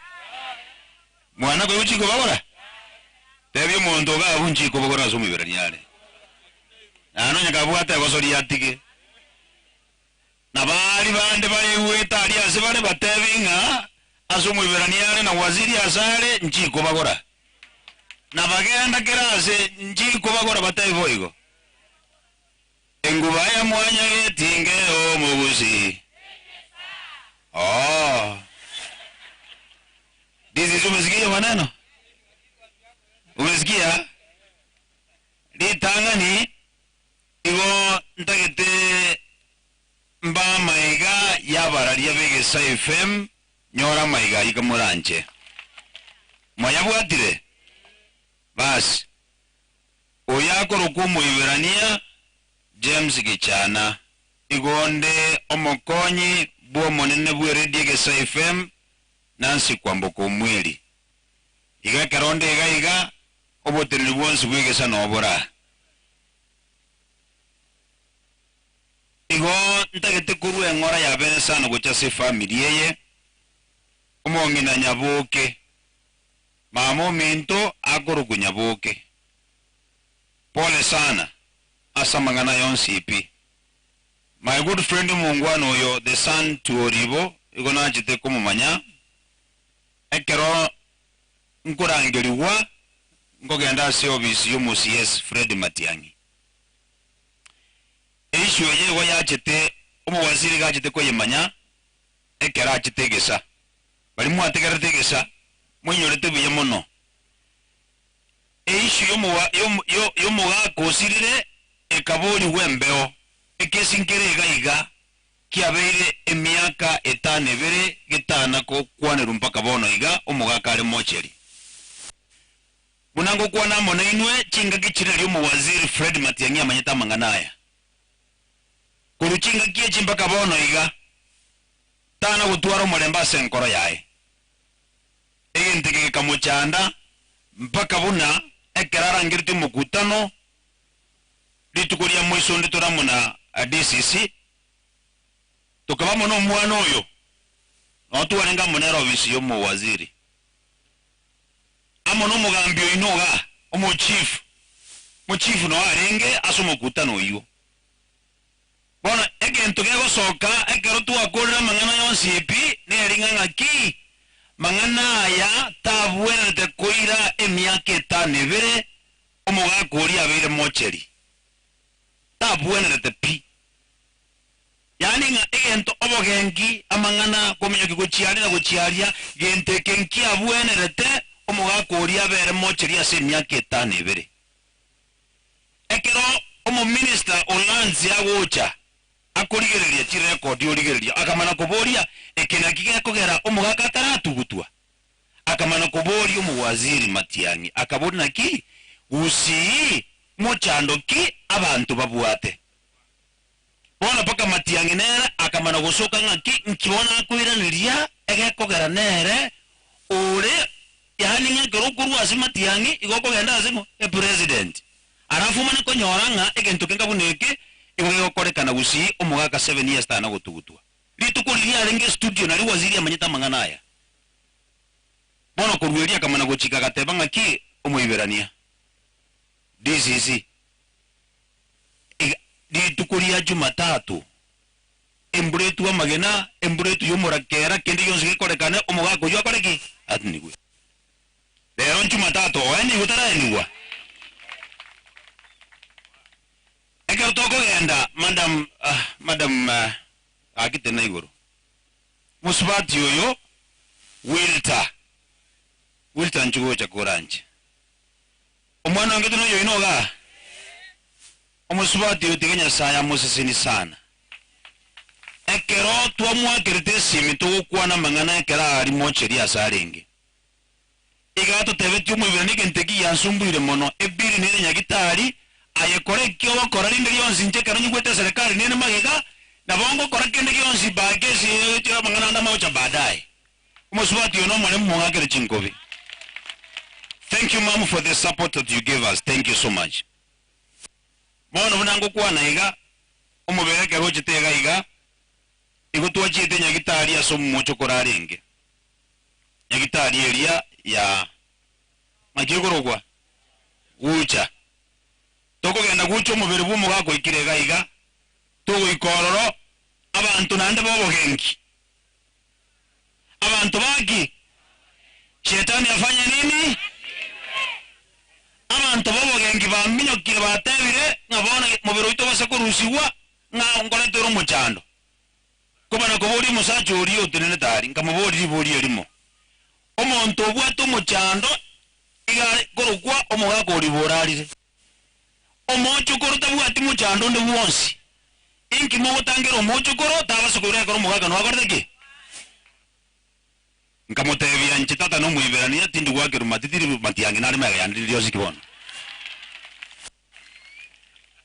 Mwana koigwa chikobagora? Tebia omonto iga abwo nchikobagora ase omoiberani are. Naende onye kabwate egosoria atige. Na baria bande baigwete aria ase bare batebi ng'a ase Omoiberania are na waziri asare nchikobagora. Na bagenda kera ase nchikobagora batebi boigo. Enguba ya mwanyagetinge omogusi. Oh. This is umesikia hiyo maneno? Umesikia? Ritang'ani Igo ntagete mba amaiga y'abararia b'Egesae FM, nyore amaiga ayio kamoranche. Mwayabwatire? Basi, oyo akorokwa Omoiberania, James Gichana. Igo onde omokonyi bw'omonene bw'eredio Egesae FM, Nancy Kwamboka Omweri. Igo ekero onde iga iga, oboteneneri bwonsi bw'egesa nobora. Igo ntagete korua eng'ora ya bene sana gocha ase efamiri eye, omong'ina Nyaboke, mama ominto akorokwa Nyaboke. Pole sana ase amang'ana aya onsi pi. My good friend omongwana oyo the son to Oribo igo nachete komomanya ekero nkorangerigwa nkogenda ase ofisi y'omo CS Fred Matiang'i. Eissue eye igo yachete omowaziri iga achete koyemanya ekero achete egesa. Baria mwategererete egesa moinyorete buya mono. Eissue y'omowa y'omo yo y'omogaka osirire ekaborigwa embeo, ekesi nkere iga iga kiabeire emiaka etano ebere getana gokwanerwa mpaka bono iga omogaka are mocheri. Buna ngokwana amo nainwe chingaki chiria nario omowaziri Fred Matiang'i amanyete amang'ana aya. Korwa chingaki echi mpaka bono iga, tana gotwara omorembe ase enkoro yaye. Egento eke gekamochanda mpaka buna ekero arangeretie omokutano rituko ria moiso onde tore amo na DCC, tokaba amo nomwana oyo, nao twarenge amo nere ofisi y'omowaziri. Amo nomogambi oino iga, omochifu, mochifu nao arenge ase omokutano oyio. Bono egento gegosoka ekero twakorire amang'ana yonsi pi, neri ng'a ng'aki, mang'ana aya tabwenerete koira emiaka etano ebere, omogaka oria abeire mocheri. Tabwenerete pi. Yaani ng'a egento obogenki, amang'ana, kominyokia gochia aria na gochia aria, gento eke nkiabwenerete omogaka oria abere mocheri ase emiaka etano ebere. Ekero omominister o lands agocha akorigereria chirecord origereria akamana koboria eke naki gekogera omogaka ataratugutwa? Akamana koboria omowaziri Matiang'i akaboria naki gusii mochando ki abanto babwate? Bono mpaka Matiang'i nere akamana gosoka ng'aki nki bono akoiraneria egekogera nere ore yaani ng'a ekero okorwa ase Matiang'i igo okogenda ase ng'o? Epresident. Alafu omanye konyora ng'a egento kenga buna eke igo gegokorekana gusii omogaka 7 years tana gotugutwa. Rituko riria arenge estudio nario waziri amanyete amang'ana aya. Bono korwa erio akamana gochika agateba ng'aki omoiberania. DCC. Iga rituko ria Jumatatu, embura etwe amagena, embura etwe y'omorakera, kende gionsi gekorekane, omogaka oyio akore ki? Atinigwe. Rero Jumatatu, oenigwe taraenigwa? Ekero tokogenda, madam, ah, madam, ah, gaki tena igoro. Mosubati oyo, Wilta, Wilta inchuo gocha koranche. Omwana onge tinoyo oino igaa? Omosubati oyo tiga Nyasaye amoseseni sana. Ekero twamwakerete esimi togokwana amang'ana ekero aria mocheri ase arenge. Iga atotebetie omoibera negento eki giansumbuire mono, ebiri nere nyagitari, aye kora eki ogokora rinde rionsi inche ekero nyigwete eserekari nere magega, nabo ngokora kende gionsi bake ase amang'ana ande amagocha baadaye. Omosubati oyo nomoremu mong'akere chinkobi. Thank you mum for the support that you gave us, thank you so much. Bono buna ngokwana iga, omobere ekero ochete iga iga, igo twachiete nyagitari ase omomochokoro arenge. Nyagitari eria ya ng'aki ekorokwa? Gucha. Tokogenda gucha omobere bw'omogaka oikire iga iga, togoika ororo, abanto naende bobogenki. Abanto baki? Shetani afanye nini? Abanto b'obogenki baminyokire batebire ng'a bono mobere oito obase korusigwa, ng'a nkorete ore omochando. Komana koboria omosacha oria otenenete aria, nkamoboria riborio erimo, Omonto obwate omochando iga are korokwa omogaka oria borarire? Omochokoro tabwati mochando onde bwonsi. Inki mogotangera omochokoro tabase koira ekero omogaka noakorete ki? Nkamotebia, Inche tata n'Omoiberania, tindi goakerwa matitiri matiang'i nare magega yane rinde rionsi ki bono?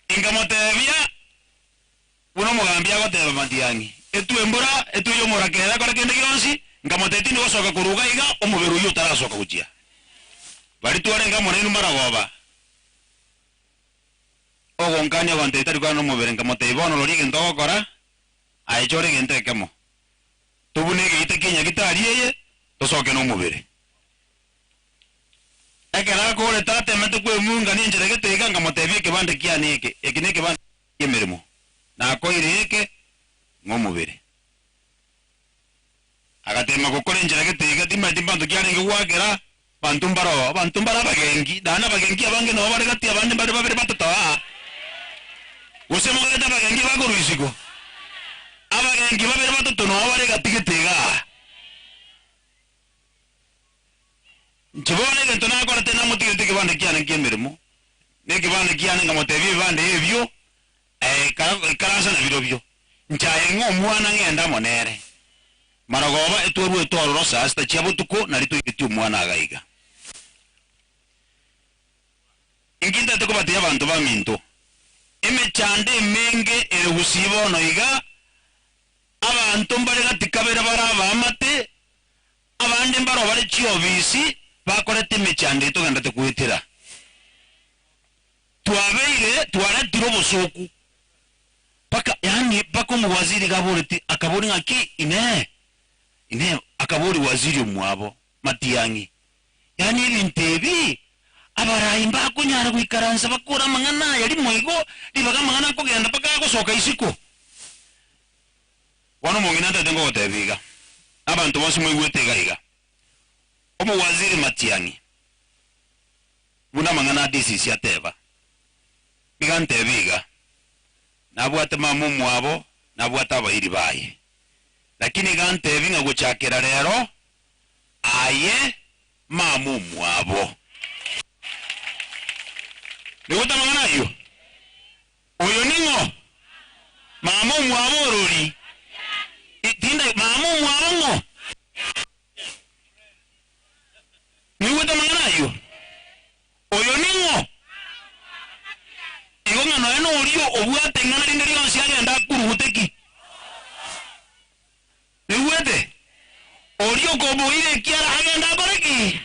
Inkamotebia, Buna omogambi agoteba matiang'i, Etwe embura, etwe y'omorakera ekore kende gionsi, nkamotebia, Tindi gosoka korwa iga iga, omobere oyio otarasoka gochia. Baria twarenge amo nainwe maragoba, ogonkania ogontebia tari kwana nomobere, nkamotebia, Bono roria egento ogokora, aye chora egento ekemo, tobune egeita kia nyagitari eye, tosoke nomobere. Ekero akorete atemete kwemungania enchera gete iga, nkamotebia, Ekebande kiane eke, eki nekebande ki'emeremo, nakoire eke ng'omobere. Agateema gokora enchera gete iga, timanyeti mbanto ki arenge goakera, abanto mbaroo, abanto mbare abagenki, naende abagenki abange nabo bare gati abande mbare babere batato aa. Gose mogerete abagenki bakorwa isiko? Abagenki babere batato nabo bare gati gete iga aa. Inche bono egento nakorete namotigerete ekebande kiane ki'emeremo, na ekebande kiane nkamotebia ebibande ebio, Ikaransa nabirobio, inche aye ng'a omwana ng'ende amo nere. Marogoba etwaruete ororo saa sita chia botuko, nario toigetie omwana iga iga. Inki ntagete kobatebia abanto baminto? Emechando emenge ere gusii bono iga, abanto mbare gati kabere bare abaamate, Abande mbaroo bare chiobisi bakorete emechando eye togenderete goetera. Twabeire twaretire obosooku mpaka yaani mpaka omowaziri iga aboreti akaboria ng'aki inee inee akaboria waziri omwabo Matiang'i yaani ebinto ebi abarai mbakonyara goikaransa bakore amang'ana aya rimo igo ribaga amang'ana akogenda mpaka agosoka isiko. Bono omong'ina ntagete ngogotebia iga, na abanto bonsi moigwete iga iga, Omowaziri Matiang'i, buna amang'ana a DCC ateba, niga ntebe iga, nabwate mama omwabo, nabwate abairi baye, lakini iga ntebi ng'a gochakera rero, aye mama omwabo. Noigwete amang'ana ayio? Oyo ning'o? Mama omwabo orori? Tinda mama omwabo ng'o? Noigwete amang'ana ayio? Oyo ning'o? Igo ng'a nonya noria obwate ing'ana rinde rionsi agende akurugute ki? Noigwete? Oria okoboira ekiara agende akore ki?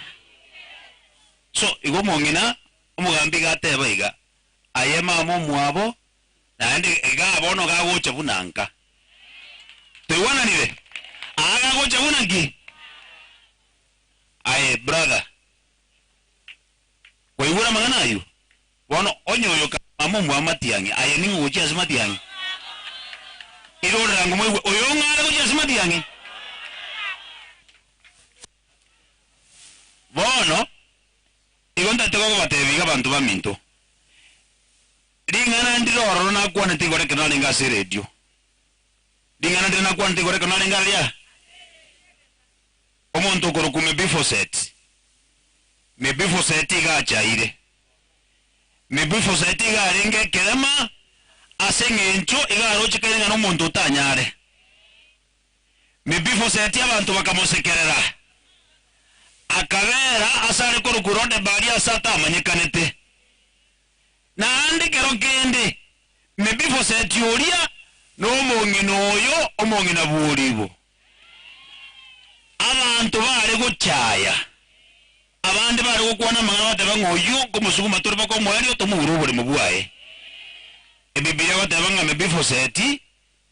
So igo omong'ina omogambi iga ateba iga, Aye mama omwabo, naende igaa bono gagocha buna nka. Toigwananire? Aa gagocha buna nki? Aye brother, kwaigure amang'ana ayio? Bono onye oyo ka mama omwabo Matiang'i, aye ning'o gochia ase Matiang'i? Irorera ngomoigwe, oyo ng'o are gochia ase Matiang'i? Bono. Igo ntagete kogobatebia iga abanto baminto, ring'ana ndire ororo nakwanete igoro ekero narenge ase eredio, ring'ana ndire nakwanete igoro ekero narenge aria, omonto okorokwa Mebifoset, Mebifoset iga achaire. Mefiboseti iga arenge ekerema ase engencho iga arochekaine ng'a nomonto otanyare. Mefiboseti abanto bakamosekerera, akabeera ase are korokwa Lodebari ase atamanyekanete. Naende kero kende Mefiboseti oria nomong'ina oyo omong'ina bw'oribo. Abanto baare gochaya, abande baare gokwana amang'ana bateba ng'a oyio nkomosuguma tore mpaka omoerio tomoure oboremo bwaye. Ebibilia egoteba ng'a Mefiboseti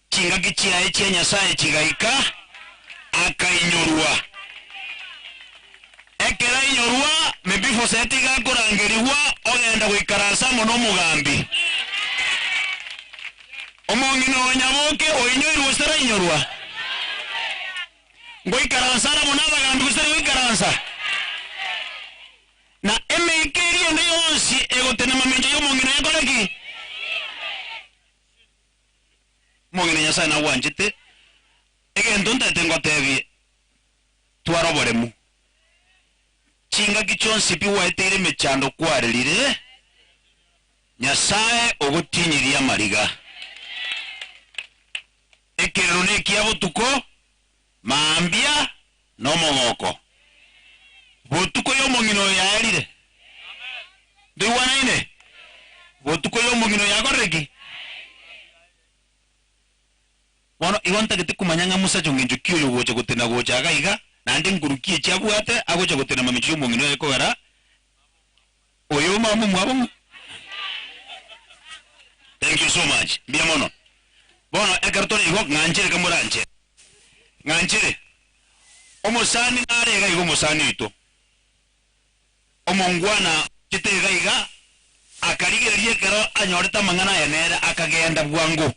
chingaki chiaye chia Nyasae chigaika, akainyorwa. Ekero ainyorwa, Mefiboseti iga akorangerigwa ogenda goikaransa amo nomogambi. Omong'ina o nyaboke oinyoirwe gose tarainyorwa? Ngoikaransa are amo nabagambi gose tari goikaransa? Na emeika eria ende yonsi egotenena mamincha y'omong'ina ekore ki? Omong'ina Nyasae nagwanchete, egento ntaete ngotebie, twara oboremu. Chingaki chionsi pi gwaeteire emechando kwarerire, Nyasae ogotinyirie amariga. Ekerero nekia botuko, mambia nomogoko. Botuko y'omong'ina oyo yaerire. Ntoigwanaine? Botuko y'omong'ina oyo yakorire ki? Bono igo ntagete komanya ng'a mosacha ongencho ki oyo ogocha gotena gocha iga iga, naende nguru ki echi abwate agocha gotena mamincha y'omong'ina oye kogera oyo mama omwabo ng'a. Thank you so much. Mbuya mono. Bono ekero tore igo ng'anchere kamoranche. Ng'anchere. Omosani nare iga iga omosani oito. Omongwana ochete iga iga, akarigereria ekero anyorete amang'ana aya nere akagenda bwango,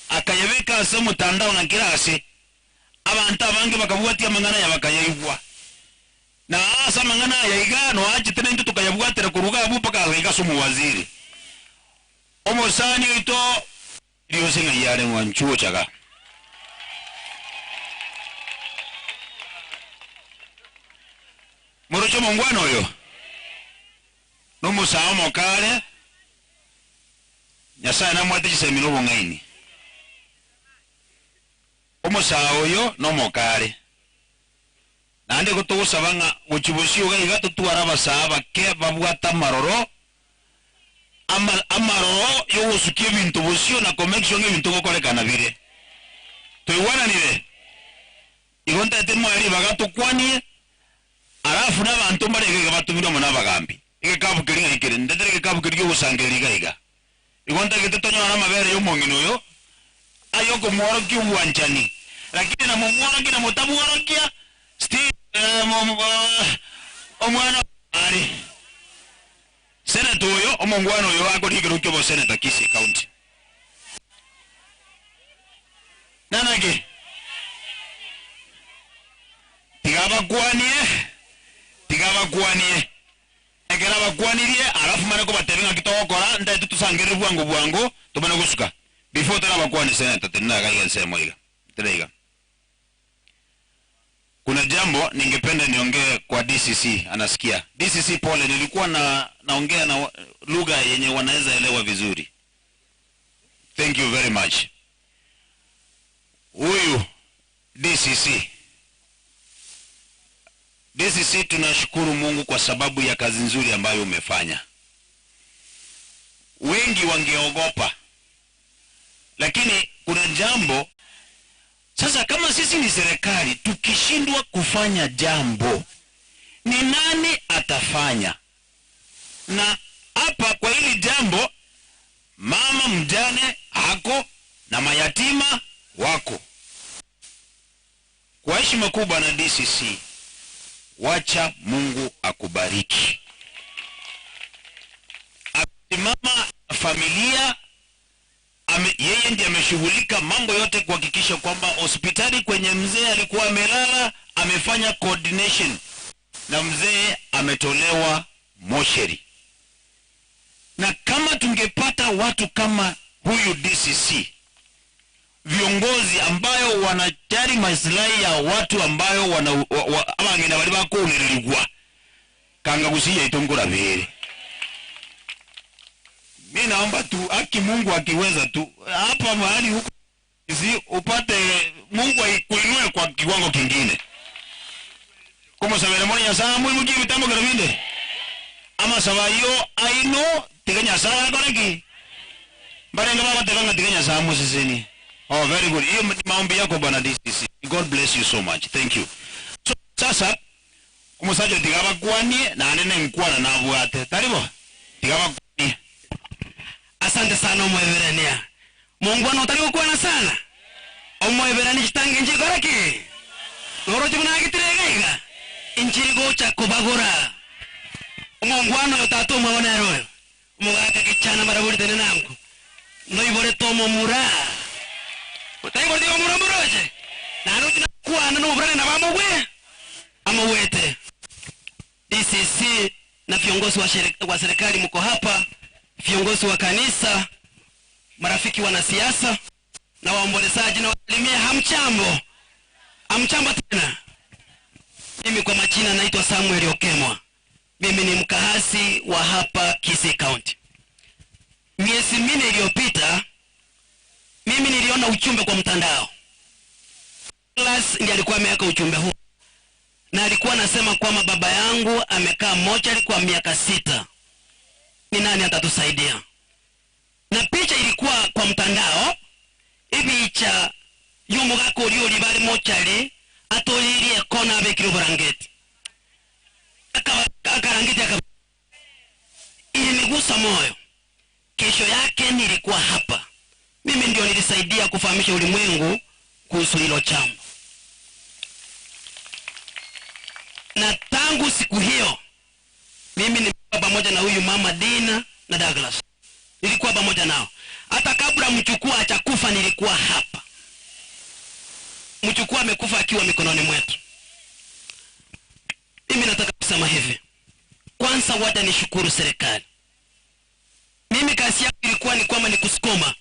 akayabeka ase omotandao na kera ase. Abanto abange bakabwatia amang'ana aya bakayaigwa. Na ase amang'ana aya iga noachete naintwe tokayabwatera korwa iga abwo mpaka agaika ase omowaziri. Omosani oito Rionsi ng'ai are ng'a nchuochaga. Moroche omongwana oyo? Nomosae omoke are, Nyasae namwate chisemi na obong'aini. Omosae oyo nomoke are. Naende igo togosaba ng'a gochia bosio iga iga totware abasae abake babwate amaroro ama amaroro yogosukia ebinto bosio na ko make sure ng'a ebinto ngokorekana bire. Toigwananire? Igo ntaete moe ribaga tokwanie, alafu na abanto mbare iga iga batomirwe amo na abagambi. Egekabu keria ng'ai kere? Ndetere egekabu keria kiogosangereria iga iga. Igo ntagete tonyore amabere y'omong'ina oyo ayokomworokia obwanchani, lakini namomworokia na motamworokia, still omwana are. Senator oyo, omongwana oyo akorigia ekerogo kia obosenator Kisii County. Nanaki? Tiga abakwanie, tiga abakwanie. Ekero abakwanirie, alafu mane kobatebia ng'aki togokora, ntaete tosangerere bwango bwango, tomane gosuka. Before otarabakwania senator, tenena iga iga ensemo iga, tenena iga. Kuna jambo ningependa niongee kwa DCC, anasikia. DCC pole, nilikuwa na naongea na lugha yenye wanaweza elewa vizuri. Thank you very much. Huyu DCC DCC tunashukuru Mungu kwa sababu ya kazi nzuri ambayo umefanya. Wengi wangeogopa, lakini kuna jambo sasa. Kama sisi ni serikali, tukishindwa kufanya jambo, ni nani atafanya? Na hapa kwa hili jambo, mama mjane ako na mayatima wako. Kwa heshima kubwa na DCC, wacha Mungu akubariki. Amesimama na familia ame, yeye ndiye ameshughulika mambo yote kuhakikisha kwamba hospitali kwenye mzee alikuwa amelala, amefanya coordination na mzee ametolewa mosheri. Na kama tungepata watu kama huyu DCC, viongozi ambayo wanajali maslahi ya watu ambayo wana wa, wa, abang'ina bari bakonererigwa kanga gusiya itongora bere. Mi naomba tu haki Mungu akiweza tu hapa mahali huko si upate Mungu aikuinue kwa kiwango kingine. Kumusabira moni Nyasaye mwimukie ebitambo kero binde. Amasabo ayio aino tiga Nyasaye akore ki? Mbarenge bagoteba ng'a tiga Nyasaye amosesenie. Oh, very good. Hiyo ni maombi yako bwana DCC. God bless you so much. Thank you. So, sasa omosacha tiga abakwanie naende nenkwana nabwate. Tari bo? Tiga abakwanie. Asante sana Omoeberania. Mongwana otari gokwana sana. Omoeberania chitangi nchikora ki? Noroche buna agitire iga iga? Inchiri gocha kobagora. Omongwana oyo tata omwabo nere oyo. Omogaka kichana marabori tene nango. Noiborete omomura. Otaiboreti omomura mboroche? Naende ochi nakwana noborane nabo amogwe? Amogwete. DCC na viongozi wa wa serikali mko hapa, viongozi wa kanisa, marafiki wanasiasa na waombolezaji, na wasalimia. Hamchambo? Hamchambo tena. Mimi kwa majina naitwa Samuel Okemwa. Mimi ni mkahazi wa hapa Kisii County. Miezi minne iliyopita mimi niliona ujumbe kwa mtandao. Douglas ndiye alikuwa ameweka ujumbe huu. Na alikuwa anasema kwamba baba yangu amekaa mochari kwa miaka 6. Ni nani atatusaidia? Na picha ilikuwa kwa mtandao, ibicha yumugaka uri uri bari mochari atoririe kona abekire oborangeti. Akarangeti akaba ilinigusa moyo. Kesho yake nilikuwa hapa. Mimi ndio nilisaidia kufahamisha ulimwengu kuhusu hilo jambo. Na tangu siku hiyo mimi nilikuwa pamoja na huyu mama Dina na Douglas. Nilikuwa pamoja nao. Hata kabla mchukua hajakufa nilikuwa hapa. Mchukua amekufa akiwa mikononi mwetu. Mimi nataka kusema hivi. Kwanza wacha nishukuru serikali. Mimi kazi yangu ilikuwa ni kwamba ni kusukuma,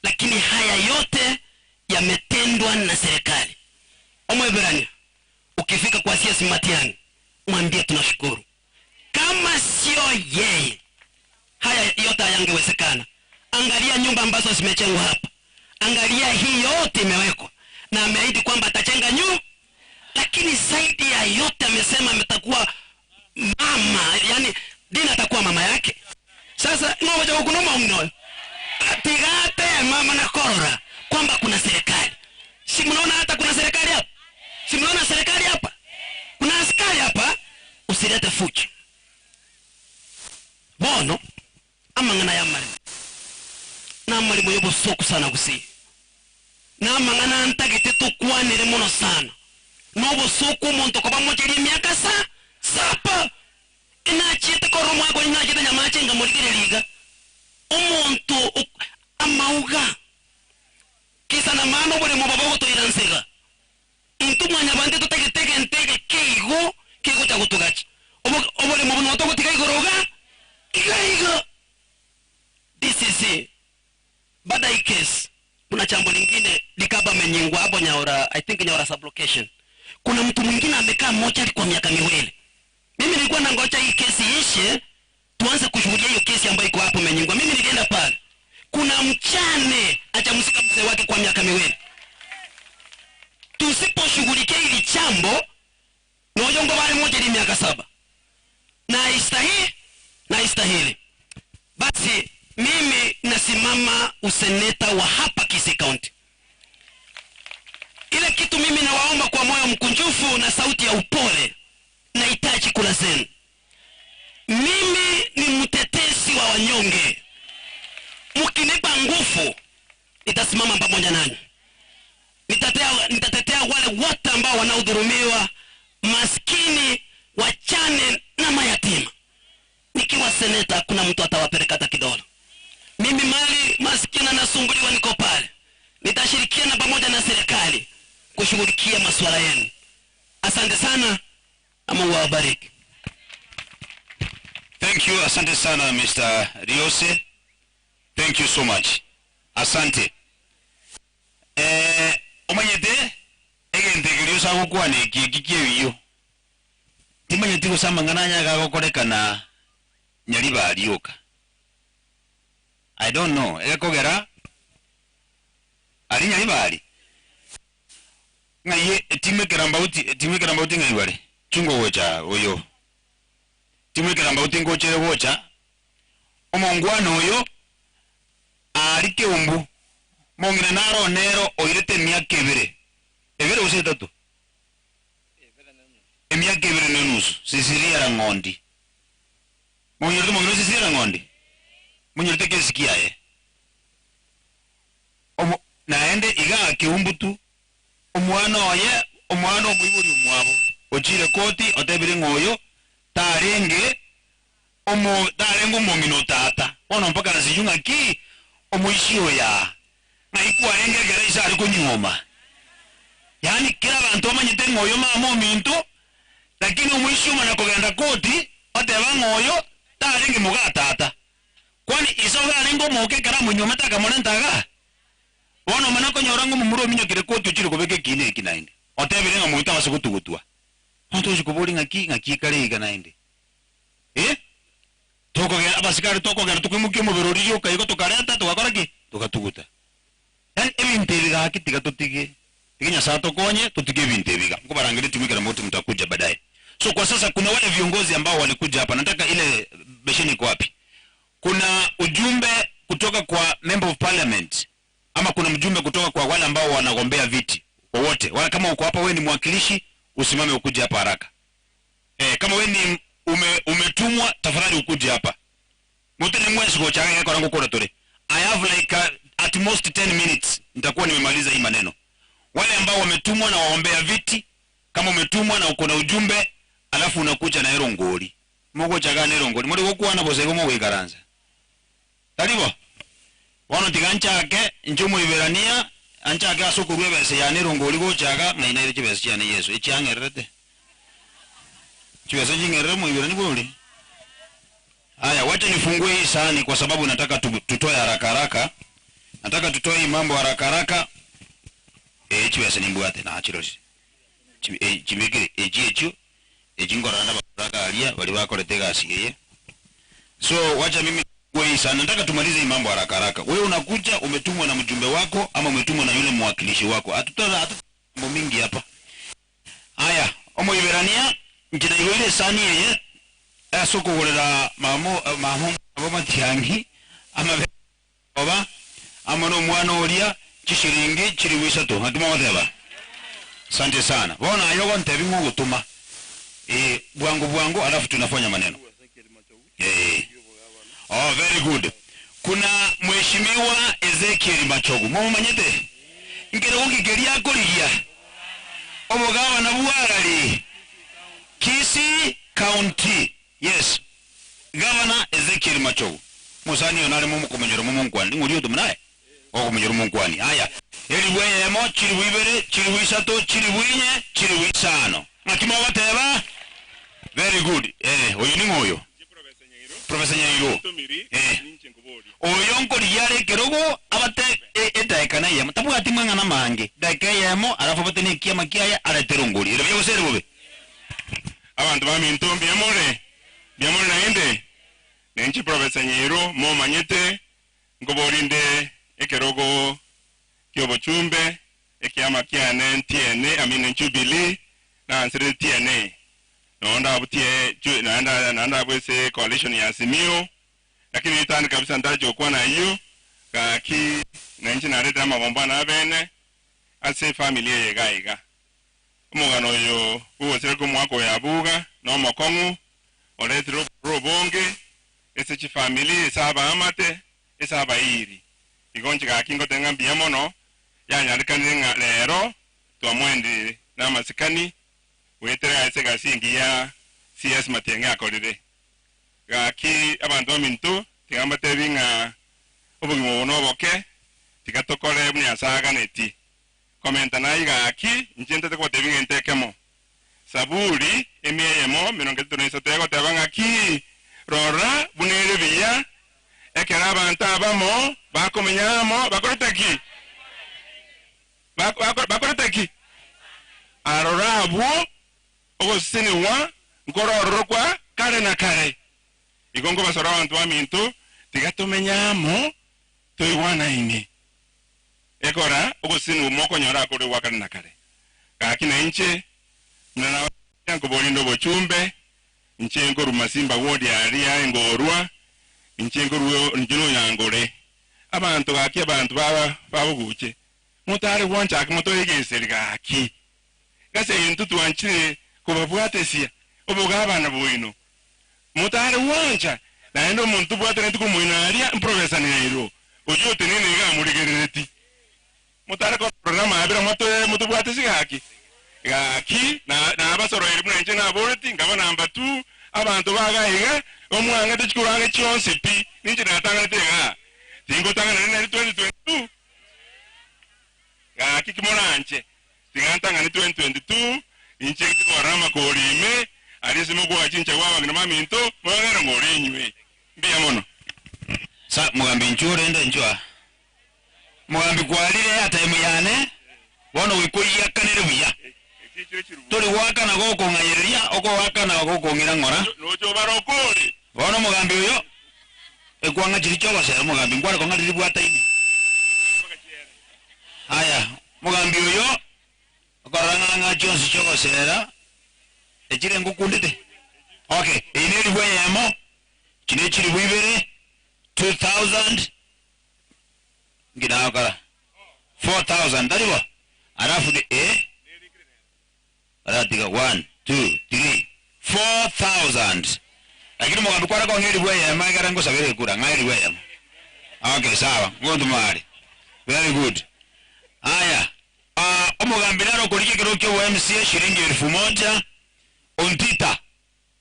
lakini haya yote yametendwa na serikali. Omweberania, ukifika kwa CS Matiang'i mwambie tunashukuru. Kama sio yeye, haya yote hayangewezekana. Angalia nyumba ambazo zimejengwa hapa. Angalia hii yote imewekwa. Na ameahidi kwamba atajenga nyumba. Lakini zaidi ya yote amesema ametakuwa mama, yani Dina atakuwa mama yake. Sasa ngoja huku noma mno. Atigate mama na korora kwamba kuna serikali. Si mnaona hata kuna serikali hapa? Si mnaona serikali hapa? Kuna askari hapa? Usilete fujo. Bono amangana ya mali. Na mali moyo soku sana kusi. Na mangana ntagete tukwanire muno sana. Nobo soku muntu kwa mocheri miaka sa sapa. Inachite koromo yako inachite nyamache ngamurigire liga. Umuntu amauga. Kisa na mano bore mu babo toira nsega. Intu mwanya bande tutegetege ntege keigo keigo cha kutugacha. Obo obore mu bono togotiga igoroga. Iga iga. DCC. Baada ya case kuna jambo lingine likaba menyingwa hapo Nyaura, I think Nyaura sublocation. Kuna mtu mwingine amekaa mochari kwa miaka miwili. Mimi nilikuwa nangoja hii kesi ishe tuanze kushuhudia hiyo kesi ambayo iko hapo Menyingwa. Mimi nilienda pale. Kuna mchane hajamzika mzee wake kwa miaka miwili. Tusiposhughulikia hili jambo, noyongo wale moja ni miaka 7. Na istahili, na istahili. Basi mimi nasimama useneta wa hapa Kisii County. Ile kitu mimi nawaomba kwa moyo mkunjufu na sauti ya upole, nahitaji kura zenu. Mimi ni mtetezi wa wanyonge. Mkinipa nguvu, nitasimama pamoja nanyi. Nitatetea wale wote ambao wanaodhulumiwa, maskini, wachane na mayatima. Nikiwa seneta hakuna mtu atawapeleka hata kidole. Mimi mali maskini nasumbuliwa, niko pale. Nitashirikiana pamoja na serikali kushughulikia masuala yenu. Asante sana na Mungu awabariki. Thank you, asante sana Mr. Riose. Thank you so much. Asante. Omanyete egente Riose agokwana eki eki kiebiyo. Timanyete gose amang'ana anya gagokorekana nyari barioka. I don't know egekogera aria Nyaribari ng'ai etimu ekerambauti etimu ekerambauti ng'ai bare? Chunga ogocha oyo. Timu ekerambauti ngochere gocha, omongwana oyo aria Keumbu, mong'ina naro nero oirete emiaka ebere, ebere gose etato? Emiaka ebere na enusu, Cecilia Rang'ondi. Monyorete omong'ina o Cecilia Rang'ondi? Monyorete ekesi kiaye? Omo, naende igaa Keumbu tu, omwana oye, omwana omoibori omwabo, ochire koti otebire ng'a oyo tarenge omo, tarenge omong'ina o tata. Bono mpaka nsinywe ng'aki omoisia oyo aa, ng'ai kwarenge ekero ise are konyuoma? Yaani kera abanto bamanyete ng'a oyo mama ominto, lakini omoisia omanya kogenda koti oteba ng'a oyo tarenge moga tata. Kwani ise obe arenge omoke ekero amonyuomete akamorenta igaa? Bono omanye okonyora ng'a omomura ominyokire koti ochire kobeka ekiina eki naende, otebire ng'a moito abase gotugutwa. Bono togochia koboria ng'aki ng'aki ekare iga naende? Eh? Tokogenda abasikari tokogenda tokoimokia omobere oria rioka igo tokareta togakora ki? Togatuguta. Yaani ebinto ebi gaki tiga totige, tiga Nyasaye atokonye totige ebinto ebi iga. Nkobarangeria timu ekero moti mtakuja baadaye. So kwa sasa kuna wale viongozi ambao walikuja hapa, nataka ile besheni iko wapi? Kuna ujumbe kutoka kwa member of parliament ama kuna mjumbe kutoka kwa wale ambao wanagombea viti wowote. Wala kama uko hapa wewe ni mwakilishi, usimame ukuje hapa haraka. Eh, kama wewe ni ume, umetumwa tafadhali ukuje hapa. Mutene mwesi gochaga gekora ngokora tore. I have like at most 10 minutes nitakuwa nimemaliza hii maneno. Wale ambao wametumwa na waombea viti, kama umetumwa na uko na ujumbe, alafu unakuja na erongori. Mogochaga na erongori. Muri gokwana bose igo mogoikaransa. Taribo? Bono tiga nchake, inche Omoiberania, anchake ase okorua ebesa yane erongori gochaga, ng'ai naire chibesa chiane Yeso, echiang'ererete. Chibesa nching'erere Omoiberania bori? Haya, wacha nifungue hii sahani kwa sababu nataka tu, tutoe haraka haraka. Nataka tutoe hii mambo haraka haraka. Eh, chibesa nimbwate nachirori. Chi- eh, Chibekire echi echio echi nkorora ndabarora aria bari bakorete egasi eye. So wacha mimi nifungue hii sahani. Nataka tumalize hii mambo haraka haraka. Wewe unakuja umetumwa na mjumbe wako ama umetumwa na yule mwakilishi wako. Hatuta hatuta mambo mingi hapa. Aya, omoiberania inche naigoire esani eye ase okogorera mamo mamo abo matiang'i amabe oba amo na omwana oria chishiringi chilifu isato. Naki mogoteba? Asante sana. Bono aye ogontebia ng'a ogotoma eh, bwango bwango alafu tunafanya maneno eh. Oh, very good. Kuna mheshimiwa Ezekiel Machogu momomanyete? Nkerogo ki keria akorigia? Obogabana bw'Arari, Kisii County. Yes, Governor Ezekiel Machogu. Mosani oyo nare momokomenyora momonkwani. Ning'o oria otome naye? Okomenyora omonkwani. Aya, elifu eyemo, chilifu ibere, chilifu isato, chilifu inye, chilifu isano. Ng'aki mogoteba? Very good. Eh, oyo ning'o oyo? Professor Nyairo. Eh. Oyo nkorigia are ekerogo abate edaika na eyemo, tabwati mang'ana mange, edaika eyemo alafu abate na ekiama kiaye arete erongori. Ere buya gose ere bobe? Abanto baminto mbuya more? Mbuya more naende? Ninche Professor Nyairo momanyete, nkoboria inde ekerogo ki'obochumbe, ekiama kiane ntiene, I mean Jubilee, naanserete tiene. Nonya ndabutie naende naende abwo ase coalition ya Azimio, Lakini ritang'ani kabisa ntarache gokwana ayio, gaki nainche naretire amagombo ane abene ase efamiri eye iga iga. Omogano oyo bw'ogosireka omwaka oyo abuga nomokong'u, oretire obororo obonge ase chifamiri, ase abaamate, ase abairi. Igo inche gaki ngoteba ng'a mbuya mono yanyarekanire ng'a rero twamoendire namasikani goetera ase egasi engiya CS Matiang'i akorire. Gaki abanto baminto, tiga mbatebi ng'a obogima obo noboke, tiga tokore buna Nyasae aganeti. Komenta nayio gaki, inche ntete kobatebi ng'ento ekemo. Saburi emia eyemo 33 egoteba ng'aki, Rora buna ere buya ekero abanto abamo bakomenya amo, bakorete ki? Bakorete ki? Aroro abwo Ogosesenigwa nkore ororo kwa kare na kare. Igo nkobasora abanto baminto, tiga tomenye amo. Toigwanaini. Ekora ogosinigwa mokonyora akore gwa kare na kare. Gaki nainche, buna nabatebirie nkoborinde obochumbe, inche nkorwa Masimba ward aria engorwa, inche nkorwa inche nonyangore. Abanto gaki abanto ba baboguche, motare gwanchaka motoegeseri gaki. Gase intwe twanchire kobabwatesia obogabana bwaino, motare gwancha naende omonto tobwataneti komoina aria mprofesa Nyairo, oyio oteneine iga amorigerereti. Motare korora amaabera motoe motobwatesie gaki? Gaki na nabasoroire buna inche naboreti, nkaba namba two, abanto baga iga, omwang'ete chikoro ang'e chionsi pi, ninche natang'anete igaa. Tingotang'ana nere 2022. Gaki ki moranche, tiga ntang'ane 2022, inche nchikorora amakori ime, aria ase mokoa chinchagwa abang'ina baminto, mogere ng'ore inywe. Mbuya mono. Sa mogambi inchuo rende inchuo aa. Mogambi kwarire atime yane, bono goika oyiakanere buya. Tori goakana gokong'ayereria, okogoakana gokong'ira ng'ora. Bono omogambi oyo, ekwang'a chiria chi'ogosera omogambi, nkware kong'a riria ribwataine. Aya, omogambi oyo, okorora ng'a ng'a chionsi chi'ogosera, echire ngokundete. Okay, eyio neribu eyemo, echi nechiribu ibere, 2000, Inki nagokora? 4000, tari bo? Alafu ni eh? Aratiga 1, 2, 3, 4000. Lakini omogambi kware kong'a elifu eyemo ekero ngosabera ekura, ng'a elifu eyemo. Okay, sawa, ngontoma are. Very good. Aya, ah, omogambi nare okorigia ekerogo kia obo MCA shilingi elfu moja, Ontita,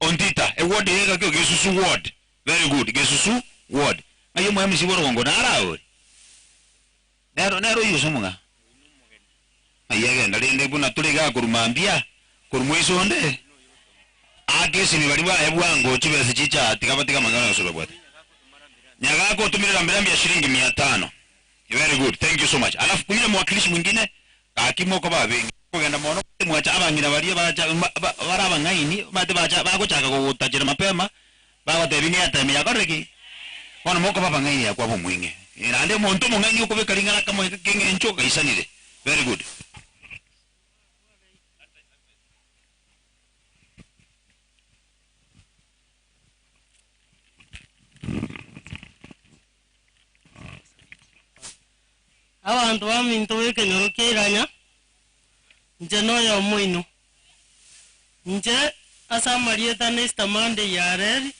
Ontita, eward eye egakio Gesusu ward. Very good, Gesusu ward. Ng'ai omo MC bw'orogongo nare ore? Nero nere oyio gose omong'a? Ng'ai agenda rende buna tore igaa korwa mambia, korwa moiso onde? Ake esimi baria baye bwango chibesa chicha tiga batige amang'ana yonsi babwate. Nyagaka otomire rambirambi ya shilingi mia tano. Very good, thank you so much. Alafu yule mwakilishi mwingine gaki mokoba abengi. Kogenda mono mwacha abang'ina baria bacha bare abang'aini omanyete bacha bagochaka gogotachera mapema bagotebia ng'a etime yakorire ki? Bono mokoba abang'aini akwaba omweng'e. Naende omonto omong'aini okobeka ring'ana akamoika keng'encho gaisanire. Very good. Abanto baminto b'ekenyoro kia Iranya, inche noyomo oino. Inche ase amarieta Nesta Monday Yareri,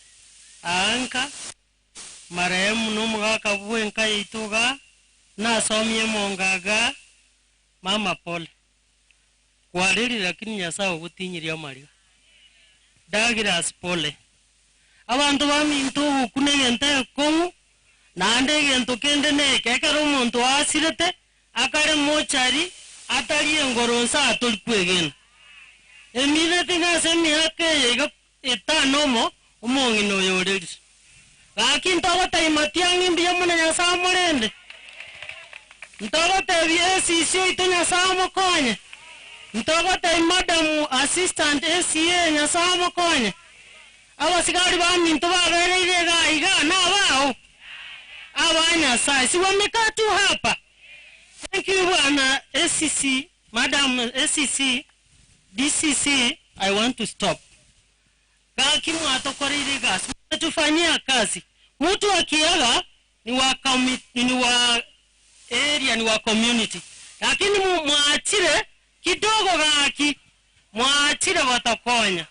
Aanka, marehemu na omogaka bw'enka yaito igaa, nasomie emonga igaa, mama pole. Kwarerire lakini Nyasaye ogotinyirie amariga. Douglas pole. Abanto baminto ogokuna egento egekong'u, naende egento kende neke, ekero omonto aasirete, akare mochari, atari engoro nse atori kwegena. Emineti ng'a ase emiaka eye iga etano omo, omong'ina oyo orerire. Gaki ntogotebia matiang'i mbuya mono Nyasae amorende. Ntogotebia esisi oito Nyasae amokonye. Ntogotebia madam assistant ACA Nyasae amokonye. Abasigari baminto babereire igaa igaa nabao? Aba Nyasae. Si wamekaa tu hapa. Thank you bwana ACC, madam ACC, DCC, I want to stop. Gaki mwatokoreire egasi, mwametufanyia kazi. Mtu akiaga ni wa ni wa area, ni wa community. Lakini mwachire kidogo gaki, mwachire gotokonya.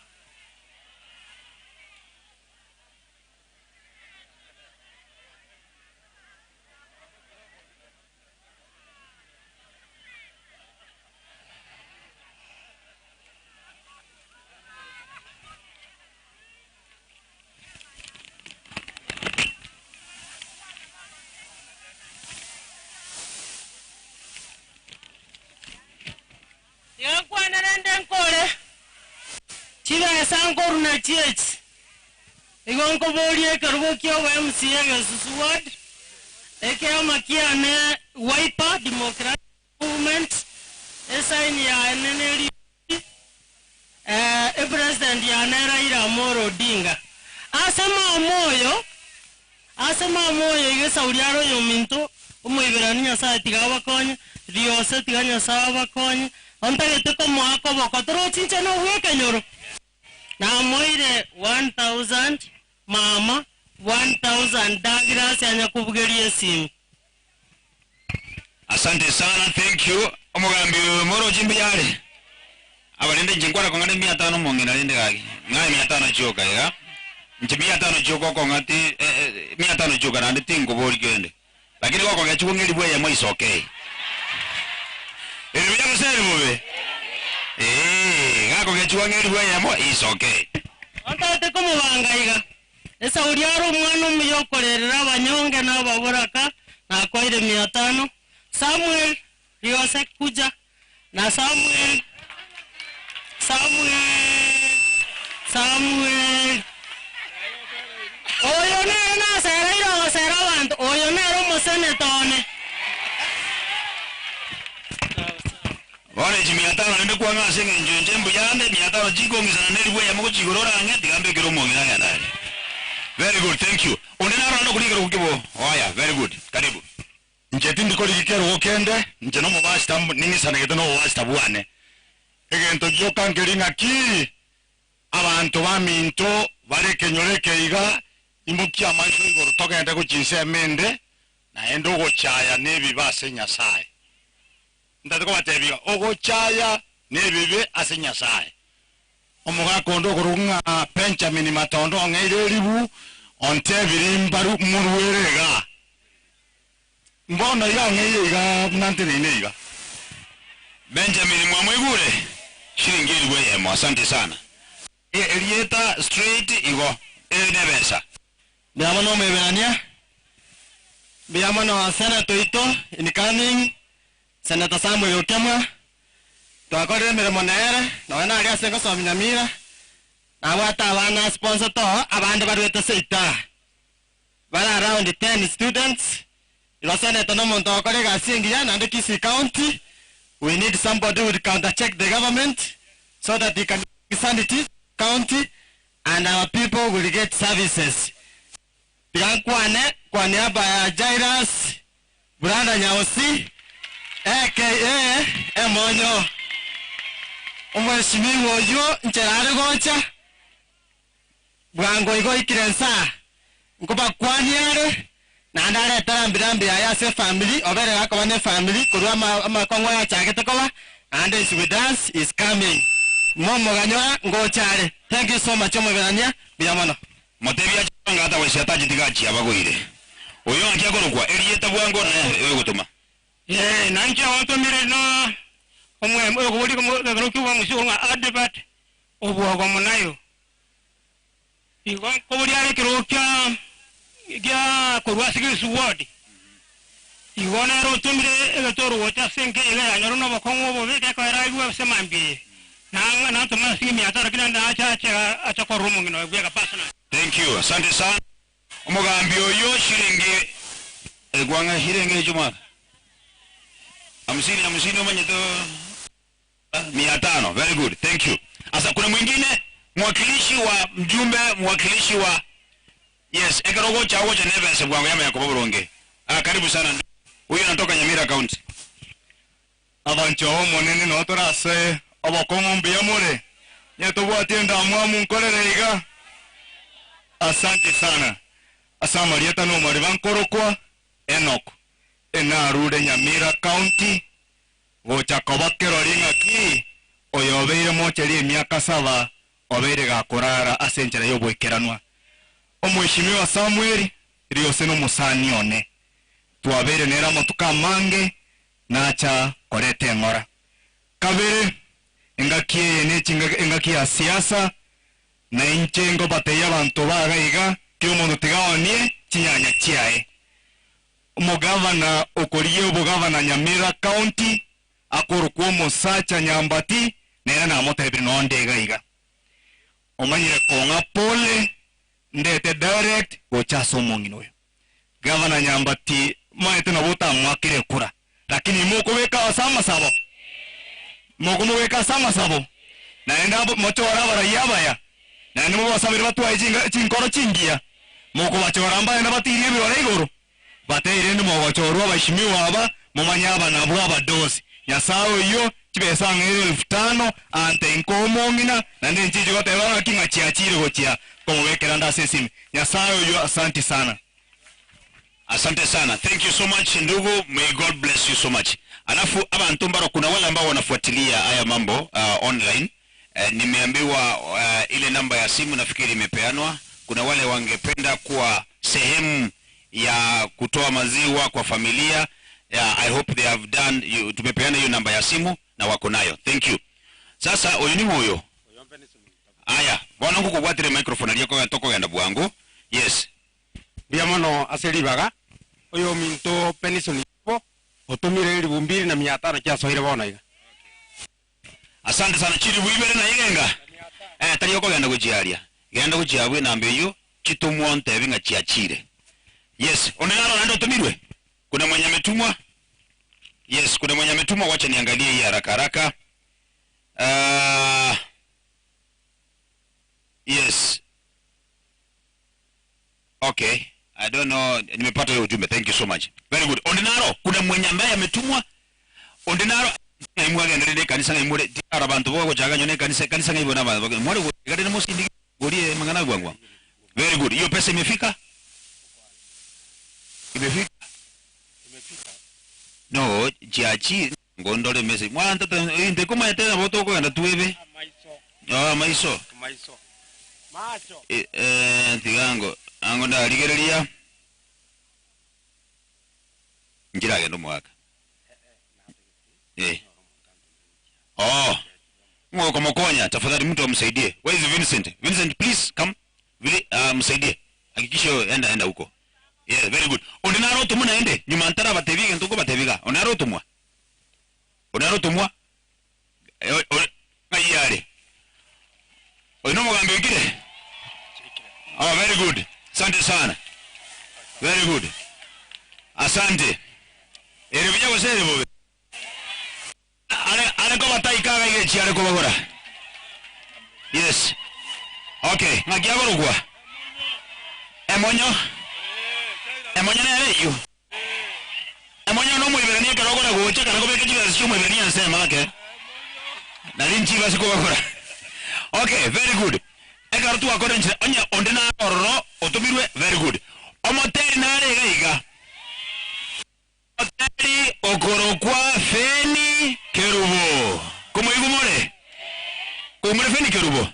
Tiga nkwane rende nkore chibesa nkorwa nachio echi. Igo nkoboria ekerogo kia obo MCA Gesusu Ward, ekiama kiane Wiper Democratic Movement, esign yane neri epresident yane Raila Amolo Odinga. Ase mama oyo, Ase mama oyo iga esauri are oyominto, omoiberani Nyasae tiga abakonye, riose tiga Nyasae abakonye, ontagete komoa koboko torochi inche nobwekenyoro. Namoire 1000 mama, 1000 Douglas anya kobugeria esimi. Asante sana, thank you. Omogambi oyo moroche mbuya are? Aba rende inche nkwana kong'ana mia tano omong'ina rende gaki. Ng'ae mia tano chioka iga. Inche mia tano chioka okong'a ti eh, eh, mia tano chioka naende tinkobori kende. Lakini gokogechigwa ng'a elifu eyemo is okay. Eri buya gose eri bobe? Eeh, gakogechigwa ng'a elifu eyemo is okay. Ontagete komobanga iga. Esauri are omwana omuya okorerera abanyonge na ababoraka, nakoire mia tano. Samuel, riose kuja, na Samuel, Samuel, Samuel. Oyo nere nasereire ogosera abanto, oyo nere omoseneta one. Bono echi mia tano rende kwang'a ase engencho inche mbuya ande, mia tano chikong'isana ne elifu eyemo gochia igoro orang'e, tiga mbekere omong'ina agende aria. Very good, thank you. Onde naro naende okorigia ekerogo kibo? Oya, very good. Karibu. Inche tindi korigia kerogo kende, inche nomobasita ning'isanegete nobobasita bwane. Egento gioka nkeri ng'aki, abanto baminto bare ekenyoro eke iga, imokia amaiso igoro togende gochia ensemo ende, naende ogochaya nebibe ase Nyasae. Ntari kobatebia iga, Ogochaya nebibe ase Nyasae. Omogaka onde okorokwa ng'a Benjamin Matondo ong'eire eribu, ontebirie mbaru moruere iga. Mbono iga ang'eire iga buna nteneine iga. Benjamin mwamoigure? Shilingi elifu eyemo. Asante sana. Erieta straight igo, ere nebesa. Mbuya mono Omoiberania, mbuya mono Senator oito incoming, Senator Samuel Okemwa, twakorire emeremo nere, nonya naria ase ngosomia Nyamira, nabwate abana asponsor to, abande baruete seita, bare around 10 students, igo Senator na omonto ogokora egasi engiya naende Kisii County, we need somebody who will counter check the government so that he can bring sanity to county and our people will get services. Tiga nkwane kwa niaba ya Jairus Brother Nyaosi aka Emonyo, omweshimiwa oyio nchera are gocha, bwango igo oikire nsaa, nkobakwania are, naende arete rambi rambi yaye ase efamiri, obere gakoba ne efamiri korwa ama amakong'u ayachagete koba, naende is with us, is coming. Momoganyora ngocha are. Thank you so much Omoiberania, mbuya mono. Motebie ache bwango atagoisia atacheti gachia abagoire. Oyo ng'aki akorokwa? Erieta bwango na oyogotoma. Ee, na inche ontomire na omwemo oyokoboria ekero ki'obong'usi korwa ng'a Advert obwogo monayo. Igo nkoboria are ekerogo kia gia korwa ase Gills Ward. Igo nere otomire egetoro gocha ase enka eye iga yanyorwa nobokong'u obobe gekoera aigwe ase mambia eye. Na natoma ase emiaka lakini naende ache ache ache korora omong'ina oye bweka personally. Thank you, asante sana. Omogambi oyio shilingi ekwang'a shilingi echi omwaka hamsini hamsini omanyete mia tano. Very good, thank you. Asa kuna mwingine mwakilishi wa mjumbe mwakilishi wa yes ekero ogocha ogocha nebese bwango yamanya koba boronge. Ah, karibu sana huyu anatoka Nyamira County. Abanchwa b'Omonene noo tore ase obokong'u mbuya more, onye tobwati endamwamu nkorere iga. Asante sana. Ase amarieta nomoriba nkorokwa Enock, enarure Nyamira County, gocha koba kerori ng'aki oyo obeire mocheri emiaka saba obeire gakorara ase enchera y'oboikeranwa. Omweshimiwa Samuel riose nomosani one, twabeire nere amatuko amange nacha koreta eng'ora. Kabere, engaki eye ne engaki ya siasa, na inche ngobatebia abanto ba iga iga, kera omonto tiga aonie chinyanya chiaye. Omogavana okorigia obogavana Nyamira County, akorokwa omosacha Nyambati, nere namotebire nonde iga iga. Omanyire kong'a pole, ndete direct gocha ase omong'ina oyo. Gavana Nyambati maete nabo otamwakire ekura, lakini mokobeka ase amasabo, mokomobeka ase amasabo, naende abo mochore abaraiyo abaya, naende mobasabere batwae chinga chinkoro chingiya. Mokobachora mbaende batirie ebirore igoro? Batebie rende mogochorwa abaheshimiwa aba, momanye aba nabwo abadosi. Nyasae oyio, chibesa ang'e ere elfu tano, ante inka omong'ina, naende nchiche goteba ng'aki ng'a chiachire gochia komobekera nde ase esimi. Nyasae oyio, asanti sana. Asante sana. Thank you so much ndugu. May God bless you so much. Alafu abantu mbaro kuna wale ambao wanafuatilia haya mambo online. Nimeambiwa ile namba ya simu nafikiri imepeanwa. Kuna wale wangependa kuwa sehemu ya kutoa maziwa kwa familia. Yeah, I hope they have done. You, tumepeana hiyo namba ya simu na wako nayo. Thank you. Sasa uyu ni huyo. Aya, bwana ngukugwatire microphone aliyeko toko genda bwangu. Yes. Mbia mono ase ribaga oyo ominto Penison bo otumire elibu mbili na mia tano chiasoire bono iga. Asante sana chiri buibere na igenga. Eh tari okogenda gochiaria. Genda gochiabwe enamba eyo chitumwa ontebi ng'a chiachire. Yes, onenaro naende otumirwe. Kuna mwenye ametumwa? Yes, kuna mwenye ametumwa, wacha niangalie hii haraka haraka. Yes. Okay. I don't know, nimepata hiyo ujumbe. Thank you so much. Very good. Ondinaro, kuna mwenye ambaye ametumwa? Ondinaro ngaimwa genderere kanisa ngaimure tiara bantu bogo chaganywa ne kanisa kanisa ngaibona bantu mwari gari ne musindi gorie mangana gwangwa. Very good. Hiyo pesa imefika? Imefika? No, chiachi ngondole message. Mwana tata inde kuma tena boto ko tuebe. Ah, maiso. Maiso. Macho. Eh, tigango ango ndarigereria njiragenda omwaka eh oh ngoko mokonya tafadhali mtu amsaidie. Where is Vincent? Vincent please come. Vile msaidie. Hakikisha enda enda huko. Yeah, very good. Ondinaro tumuna ende nyuma ntara batebiga ntuko batebiga. Onaro tumwa. Onaro tumwa. Ngayare. Oino mugambe wikire. Oh, very good. Asante sana. Very good. Asante. Ere binya gosere bobe. Ale ale ko bataikaga igechi ale ko bagora. Yes. Okay, ngakia gorogwa. Emonyo. Emonyo nere iyo. Emonyo no muiberania kero gora gocha kana kobeka chibesa chio muiberania nsema ake. Nari nchiba siko bagora. Okay, very good. Ekero twakora enchera onye onde narororo otumirwe very good. Omoteri narega iga. Omoteri okorokwa Feni Kerubo. Komoigumore? Koimure Feni Kerubo?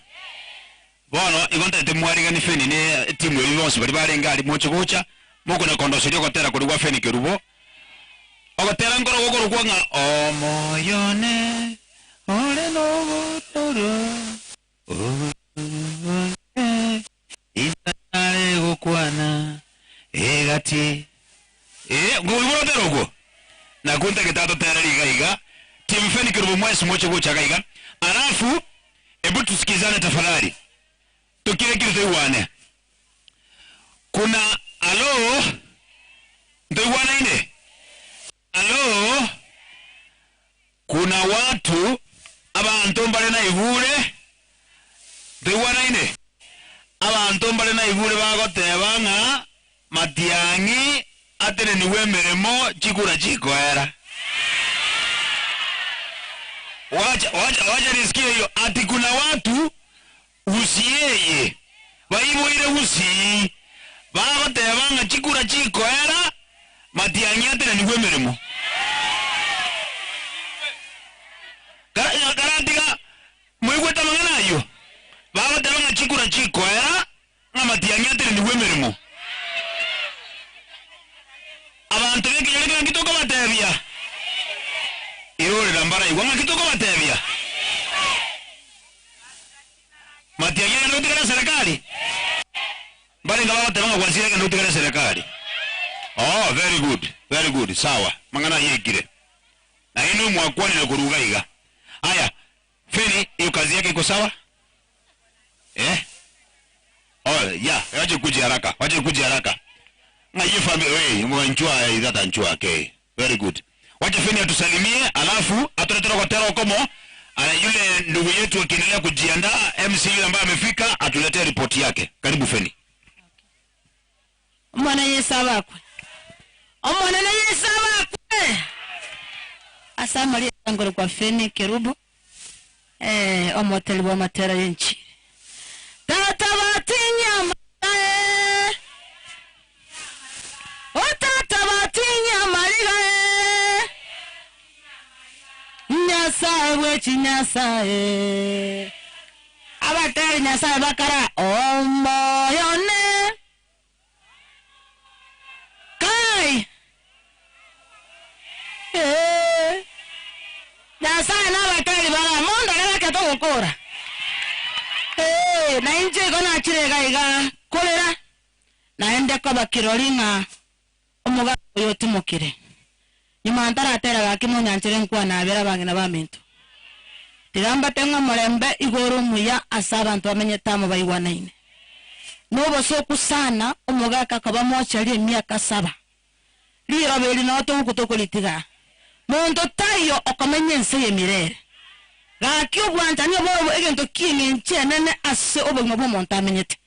Bono igo ntaete mwarigani Feni ne timu eri bonsi bari barenge ari moche gocha mokona kondoseria ogotera kori gwa Feni Kerubo. Ogotera nkoro gokorokwa ng'a omoyone ore nobotoro Inare gokwana egati ngubibona ogwo nakunta getato tera riga iga timu Feni Kerubo mwesi moche gocha iga. Alafu hebu tusikizane tafadhali, tukire kitu tuiwane. Kuna alo ndoiwana ine alo, kuna watu abantu mbale na igure ndoiwana ine abantu mbale na igure bagoteba ng'a Matiang'i atere niwe emeremo chikura chikoera. Wacha wacha wacha nisikie hiyo ati kuna watu usiyeye baiboire usii bagoteba ng'a chikura chikoera Matiang'i atere niwe emeremo. Garantiga mwigweta mang'ana ayo bagoteba ng'a chikura chikoera ng'a Matiang'i atere niwe emeremo. Abantu bekinyore ng'a kitoko batebia irorera mbara igwa ng'a kitoko batebia Matiang'i agenda gotigara serikali mbare nga bagoteba ng'a gwasire agenda gotigara serikali. Oh, very good, very good. Sawa, mang'ana yekire na ino mwakwanire kuruga iga. Haya, Feni, hiyo kazi yake iko sawa? Eh? Oh, yeah, wache kuja haraka, wache kuja haraka. Ngaye family we, mwanchua idata nchua ke. Very good. Wacha Feni atusalimie, alafu atuletera kwa tero komo. Ana yule ndugu yetu akiendelea kujiandaa, MC yule ambaye amefika atuletee ripoti yake. Karibu Feni. Omwana Yeso abakwe. Omonene Yeso abakwe. Ase amarieta nkorokwa Feni Kerubo, eh, omoteri bw'amatera y'enchiri. Tata batinyia amariga eh. O tata batinyia amariga eh. Nyasae bwe chinyasae. Abateri Nyasae bakara omoyo one. Kai! Ee. Nyasae nabatari bara, mondore gake togokora. Ee, na inche igo nachire iga iga korera, naende koba kirori ng'a omogaka oyo otimokire. Nyuma ntaratera gaki monyanchere nkwane abere abang'ina baminto. Tiga mbate ng'a omorembe igo ore omuya ase abanto bamenyete amo baigwanaine. Nobosooku sana omogaka koba mochari emiaka saba. Riroba eri nao togoku tokoritiga. Monto taiyo okomenya ense y'emirere. Gaki obwanchani obo egento ki'eng'encho enene ase obogima bw'omonto amenyete.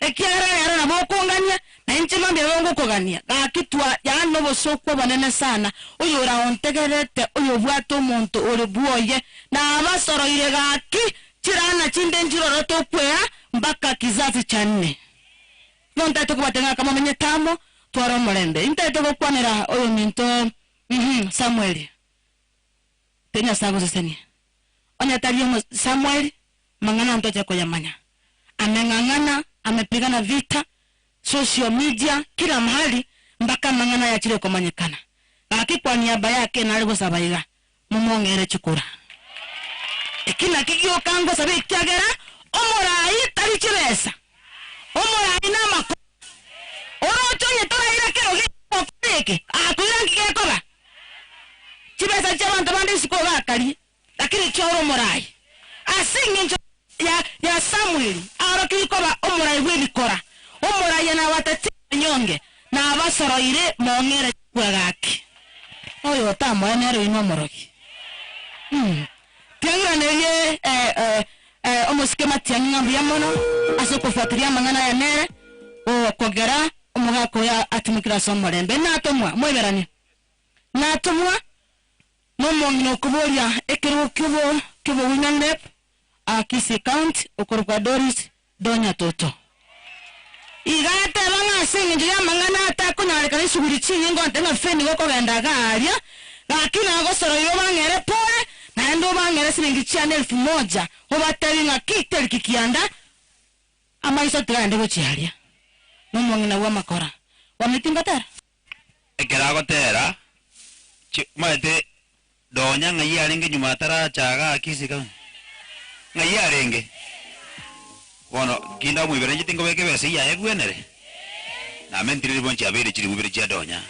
Ekiagera rero nabo okongania, na inche mambia nabo ngokogania. Gaki twa, yaani nobosooku obonene sana, oyoraontegerete, oyobwate omonto ore bwoye, nabasoroire gaki chirana chinde nchiroro tokwea mpaka kizazi cha nne. Igo ntaete kobwate ng'a kamomenyete amo, tware omorembe. Intaete gokwanera oyominto, uhum, Samweli. Teri Nyasae agosesenie. Onye tari omo Samweli, mang'ana ntoche koyamanya. Ameng'ang'ana, amepigana vita, social media, kila mahali, mpaka amang'ana aya achire komanyekana. Gaki kwa niaba yake nare gosaba iga, momong'ere chikura. Eki nakio gioka ngosaba ekiagera omorai tari chibesa, omorai namakora. Oroche onye toraira kero gokora eke, akoira nki gekoba? Chibesa chi'abanto bande isiko bakarie, lakini chiaore omorai. Ase engencho ya ya Samweli aorokirie koba omorai bw'ebikora, omorai nabatati abanyonge, na abasoroire mong'ere chikura gaki. Oyo otamoe nere oyio nomorogi. Mm. Tiang'iranerie eh, eh, eh, omosike Matiang'i ng'a mbuya mono ase okofuatiria amang'ana aya nere, gokogera omogaka oyo atimokire ase omorembe. Natomwa, Moiberania. Natomwa nomong'ina okoboria ekerogo ki'obo ki'obowomen rep a Kisii County okorokwa Doris Donya Toto. Iga ateba ng'a ase engencho y'amang'ana atakonyarekana esuguri chinyinge onte ng'a Feni gokogenda iga aaria, gaki nagosoroire obang'ere pole, naende obang'ere siringi chiane elfu moja, obatebie ng'a ki teri kikianda, amaiso tigagende gochia aria. Nomong'ina bw'amakora. Bono tingotera. Ekero agotera, chi omanyete donya ng'ai arenge nyuma ataracha igaa Kisii County? Ng'ai arenge? Bono kinde amoibera inche tingobeka ebesa eyio aye ebwenere? Namentire ribo nchiabeire chiribu ibere chia donya.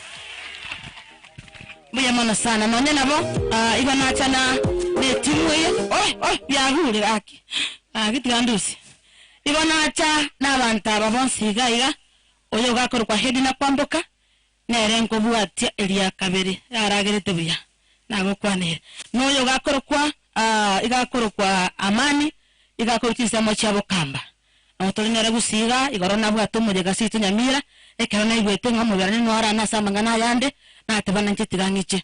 Mbuya mono sana nonye nabo ah, igo nacha na netimu eye oi oi biagure gaki gaki tiga ndusie igo nacha na abanto aba bonsi iga iga Oyo ogakorokwa Hedi na kwamboka, nere nkobwatia eria kabere yaragerete buya, nagokwanere. Na oyo ogakorokwa iga akorokwa Amani, iga akorwa chinsemo chia bokamba. Nabo tore nere gusii igaa, igoro nabwate omoyega seito Nyamira, ekero naigwete ng'a omoberani noarane ase amang'ana ayande, nateba nainche tiga ng'iche.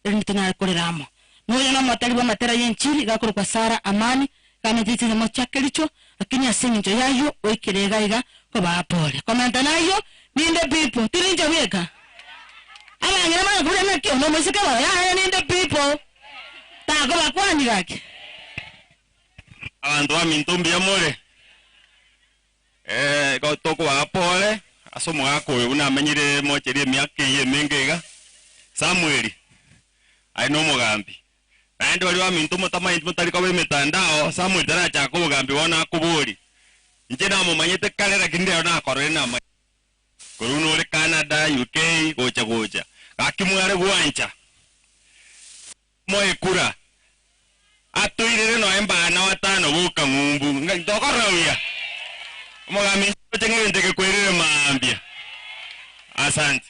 erinde tonyare korera amo. Nonya nomotari bw'amatera y'enchiri iga akorokwa Sara Amani, iga amenyete chinyama chia Kericho, lakini ase engencho y'ayio oikire iga iga kobaa pore. Komenta nayio, ninde pipo, tiri inche bweka. Abang'ina bagakoboria naki onde omoiseke bono, yaya ninde pipo, takobakwani gaki. Abanto baminto mbuya more? Eh, igo tokobaa pore ase omogaka oyo buna amenyire mocheri emiaka eyio emenge iga, Samweli, aye nomogambi. Naende baria baminto motamaeti motari koba emetandao, Samweli tarachaka obogambi bono akoborie, Inche namomanyete kare lakini rero nakororire namanyete. Korwa buna ore Canada, UK, gocha gocha. Gaki mware gwancha. Moe kura, atoirere noe mbana batano boka ng'umbu. Ng'a tokorora buya. Omogambi inche ndoche ng'a egento eke kwerire mambia. Asante.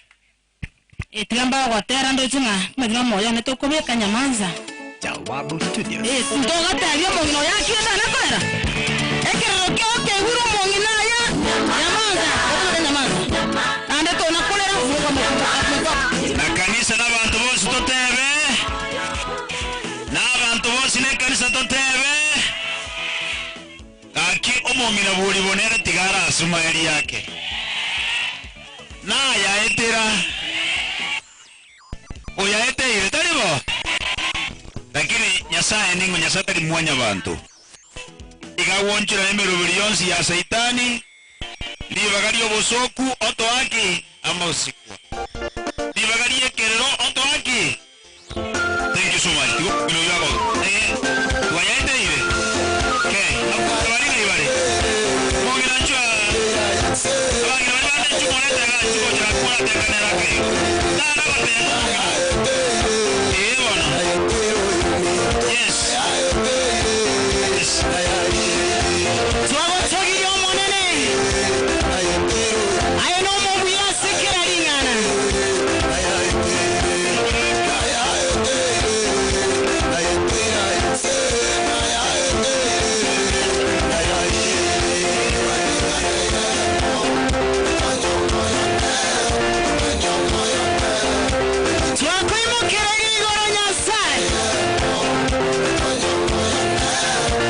Tiga mbagotera ndoche ng'a timanyeti nomoyo one tokobeka nyamansa. Jawabu Studios. Ntogatebia omong'ina oyo akire tana korera? Ekerero kiao keigure omong'ina aya nyamansa, otobeke nyamansa. Naende tona. Abanto bonsi na ekanisa totebe, Gaki omong'ina bw'oribo nere tiga arasuma eeri yake. Nayaetera oyaeteire, tari bo? Lakini Nyasae ning'o? Nyasae tari mwanyabanto. Iga agwonchora emeroberi yonsi ya Saitani, ribaga ri'obosooku otoa ki? Amasikwa. Ribaga ri'ekerero otoa ki? Thank you so much. Tiga omong'ina oyio agoke. Eh, twayaeteire. Okay, abanto baria ng'ai bare? Omong'ina nchwe aa. Abang'ina baria bande nchwe morete igaa nchwe gochera koratengenera ake igo. Tana goteba omong'ina. Ee bono. Yes. Yes. Twagotogirie Omonene, aye nomobuya ase kera ring'ana. Twakoimokereria igoro Nyasae.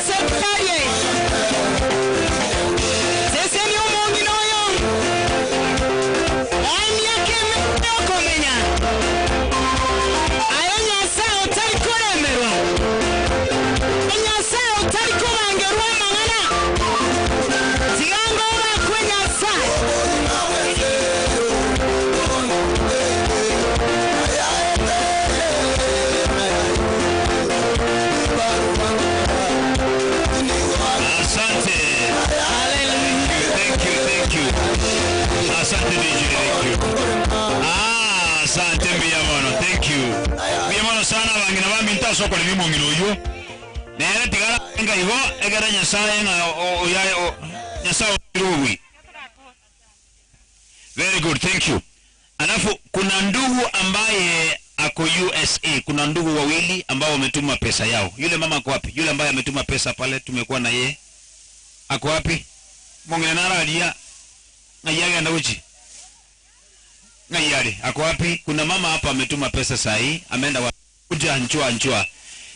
Sekarie. Sesenia omong'ina oyo. Oe emiaka emenge okomenya. Aye Nyasae otari koremerwa. Nyasae otari kobangerwa amang'ana. Tiga ngobakwe Nyasae. Asante. Thank you, thank you. Asante DJ, thank you. Ah, asante mbuya mono, thank you. Mbuya mono sana abang'ina baminto ase okoremia omong'ina oyio. Nere tigara enga igo egere Nyasaye ng'a oyaye Nyasaye oire obobui. Very good, thank you. Alafu kuna ndugu ambaye ako USA, kuna ndugu wawili ambao wametuma pesa yao. Yule mama ako wapi? Yule ambaye ametuma pesa pale tumekuwa na yeye. Ako wapi? Mong'ina nararia ng'ai agenda gochi? Ng'ai are? Ako wapi? Kuna mama hapa ametuma pesa sahi, ameenda wapi? Kuja nchwa nchwa.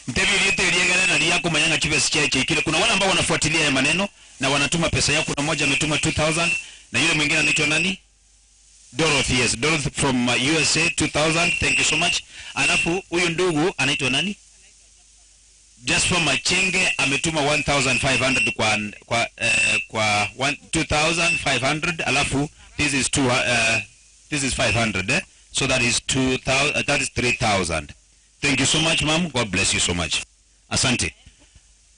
Ntebi riete riegere na riako manyanga chibesi cheche ikile. Kuna wale ambao wanafuatilia ya maneno na wanatuma pesa yao. Kuna mmoja ametuma 2000 na yule mwingine anaitwa nani? Dorothy, yes, Dorothy from USA 2000. Thank you so much. Alafu huyu ndugu anaitwa nani? Jasper Machenge ametuma 1500 kwa kwa kwa one- 2500 alafu this is two, this is 500 eh? So that is 2000 that is 3000. Thank you so much ma'am. God bless you so much. Asante.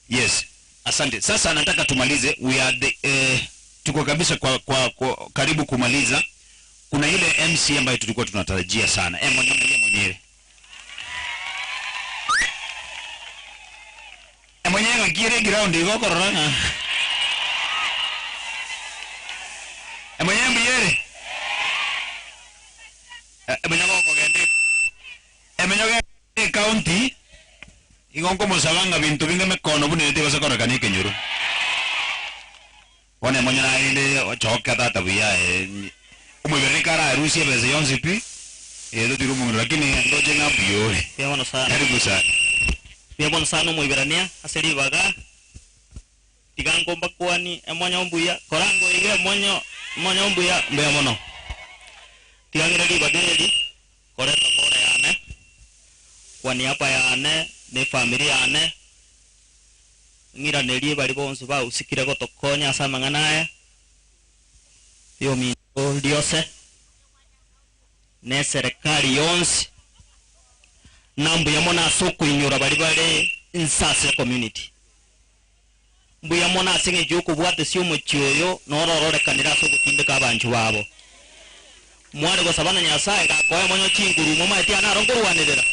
Yes. Asante. Sasa nataka tumalize. We are the, tuko kabisa kwa, kwa, kwa karibu kumaliza. Kuna yule MC ambaye tulikuwa tunatarajia sana. Mwenyewe mwenyewe. Mwenyewe ngakire ground iko kororanga. Mwenyewe mbiyere. Mwenyewe kokende. Mwenyewe county igonko musabanga bintu binge mekono bunete basakoreka nekenyoro. One mwenye naende ochoka tata buya umwibere kara arusi ebese yonsi pi edo tiri omong'ina lakini ndoche ng'a mbuyore. Mbuya mono sana. Karibu sana. Mbuya mono sana omoiberania ase ribaga tiga nkombakwani emonyo mbuya korango iga emonyo emonyo mbuya mbuya mono tiga ng'ire ribaga eri koreta pore yane kwa niaba yane na efamiri yane ng'iranerie bari bonsi bausikire gotokonya ase amang'ana aya yominto riose na eserekari yonsi na mbuya mono ase okoinyora bari bare nsase community mbuya mono ase eng'encho ya okobwata omochie oyo norororekanire ase ogotindeka abanchu babo mware gosaba na Nyasaye gakoe monyo chinguru momaeti ane aro nkorwanerera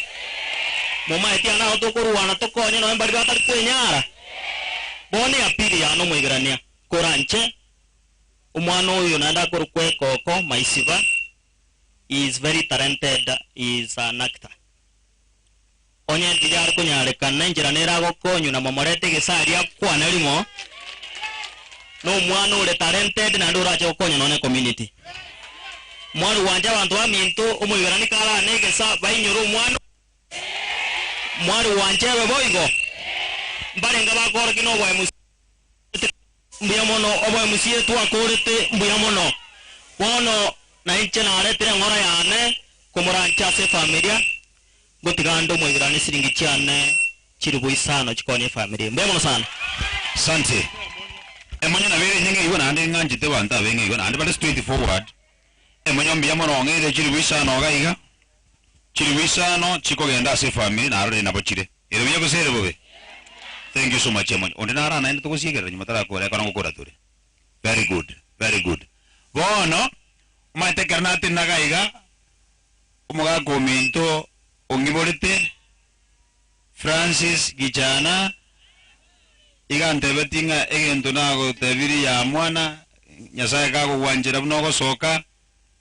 momaeti ane aro tokorwana tokonye noe mbari batari kwenyara bono yapili yane omoiberania koranche omwana oyo naende akorokwa ekoko Maisiba. He is very talented, he is an actor. Onye ndiga ari konyarekana enchera nere agokonywa na momorete egesari akwane rimo no omwana ore talented naende orache gokonya nonye community. Mwana wanje abanto baminto omoiberani karane egesa bainyore omwana Mwari gwanchebe boigo? Mbarenge bakoorokia na oboemusia mbuya mono, oboemusia twakorete mbuya mono. Bono nainche naretire eng'ora yane komorancha ase efamilia, ngotiga ande omoiberania siringi chiane chilifu isano chikonya efamilia. Mbuya mono sana. Asante. Emonyo nabo ere enyeng'e igo naende ng'anchete abanto abeng'e igo naende bare straight forward. Emonyo mbuya mono ong'eire chilifu isano iga iga, chilifu isano chikogenda ase efamiri narorire nabo chire. Ere buya gose ere bobe? Thank you so much Emonyo. Onde naro naende togosiekerera nyuma tarakora ekero ngokora tore. Very good, very good. Bono, omanyete ekero natenaga iga, omogaka ominto ong'iborete, Francis Gichana, iga antebetie ng'a egento nagotebirie yaa mwana, Nyasaye kagogwanchera buna ogosoka,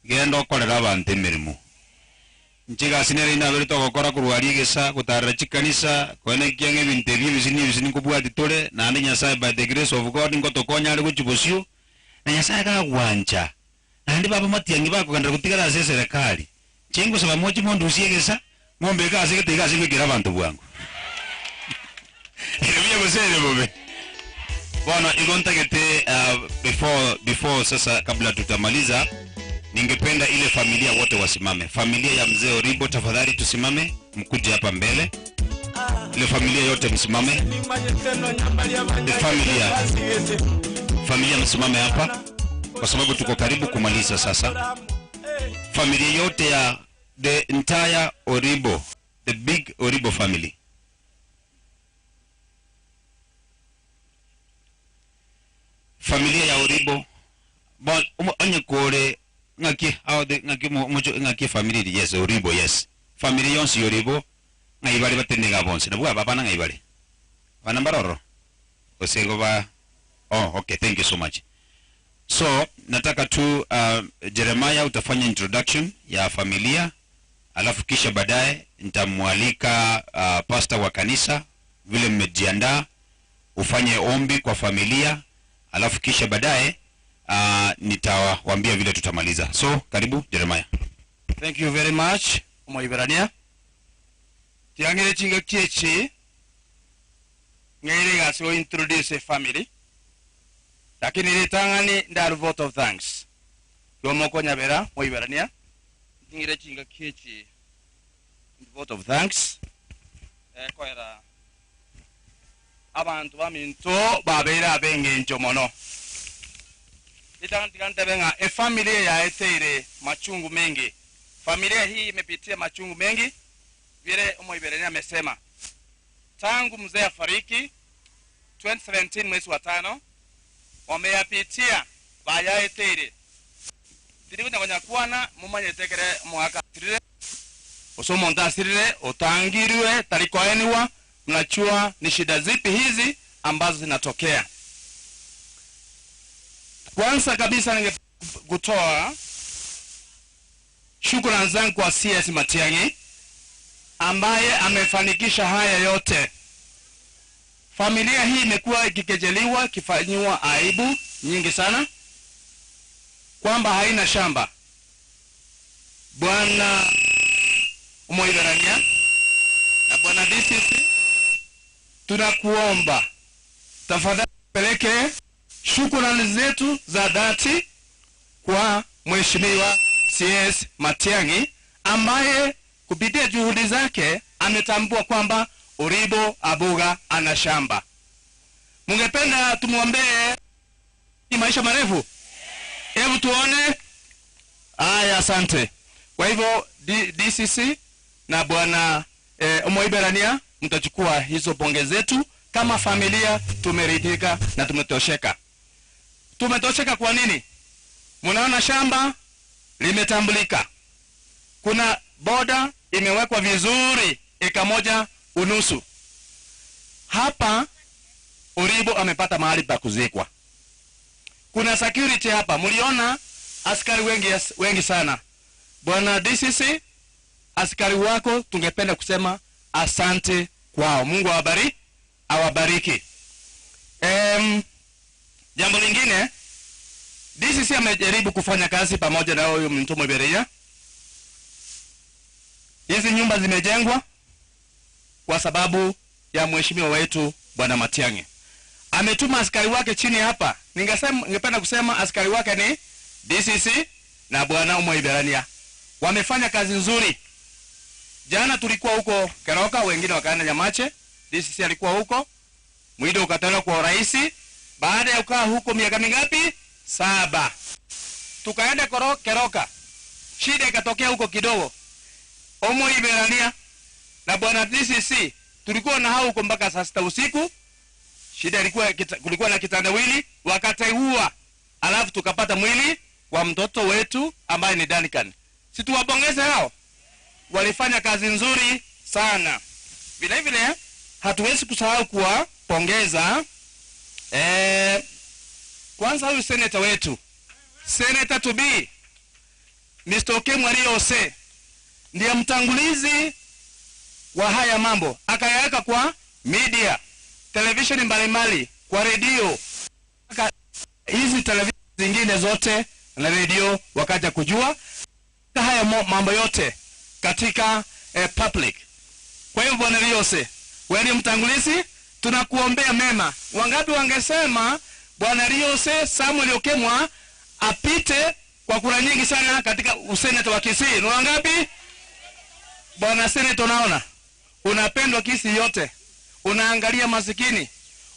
genda okorere abanto emeremo. Inche egasi nere inaberete ogokora korwa aria egesa, gotarera chikanisa, koenekia ng'a ebinto ebi ebisini ebisini nkobwati tore, naende Nyasaye by the grace of God ngotokonya are gochia bosio, na Nyasaye kagwancha, naende baba matiang'i bakogenderera gotigara ase eserekari, inche ngosaba moche mondusie egesa, mombeke ase egete iga ase ngoikera abanto bwango. Ere buya gose ere bobe? Bono igo ntagete before before sasa kabla tutamaliza ningependa ile familia wote wasimame. Familia ya mzee Oribo tafadhali tusimame mkuje hapa mbele. Ile familia yote msimame. The familia. Familia msimame hapa kwa sababu tuko karibu kumaliza sasa. Familia yote ya the entire Oribo, the big Oribo family. Familia ya Oribo bon onye kore ng'aki aode ng'aki mocho ng'aki family eri yes Oribo yes family yonsi ya Oribo ng'ai bare batenega bonsi nabwo aba abana ng'ai bare abana mbare ororo gose igo ba oh okay thank you so much so nataka tu uh, Jeremiah utafanya introduction ya familia alafu kisha baadaye nitamwalika uh, pastor wa kanisa vile mmejiandaa ufanye ombi kwa familia alafu kisha baadaye uh, nitawaambia vile tutamaliza. So karibu Jeremiah. Thank you very much Omoiberania. Tiang'ire chingaki echi ng'eire egasi go introduce a family lakini ritang'ani ndare vote of thanks igo mokonyabera Moiberania nting'ire chingaki echi vote of thanks ekoera Abanto baminto babeire ab'engencho mono. Ritang'ani tiga ntebe ng'a efamiri eye yaeteire machungu mengi. Familia hii imepitia machungu mengi vile Omoiberania amesema. Tangu mzee afariki 2017 mwezi wa tano, wameyapitia bayaeteire. Tindi konya konyakwana momanyete ekere omogaka asirire, gose omonto asirire otangirwe tari koenigwa, mnachua ni shida zipi hizi ambazo zinatokea. Kwanza kabisa ninge kutoa shukrani zangu kwa CS Matiang'i ambaye amefanikisha haya yote. Familia hii imekuwa ikikejeliwa, ikifanyiwa aibu nyingi sana kwamba haina shamba. Bwana Omoiberania na Bwana DCC, tunakuomba tafadhali peleke shukrani zetu za dhati kwa Mheshimiwa CS Matiang'i ambaye kupitia juhudi zake ametambua kwamba Oribo Abuga ana shamba. Mungependa tumwombee maisha marefu? Hebu tuone. Aya, asante. Kwa hivyo DCC na Bwana Omoiberania mtachukua hizo pongezi zetu. Kama familia tumeridhika na tumetosheka. Tumetosheka kwa nini? Mnaona shamba limetambulika, kuna boda imewekwa vizuri eka moja unusu. Hapa Oribo amepata mahali pa kuzikwa. Kuna security hapa, mliona askari wengi, wengi sana. Bwana DCC, askari wako tungependa kusema asante kwao. Mungu awabariki. Jambo lingine, DCC amejaribu kufanya kazi pamoja na huyu mtu Mwiberia. Hizi nyumba zimejengwa, kwa sababu ya mheshimiwa wetu Bwana Matiang'i. Ametuma askari wake chini hapa. Ningesema, ningependa kusema askari wake ni DCC na Bwana Omoiberania. Wamefanya kazi nzuri. Jana tulikuwa huko Keroka, wengine wakaenda Nyamache. DCC alikuwa huko, mwili ukatolewa kwa urahisi baada ya kukaa huko miaka mingapi? Saba. Tukaenda Keroka, shida ikatokea huko kidogo. Omoiberania na bwana DCC tulikuwa na hao huko mpaka saa sita usiku. Shida ilikuwa kulikuwa na kitandawili, wakateua, alafu tukapata mwili wa mtoto wetu ambaye ni Duncan. Si tuwapongeze hao, walifanya kazi nzuri sana. Vile vile hatuwezi kusahau kuwapongeza kwanza huyu seneta wetu, seneta to be Mr. Okemwa Riose ndiye mtangulizi wa haya mambo, akayaweka kwa media, televisheni mbalimbali, kwa redio, hizi televisheni zingine zote na redio wakaja kujua haya mambo yote katika public. Kwa hivyo Bwana Riose, wewe ni mtangulizi, tunakuombea mema. Wangapi wangesema Bwana Riose Samuel Okemwa apite kwa kura nyingi sana katika useneta wa Kisii? Ni wangapi? Bwana seneta, unaona unapendwa Kisii yote, unaangalia masikini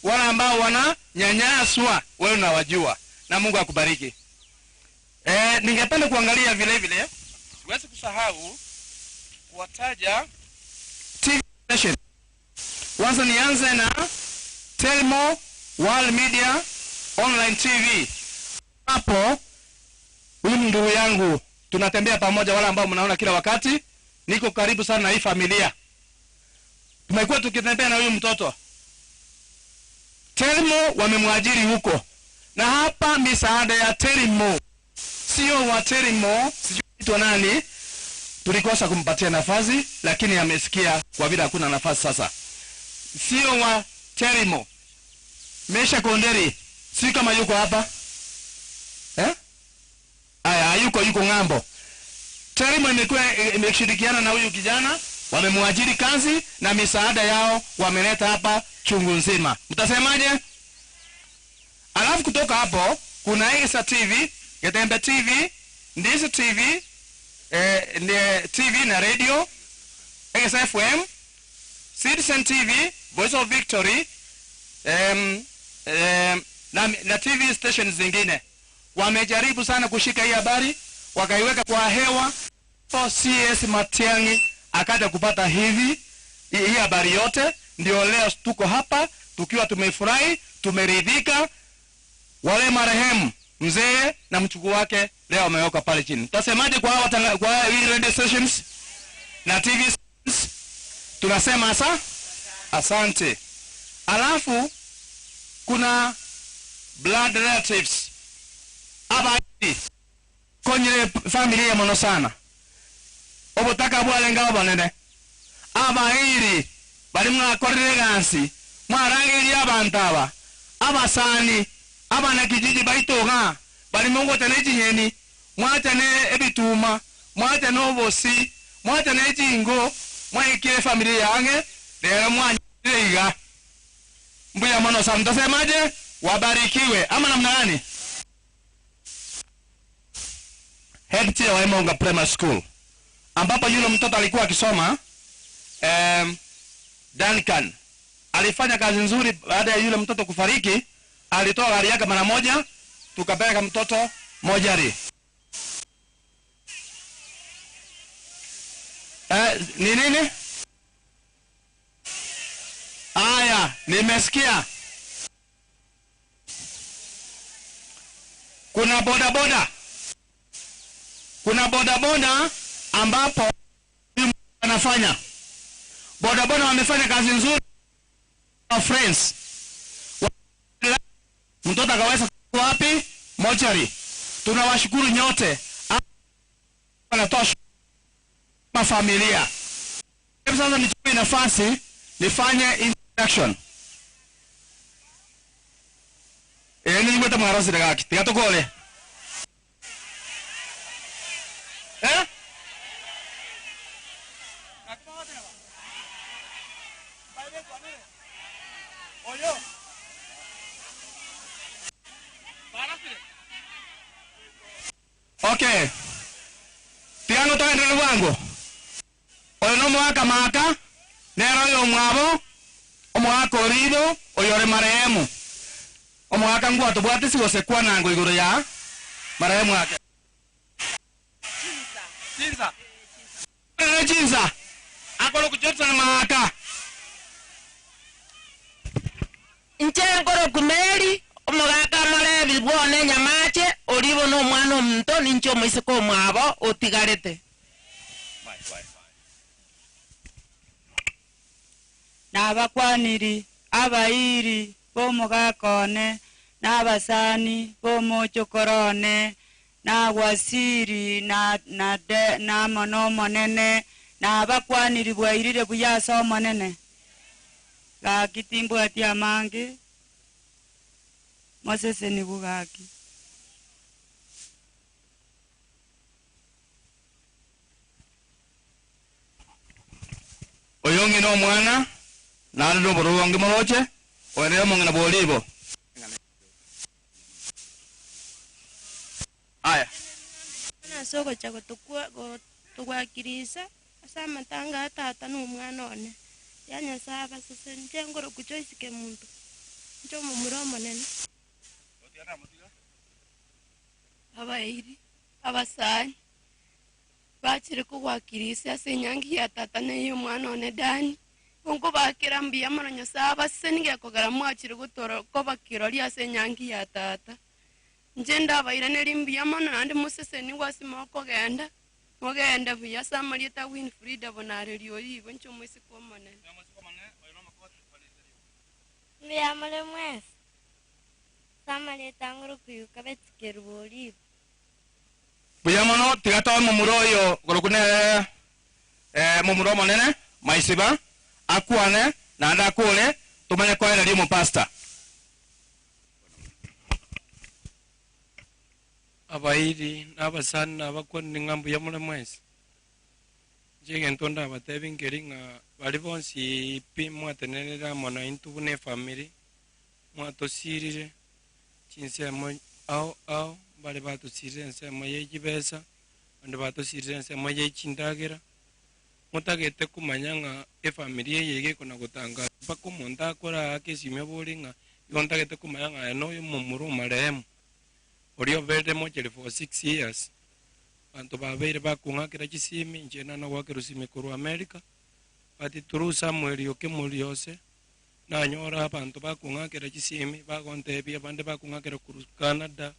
wale ambao wananyanyaswa, wewe unawajua, na Mungu akubariki. Ningependa kuangalia vile vile, siwezi kusahau kuwataja TV station. Kwanza nianze na Telmo World Media Online TV. Hapo huyu ndugu yangu tunatembea pamoja, wale ambao mnaona kila wakati, niko karibu sana na hii familia. Tumekuwa tukitembea na huyu mtoto. Telmo wamemwajiri huko. Na hapa misaada ya Telmo, sio wa Telmo, sijui anaitwa nani, tulikosa kumpatia nafasi, lakini amesikia kwa vile hakuna nafasi sasa. Sio wa Telmo. Mesha Konderi, si kama yuko hapa? Aya, hayuko, yuko ng'ambo. Telmo imekuwa imeshirikiana na huyu kijana, wamemwajiri kazi na misaada yao wameleta hapa chungu nzima. Mtasemaje? Alafu kutoka hapo kuna Egesa TV, Getembe TV, Ndizi TV, TV na radio, Egesa FM, Citizen TV, Voice of Victory, na TV stations zingine. Wamejaribu sana kushika hii habari, wakaiweka kwa hewa. So CS Matiang'i akaja kupata hivi hii habari yote, ndio leo tuko hapa tukiwa tumefurahi, tumeridhika. Wale marehemu mzee na mchukuu wake leo wamewekwa pale chini. Tutasemaje kwa hawa kwa hii radio stations na TV stations? Tunasema asante. Alafu kuna blood relatives hapa hivi kwenye familia mono sana obotaka bwalenga obonene abairi bali mwakorire gansi mwarangiria abantu aba abasani abana kijiji baitoga bali mongotana echinyeni mwatane ebituma mwatane obosi mwatane echingo mwaikire familia yange lero mwanyire mbuya mono sana. Mtasemaje? Wabarikiwe ama namna gani? Head teacher wa Emonga Primary School ambapo yule mtoto alikuwa akisoma, Duncan alifanya kazi nzuri. Baada ya yule mtoto kufariki, alitoa gari yake mara moja, tukapeleka mtoto mojari. Ni nini? Aya, nimesikia. Kuna bodaboda. Kuna bodaboda ambapo anafanya. Bodaboda wamefanya kazi nzuri. Friends. Mtoto akaweza wapi? Mochari. Tunawashukuru nyote. Wanatoa familia. Hebu sasa nichukue nafasi nifanye introduction. Ni mwete mwarasi daga tiga tukole. Okay. Tiga togenderere bwango. Oyo na omogaka Maaka, nere oyomwabo, omogaka Oriibo, oyore marehemu. Omogaka ngwatobwatisi gose kwanangwa igoro ya marehemu ake. Chinsa. Ere chinsa. Akorokwa Johnson Maaka. Inche nkorokwa Meri, omogaka Morebi bwone Nyamache, Oribo nomwana omonto, ninche omoiseke omwabo otigarete. Nabakwaniri abairi b'omogaka one, na abasani b'omochokoro one, na Wasiri na na de na amo n'Omonene, nabakwaniri bwairire buya ase Omonene. Gaki timbwati amange, mosesenigwe gaki. Oyo ng'ina omwana, naende nobororo moroche, oyo nere omong'ina bw'Olibo. Aya. Ase ogocha gotogwakirisa ase amatanga a tata na omwana one, ya Nyasae abasesenie. Inche ngorokwa Joyce Kemunto, inche omomura omonene. Abairi, abasani, bachire kogwakirisia ase enyangi ya tata na ey'omwana one Dani. Igo nkobakera mbuya mono Nyasae abasesenie gekogera mwachire gotora koba kirori ase enyangi ya tata. Inche ndabairanerie mbuya mono naende mosesenigwe ase mokogenda, mogende buya ase amarieta a Winfrida Bonareri oyio igo inche omoiseke omonene. Mbuya more mwensi, ase amarieta ang'orokoyuka Betty Kerubo Oliva. Mbuya mono, tiga toe momura oyo korokwa nere momura omonene, Maisiba, akwane, naende akore, tomanye koereria omopastor. Abairi, na abasani, na abakuani, ng'a mbuya more mwensi. Inche egento ndabatebi nkeri ng'a baria bonsi pi mwatenenire amo naintwe buna efamiri, mwatosirire chinsemo ao ao, mbare batosirire ensemo ye chibesa, abande batosirire ensemo ye chindagera, motagete komanya ng'a efamiri eye iga ekona gotangasa mpaka omonto akore aake esimi obore ng'a igo ntagete komanya ng'a aye noyo omomura omarehemu, oria oberire mochari for six years, abanto babeire bakong'akera chisimi, inche nana goakerwa esimi korwa America, but through Samuel Okemori ose, nanyora abanto bakong'akera chisimi, bagontebia abande bakong'akera korwa Canada,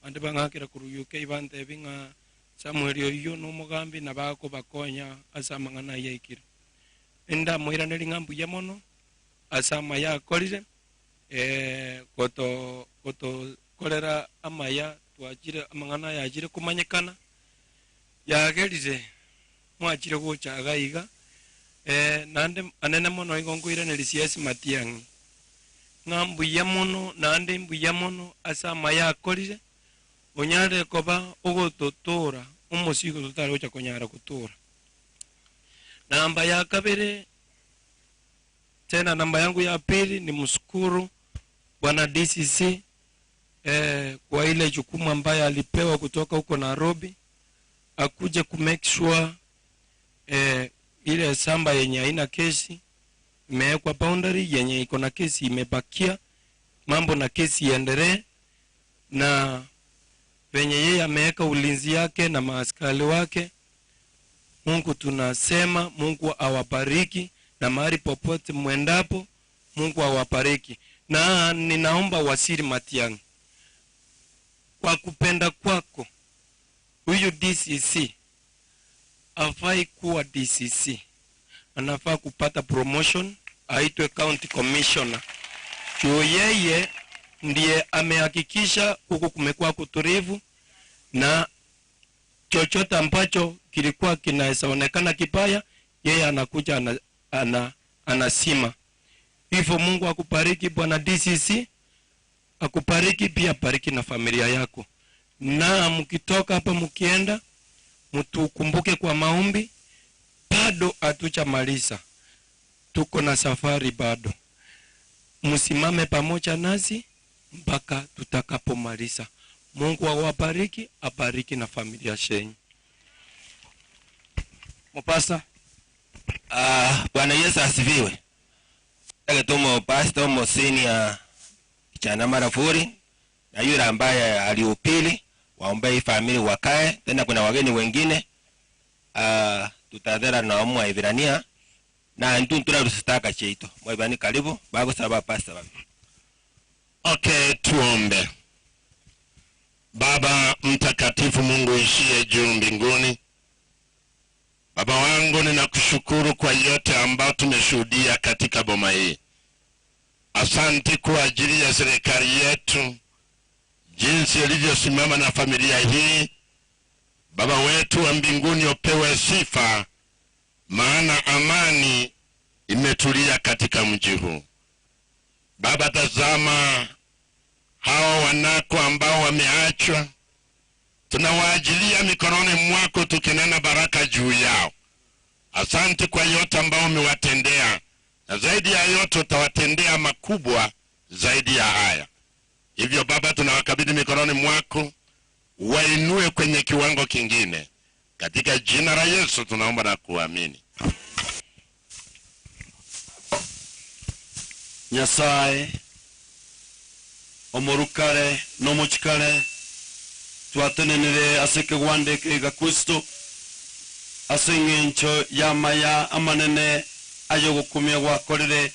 abande bang'akera korwa UK bantebia ng'a Samuel oyio nomogambi nabo akobakonya ase amang'ana ayio aikire. Nindamoiranerie ng'a mbuya mono ase amaya akorire, goto gotokorera amaya twachire amang'ana aya achire komanyekana, yagerire mwachire gocha iga iga, naende anene mono igo nkoiraneria CS Matiang'i, ng'a mbuya mono naende mbuya mono ase amaya akorire, onyare koba ogototoora omosigo totare gocha konyara gotoora. Namba ya kabere, tena namba yangu ya pili ni mshukuru Bwana DCC eh, kwa ile jukumu ambayo alipewa kutoka huko Nairobi akuje ku make sure eh, ile shamba yenye haina kesi imewekwa boundary, yenye iko na kesi imebakia, mambo na kesi iendelee, na venye yeye ameweka ulinzi yake na maaskari wake. Mungu tunasema Mungu awabariki na mahali popote mwendapo Mungu awabariki. Na ninaomba Waziri Matiang'i, kwa kupenda kwako, huyu DCC afai kuwa DCC, anafaa kupata promotion, aitwe county commissioner. Juu yeye ndiye amehakikisha huku kumekuwa kutulivu na chochote ambacho kilikuwa kinaweza onekana kibaya, yeye anakuja ana, ana, anasima. Hivyo Mungu akubariki bwana DCC, akubariki pia, bariki na familia yako, na mkitoka hapa mkienda, mtukumbuke kwa maombi. Bado hatujamaliza, tuko na safari bado. Msimame pamoja nasi mpaka tutakapomaliza. Mungu awabariki, abariki na familia shenyu. Mupasta. Ah, Bwana Yesu asifiwe. Tumo pastor mo senior Chana Marafuri na yule ambaye aliupili waombee family wakae tena, kuna wageni wengine ah, tutadhera na mwa Ibrania na ntuntura rusitaka cheito mwaibani karibu bagusaba pastor babi. Okay, tuombe. Baba mtakatifu, Mungu ishiye juu mbinguni, Baba wangu, ninakushukuru kwa yote ambayo tumeshuhudia katika boma hii. Asante kwa ajili ya serikali yetu, jinsi ilivyosimama na familia hii. Baba wetu wa mbinguni, upewe sifa, maana amani imetulia katika mji huu. Baba, tazama hawa wanako ambao wameachwa, tunawaajilia mikononi mwako, tukinena baraka juu yao. Asante kwa yote ambao umewatendea, na zaidi ya yote utawatendea makubwa zaidi ya haya. Hivyo Baba, tunawakabidhi mikononi mwako, wainue kwenye kiwango kingine. Katika jina la Yesu tunaomba na kuamini. Nyasaye omorukare nomochikare twatenenere ase kegwandeke ga Kristo ase eng'encho y'amaya amanene ayogokumia gwakorire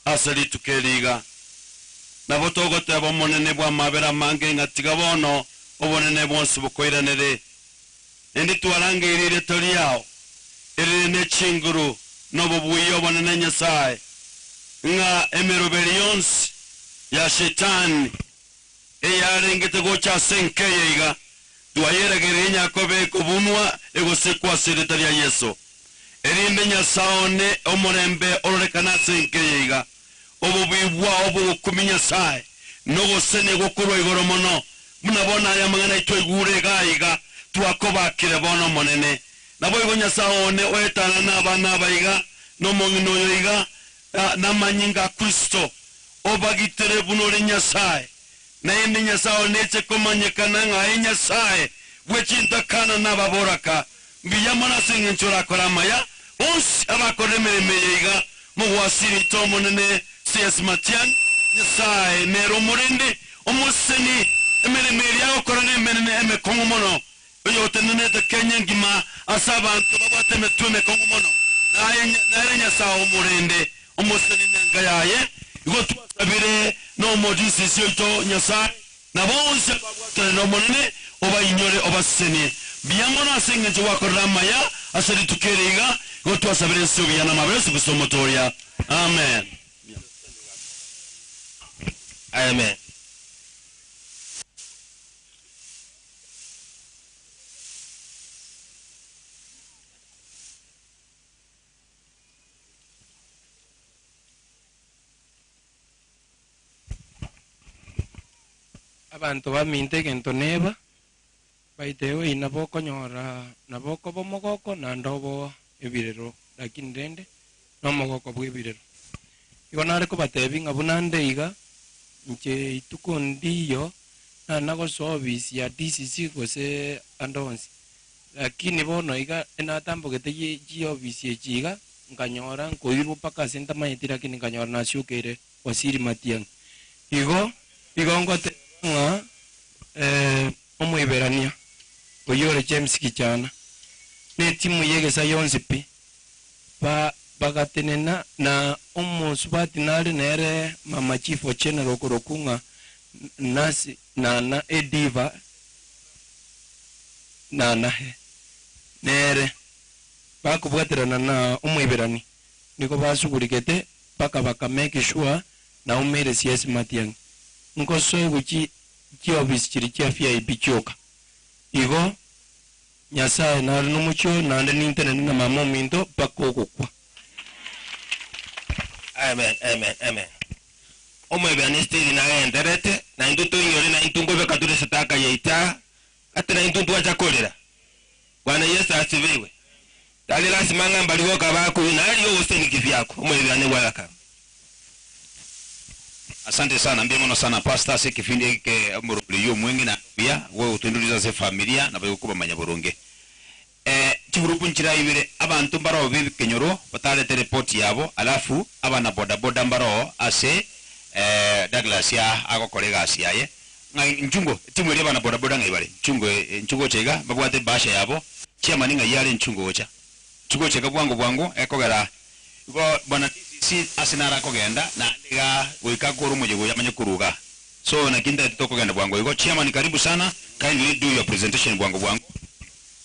ase rituko eriga nabo togoteba omonene bwa amabera amange ng'atiga bono obonene bwonsi bukoiranere endi twarangeirire tori yao erire ne chinguru nobobwiyo obonene Nyasaye ng'a emeroberi yonsi ya shetani eyarengete gocha ase nkeye iga twayeregereire nyakobe ekobunwa egosekwa ase erita ria Yesu erinde Nyasaye one omorembe ororekana ase nkeye iga obobui bwao bogokumi Nyasaye nogosenia gokorwa igoro mono buna bono aya amang'ana aitwa igure iga iga twakobakire bono omonene nabo igo Nyasaye one oetana na abana aba iga nomong'ina oyo iga namanyinga a Kristo obagitere buno ore Nyasaye naende Nyasaye oneche komanyekana ng'aye Nyasaye bwechintakana nababoraka mbuya mono ase eng'encho orakora amaya bonsi abakorire emeremo eye iga mogwasiri ito omonene CS Matiang'i Nyasaye nere omorende omoseni emeremo eria agokora nemenene emekong'u mono oyotenenete Kenya engima ase abanto babwate emetwe emekong'u mono naye nere Nyasaye omorende omoseni nenka yaye igo twasabire nomodisisi oito Nyasaye na bonsi ababwatanire omonene obainyore obasesenie mbuya mono ase eng'encho gwakorire amaya ase rituko eri iga igo twasabire ense obuya na amabera Yesu Kristo omotoria amen. Amen. Abanto baminte egento neba baitewe nabo okonyora nabo okoba omogoko naende obo ebirero lakini rende nomogoko bwa ebirero igo nare kobatebi ng'a buna nde iga nche ituko ndiyo nanagosoa ofisi ya DCC gose ande onsi lakini bono iga enatambogete chiofisi echi iga nkanyora nkoirwa mpaka ase ntamanyeti lakini nkanyora nasiukeire Waziri Matiang'i igo igo ngoteba ng'a omoiberania oyio ore James Kichana na etimu ya egesa yonsi pi ba bagatenena na omosubati nare nere mama chief general okorokwa ng'a nasi nana ediva nanahe nere bakobwaterana na omoiberani nigo basugurigete mpaka baka make sure naumeire CS Matiang'i nkosoegwa chi chiofisi chiri chia VIP chioka igo Nyasaye nare nomochie naende nintenene na mama ominto mpaka ogokwa. Amen, amen, amen. Omoiberania Stephen nagenderete, na intwe toinyore na intwe nkobeka tore sadaka yaito aa, ati na intwe ntwacha korera. Bwana Yesu asifiwe. Tari lasima ng'a mbari boka bakuyu, nari ogoseni kivyako. Omoiberania welcome. Asante sana mbuya mono sana pastor ase ekefindi eke omoroberi omweng'ina. Buya gogotwendorisa ase efamilia nabo egokobamanya boronge. Eh, chigurupu nchira ibere, abanto mbaroo b'ekenyoro batarete report yabo alafu abana boda boda mbaroo ase eh, Douglas ya agokora egasi yaye. Ng'ai nchungo, etimu eria abana boda boda ng'ai bare? Nchungo eh, nchugo gocha iga, mbabwate ebahasha yabo, chairman ng'ai are nchungo gocha? Nchugo gocha iga bwango bwango ekogera igo bwana DCC ase naro akogenda naende igaa goika akore omoyega oyo amanye korwa igaa. So naki ntaete tokogenda bwango igo. Chairman karibu sana, kindly do your presentation bwango bwango.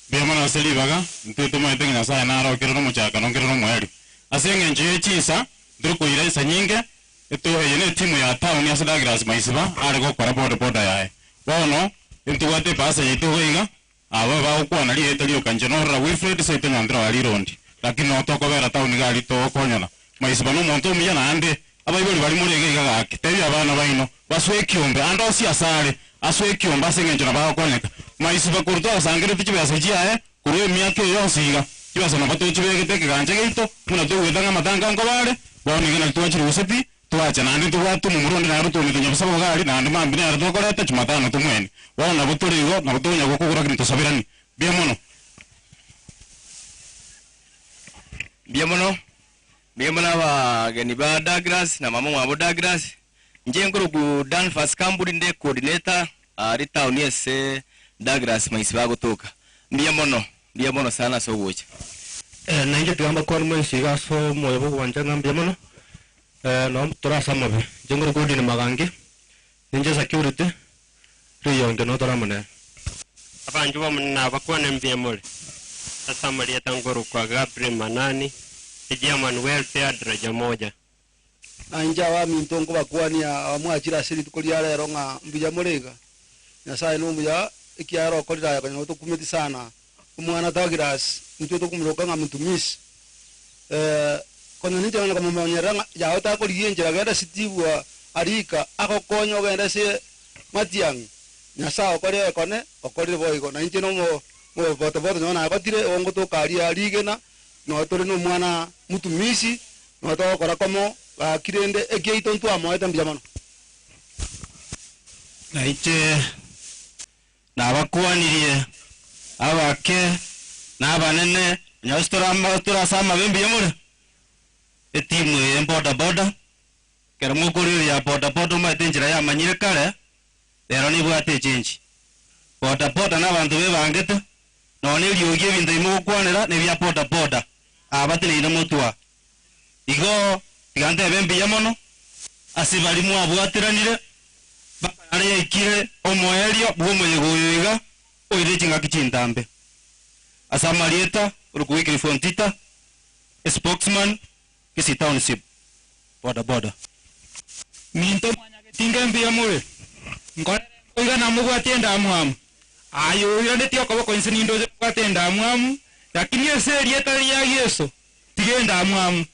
Mbuya mono ase ribaga, intwe tomaete ng'a Nyasae naro okere nomochakano nkere nomoerio. Ase engencho ye chinsa, ntiri koira insa nyinge, eto eye netimu ya town ase Douglas Maisiba are gokora boda boda yaye. Bono, intobwate epasa yaito iga iga, aba bagokwana rieta rioka inche norora Wilfred seito Nyantira wa Rirondi, lakini noo tokobera town iga aria togokonyana. Maisiba nomonto omuya naende abaibori baria more iga iga gaki, tebia abana baino, Basoe ekiombe, ande onsi asare, asoe ekiombe ase engencho nabo agokonyeka. Maisiba korwa twasangeretie chibesa chiaye korwa emiaka eye yonsi iga, chibesa nabo tochibegete ekegancha giaito, buna toigwete ng'a amatanga nkoba are, bono iga nari twachiruse pi, twacha naende ntobwate omomura onde nere otoonete nyabusaba iga aria, naende mambia nere tokoreta Jumatano tomwene. Bono nabo tore igo, nabo tokonya gokogora lakini tosaberanie. Mbuya mono. Mbuya mono, mbuya mono abageni ba Douglas na mama omwabo Douglas. Inche nkorokwa Danfas Kamburi nde coordinator aria town ase Douglas Maisiba agotoka. Mbuya mono, mbuya mono sana ase ogocha. Na inche tiga mbakwane mwensi iga ase omoyo bw'ogwancha ng'a mbuya mono, nabo tore ase amabe. Inche nkorokwa Odini Magangi, ninche security, riyonge nabo tore amo nere. Abanchwa b'Omonene nabakwane mbuya more. Ase amarieta nkorokwa Gabriel Manani, Echairman Welfare Daraja Moja. Na inche abaminto nkobakwania abamwachire ase rituko ria rero ng'a mbuya more iga. Nyasae nomuya, ekiagera okorire aya konya tokumeti sana omwana Douglas, intwe tokomoruka ng'a mtumisi. Eh, konya ninche nonya komomonyerera ng'a yago takorigia enchera genda Steve Arika agokonye ogende ase Matiang'i. Nyasae okorire ekone, okorire boigo. Na inche nomo mobotoboto nonya nagotire, igo ngotoka aria rigena, nonya tore nomwana mtumisi, Nonya togokora komo, gaki rende ekiaito ntwamoete mbuya mono. Na inche nabakwanirie, abake na abanene, onye gose tore ase amabe mbuya more? Etimu eye boda boda, ekero mokoria oyo boda boda omanyete enchera yamanyire kare, rero nebwate echenji. Boda boda nabanto bebangete, nonya na eriogi ebinto ebi mogokwanera nebia boda boda, aba bateneine motwe aa. Igo tiga ntebe mbuya mono ase baria mwabwateranire mpaka nare yaikire omoerio bw'omoyega oyo iga oire chingaki chintambe. Ase amarieta orokwa Wycliffe Ontita, Spokesman, Kisii Township, Boda boda. Minto mwanyagetinge mbuya more, nkorere nkoiga namobwatie endamwamu. Aye oiranetie okoboko inse nindoche nobwate endamwamu, lakini ase erieta ria Yeso tiga endamwamu.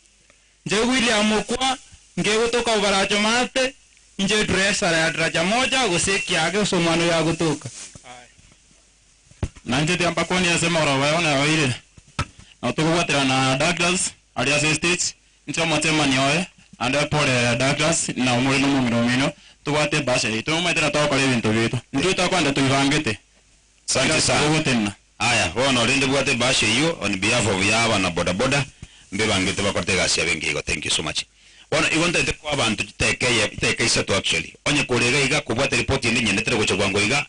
Inche William okwa, nkegotoka obaracho maate, inche dresser ya daraja moja gose ekiage ase omwana oyo agotoka. Aye. Nainche tiga mbakwanie ase emegoroba yao nayoeire, na tokobwaterana na Douglas aria ase estage, inche omochemani oye, naende pole Douglas na omore nomong'ina omino, tobwate ebahasha yaito, nomanyete na togokora ebinto biaito. Intwe twakwenda toibangete, Asante sana. Togotenena. Aya, bono rende bwate ebahasha eyio on behalf of ya abana boda boda, mbebangete bakorete egasi yabo engiya igo, thank you so much. Bono igo ntaete koa abanto chiteka eye, chiteka isato actually. Onye kore iga iga kobwate report ende nyendetere gocha bwango iga,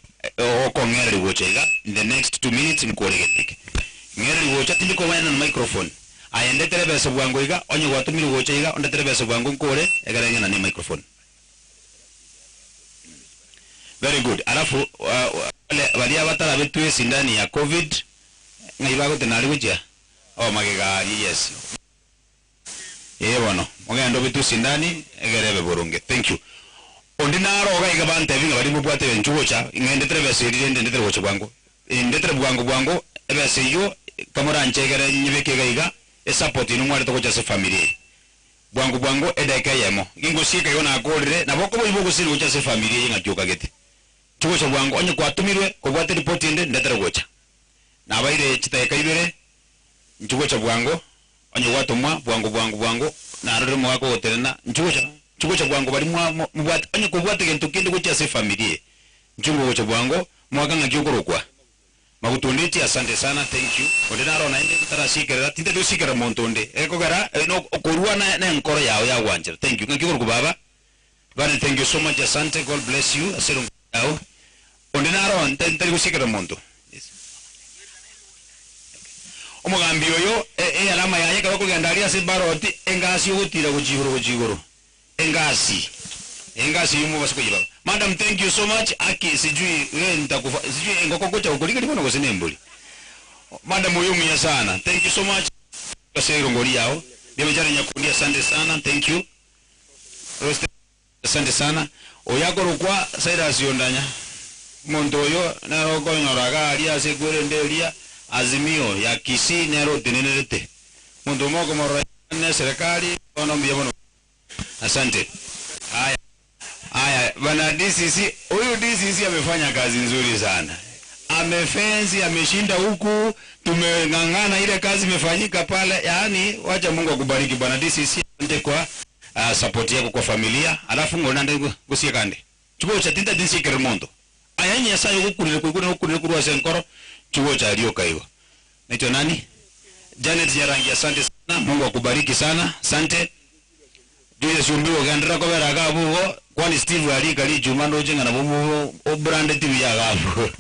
okong'ereria gocha iga in the next two minutes nkore egento eke. Ng'ereria gocha tindi kobaenana na microphone. Aye ndetere ebesa bwango iga, onye gwatomirwe gocha iga ondetere ebesa bwango nkore egere ng'enane emicrophone. Very good. Alafu wale baria batarabetwe esindani ya covid ng'ai bagotena aria gochia? Oh magega aria yes. Ee bono, mogende obetwe esindani egere ebe boronge. Thank you. Onde naro iga iga bantebi ng'a baria mobwate inchuo gocha, ng'a ndetere ebesa eria rende ndetere gocha bwango. Ndetere bwango bwango ebesa eyio kamoranche egere nyebeke iga iga, esupport inwe mwarete gocha ase efamiri eye. Bwango bwango edaika eyemo, gingosieka igo nakorire, nabo okoboyigwa ogosiri gocha ase efamiri eye ng'aki okagete. Tigocha bwango, onye kwatomirwe kobwate ripoti ende, ndetere gocha. Nabaire chidaeka ibere, nchigocha bwango, Onye gwatomwa bwango bwango bwango, narorire omogaka ogotenena, inchuo gocha, inchuo gocha bwango baria mwa mobwate, onye kobwate gento kende gochia ase efamiri eye, inchuo ngogocha bwango, Mwaka ng'aki okorokwa? Maguta ondetie asante sana thank you. Onde naro naende ntarasikerera tintari gosikerera monto onde ekogera no okorua na enkoro yao yagwanchera thank you. Ng'aki okorokwa baba? Bane thank you so much asante God bless you ase erongo yao. Onde naro ntari gosikerera monto. Omogambi oyo eyarama yaye ekero okogenda aria ase ebaroti engasi ogotira gochia igoro gochia igoro. Engasi. Engasi eyio mobase koyebaba. Madam thank you so much aki sijui we ntakufa sijui engoko gocha gokorigeria bono gose nembori. Madam oyo omuya sana thank you so much ase erongori yao. Ndiamechare nyakundi asante sana thank you. Roste asante sana. Oyo akorokwa Cyrus Ondanya omonto oyo nere okonyora iga aria ase ekwerende eria Azimio ya Kisii nere otenenerete. Omonto omo okomorora ne serikali bono mbuya mono. Asante. Haya. Haya, bana DCC, huyu DCC amefanya kazi nzuri sana. Amefensi, ameshinda huku, tumeng'ang'ana ile kazi imefanyika pale. Yaani, wacha Mungu akubariki bwana DCC, asante kwa support yako kwa familia. Alafu ngona ndi gusie kande. Chugo cha tinta dinsi keremondo. Aya Nyasaye ogukurire kuigura ogukurire kurwa ase enkoro, chugo cha rioka igo. Naitwa nani? Janet Nyarangi, asante sana. Mungu akubariki sana. Asante. Julius Umbigo gendera kobera agabu kwani Steve ali kali Juma ndoje ngana bomu o brand TV ya gabu.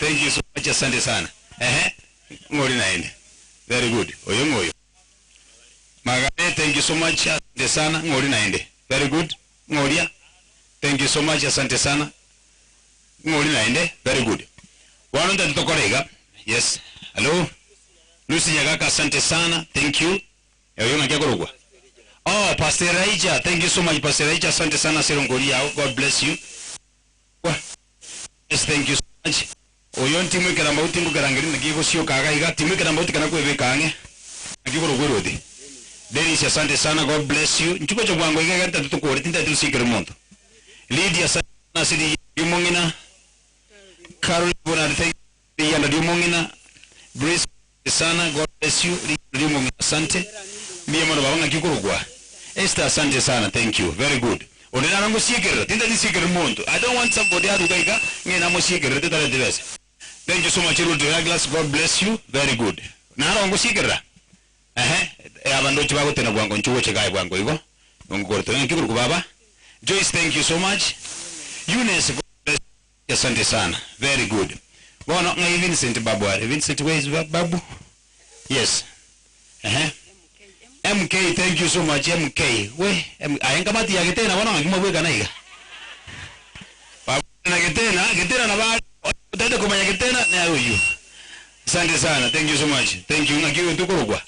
Thank you so much, asante sana. Ehe. Ngori naende. Very good. Oyo ngoyo. Magare, thank you so much, asante sana. Ngori naende. Very good. Ngoria. Thank you so much, asante sana. Ngori naende. Very good. Wano ndatokorega. Yes. Hello. Lucy Nyagaka, asante sana. Thank you. Oyo ngakia korogwa. Oh, Pastor Raija, thank you so much, Pastor Raija. Asante sana Sirongori yao. God bless you. Yes, thank you so much. Oyo ntimwikera mbauti ngukerangeri naki guciokaga iga timwikera mbauti kana kwibika ang'e naki korogwerwo. Dennis, asante sana. God bless you. Nchuko cha bwango iga ganta tutukore tinta tusikere muntu. Lydia sana siri yumongina. Carol Bonard, thank you. Yanda yumongina. Grace sana. God bless you. Lydia asante. Mbiye mono baba ngaki korogwa. Esther, asante sana. Thank you. Very good. Onena nango sikerera. Tinta nisikere muntu. I don't want somebody aruga iga ngena mo sikerera tata tebese. Thank you so much Ruth Douglas. God bless you. Very good. Naro ngo sikerera. Ehe, abandu chibagotena bwango nchugo chikaye bwango igo. Ngorto ngikuru baba. Joyce, thank you so much. Eunice, God bless you. Asante sana. Very good. Bono ngai Vincent babu are. Vincent, where is babu? Yes. Ehe. MK, thank you so much MK. We, ayenga mati ya getena bono ngimo bweka naiga. Babu na getena, getena na ba utende kumanya getena na huyu. Asante sana. Thank you so much. Thank you. Ngakiwe tukorogwa.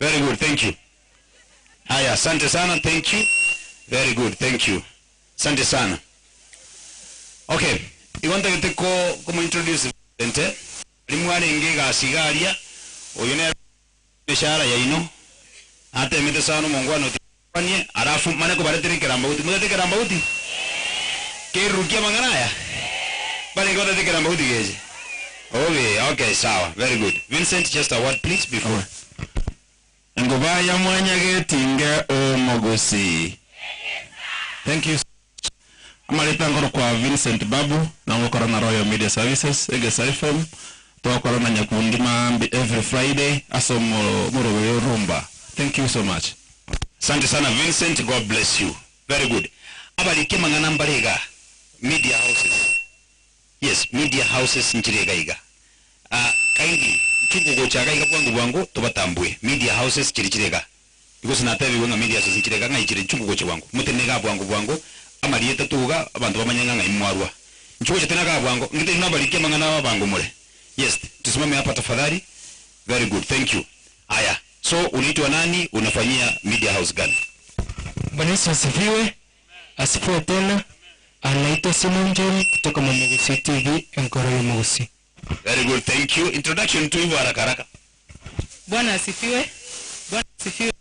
Very good. Thank you. Haya, asante sana. Thank you. Very good. Thank you. Asante sana. Okay. Igonta gete ko ko introduce ente. Rimwane ngega oyo ne mishahara ya ino. Atemete sana mongwano wanie alafu mane ko baretere keramba uti mudate keramba uti kerukia mangana ya bale ngo date keramba uti geje. Okay, okay, sawa. Very good. Vincent, just a word please before. Ngobaya mwanya getinge omogosi. Thank you. Amarita ngoro kwa Vincent Babu na ngokora na Royal Media Services Egesa FM twakora na nyakundi mambi every Friday aso morowe rumba. Thank you so much. Asante sana Vincent, God bless you. Very good. Abalike mangana mbarega media houses. Yes, media houses nchirega iga. Kindly chungu gochaga iga bwangu bwangu tubatambue. Media houses chirichirega. Because natebi wenga media houses nchirega nga ichire chungu gocha bwangu. Mutenega bwangu bwangu amalieta tuga abantu bamanyanga nga imwarwa. Nchugo chatena bwangu ngite nabalike mangana bangu mure. Yes, tusimame hapa tafadhali. Very good. Thank you. Aya. So unaitwa nani? Unafanyia media house gani? Bwana Yesu asifiwe. Asifiwe tena. Anaitwa Simon John kutoka Momogusi TV, Enkoro ya Mogusi. Very good, thank you. Introduction tu hivyo haraka haraka. Bwana asifiwe. Bwana asifiwe.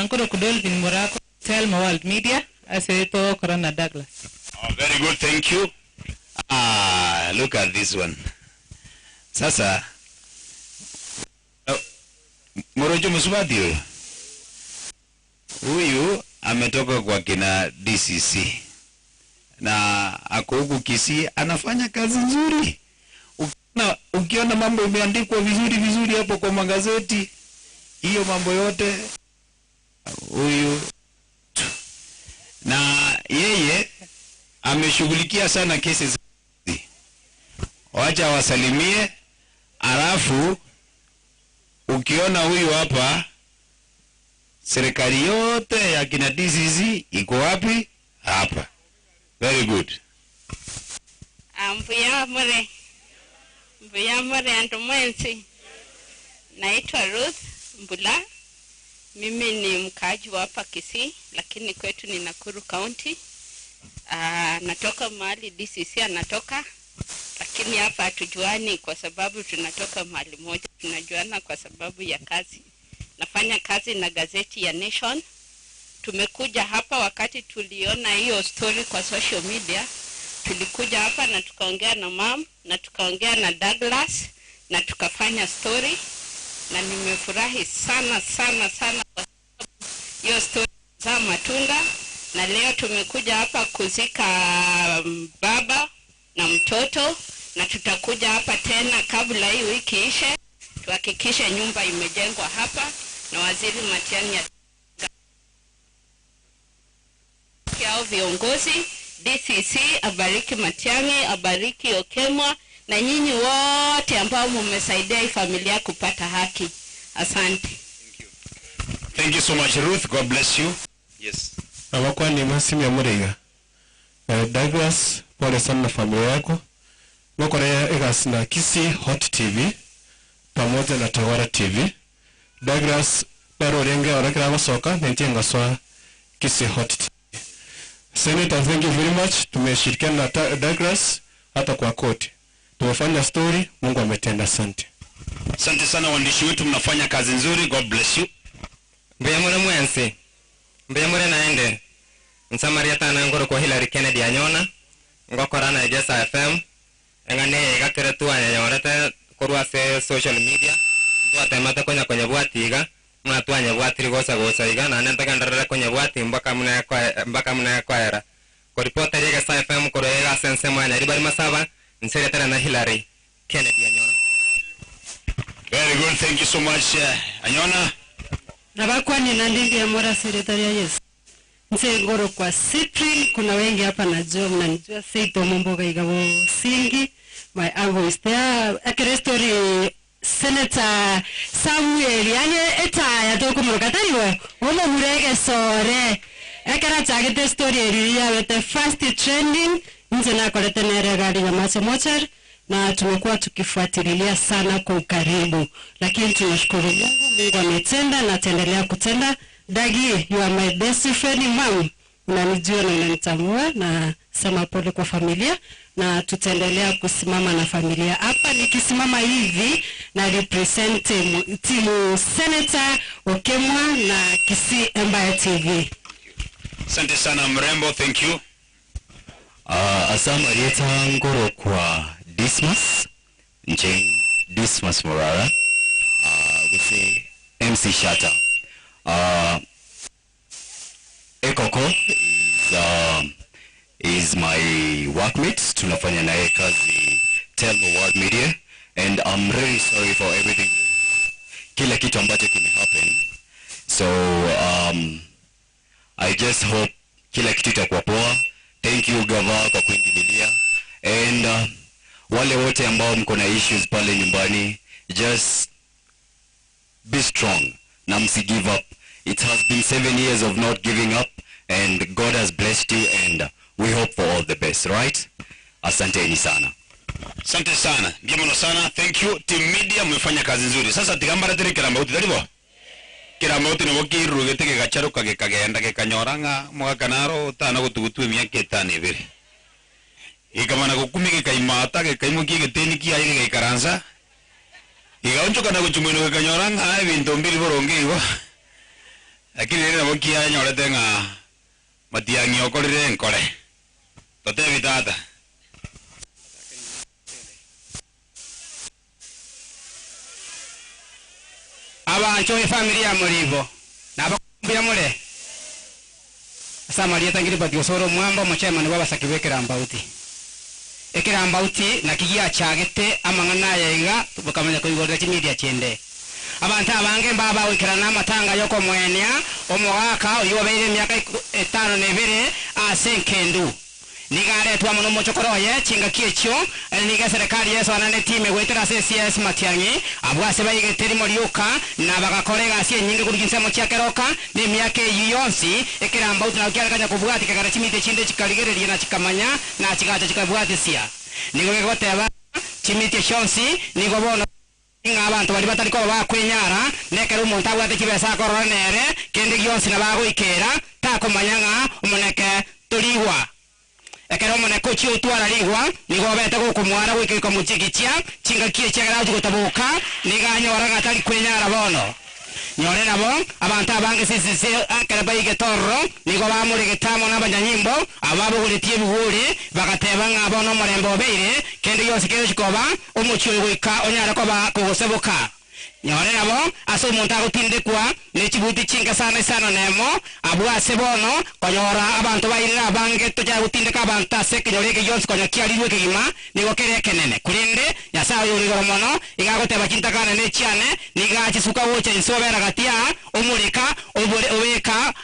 Nkoro kudolvin Morako, Selma World Media, aseto Corona Douglas. Oh, very good, thank you. Look at this one. Sasa Morojo Musubati huyu. Huyu ametoka kwa kina DCC. na ako huku Kisii, anafanya kazi nzuri. Ukiona, ukiona mambo imeandikwa vizuri vizuri hapo kwa magazeti, hiyo mambo yote huyu na yeye ameshughulikia sana kesi hizi. Wacha wasalimie, alafu ukiona huyu hapa, serikali yote ya kina DCC iko wapi? Hapa. Very good. Mbuya mure, mbuya mure andu mwenzi. Naitwa Ruth Mbula. Mimi ni mkaaji wa hapa Kisii, lakini kwetu ni Nakuru County. Natoka mahali DCC anatoka, lakini hapa hatujuani kwa sababu tunatoka mahali moja. Tunajuana kwa sababu ya kazi. Nafanya kazi na gazeti ya Nation. Tumekuja hapa wakati tuliona hiyo story kwa social media, tulikuja hapa na tukaongea na mam na tukaongea na Douglas na tukafanya story, na nimefurahi sana sana sana kwa sababu hiyo story za matunda, na leo tumekuja hapa kuzika baba na mtoto, na tutakuja hapa tena kabla hii wiki ishe, tuhakikishe nyumba imejengwa hapa na Waziri Matiang'i au viongozi DCC abariki Matiang'i, abariki Okemwa na nyinyi wote ambao mmesaidia hii familia kupata haki. Asante. Thank you so much Ruth. God bless you. Yes. Abakwa ni masimu ya Muriga. Douglas, pole sana na familia yako. Nokorea egasi na Kisii Hot TV pamoja na Tawara TV. Douglas daro renge orakira gosoka nentie ngaswa Kisii Hot TV. Senator, thank you very much. Tumeshirikiana na Douglas hata kwa koti. Tumefanya story, Mungu ametenda. Asante. Asante sana waandishi wetu, mnafanya kazi nzuri. God bless you. Mbuya mure mwensi mbuya mure naende nsamaria tana ngoro kwa Hillary Kennedy anyona ngokora na Egesa FM eng'ane igakere twanyenyorete korwa ase social media twatemate konya konyebwati iga muna twanyebwatiri gosa gosa iga naende ntagenderere konyebwati mpaka muna mpaka muna ekoera koripota Egesa FM korwa iga ase ensemo ya Nyaribari Masaba nseretera na Hillary Kennedy anyona. Very good. Thank you so much Anyona. Nabakwani na ndingi ya mora serikali ya Yesu. Nse kwa Cyprian, kuna wengi hapa najua mnanijua Seito Momboga igabo singi. My uncle is there. Akere story Senator Samuel yani etaya toko murukatariwe. Womo murege sore. Ekera chagete story eri ya wete fast trending. Nze nakolete nere gari ya macho mochar na tumekuwa tukifuatilia sana kwa ukaribu, lakini tunashukuru Mungu, Mungu ametenda na ataendelea kutenda. Dagi, you are my best friend mom, unanijua na unanitambua, na sema pole kwa familia na tutaendelea kusimama na familia. Hapa nikisimama hivi na represent timu Senator Okemwa na Kisii Empire TV. Asante sana mrembo, thank you. Asama rieta ngoro kwa Dismas Ncheng Dismas Morara, guse MC Shata. Ekoko is my workmate. Tunafanya naye kazi Telmo World Media, and I'm really sorry for everything, kila kitu ambacho kime happen. So I just hope kila kitu itakuwa poa. Thank you Gava kwa kuingililia, and wale wote ambao mko na issues pale nyumbani, just be strong na msi give up. It has been 7 years of not giving up, and God has blessed you, and we hope for all the best, right? Asanteni sana. Asante sana. Ndiyo sana. Thank you. Team Media mmefanya kazi nzuri. Sasa tigambara tiri kirambauti taribo. Kirambauti nigo kirugete gigacharuka gikagenda gikanyora ng'a mwakanaro tana gutugutwa emiaka etano ebere. Ikamana gukumi gikaimata gikaimukia egeteni kiaye gigaikaransa. Igaonchoka na gochumwino gikanyora ng'a ebinto mbiri boronge igo. Lakini rere nabo kianyorete ng'a Matiang'i okorire enkore. Totebi tata. Abancho e familia muribo. Nabakumbira mure. Ase amarieta Gilbert Osoro Omwamba, omochairman bwa abasaki ba Ekerambauti. Ekerambauti naki giachagete amang'ana aya iga bakamanya koigorera chimedia chiende. Abantu abange mbaba bagoikerana amatanga yokomwenia omogaka oyo obeire emiaka etano na ebere ase enkendu. Niga aretwa amo nomochokoro oye chingaki echio niga eserekari yesoananeti ime goetera ase CS Matiang'i abwo ase baigete rimo rioka na bagakora egasi enyinge korwa chinsemo chia keroka na emiaka eyio yonsi ekerambauti nabo kiarekanya kobwatia kegera chimiti chinde chikarigereria na chikamanya na chigacha chikabwatisia. Nigo gegoteba chimiti chionsi nigo bono ng'a abanto baria batari koba bakwenyara nekero omonto abwate chibesa akorora nere kende gionsi nabagoikera takomanya ng'a omoneke torigwa. Ekero omoneke ochia otwara rigwa nigo obete gokomwara goika mochigichia chingaki echiagera agochi gotaboka nigo anyora ng'a tari kwenyara bono. Nyore nabo abantu abange sisisi ekero baigete ororo nigo bamoregete amo na abanyanyimbo abo babogoretie ebiguri bagateba ng'a bono omorembe obeire kende gionsi kegochi koba omochi oyo goika onyare koba kogoseboka. Nyore nabo ase omonto agotindekwa na echibuti chinke sana isano na emo abwo ase bono konyora abanto bairire abange tochaka gotindeka abanto ase ekenyoro eke gionsi konya kiarirwe ekegima nigo kere ekenene. Korende Nyasaye oyo ore igoro mono iga agoteba chintakana na echiane niga achisuka gocha inse obera gati aa omoreka obeka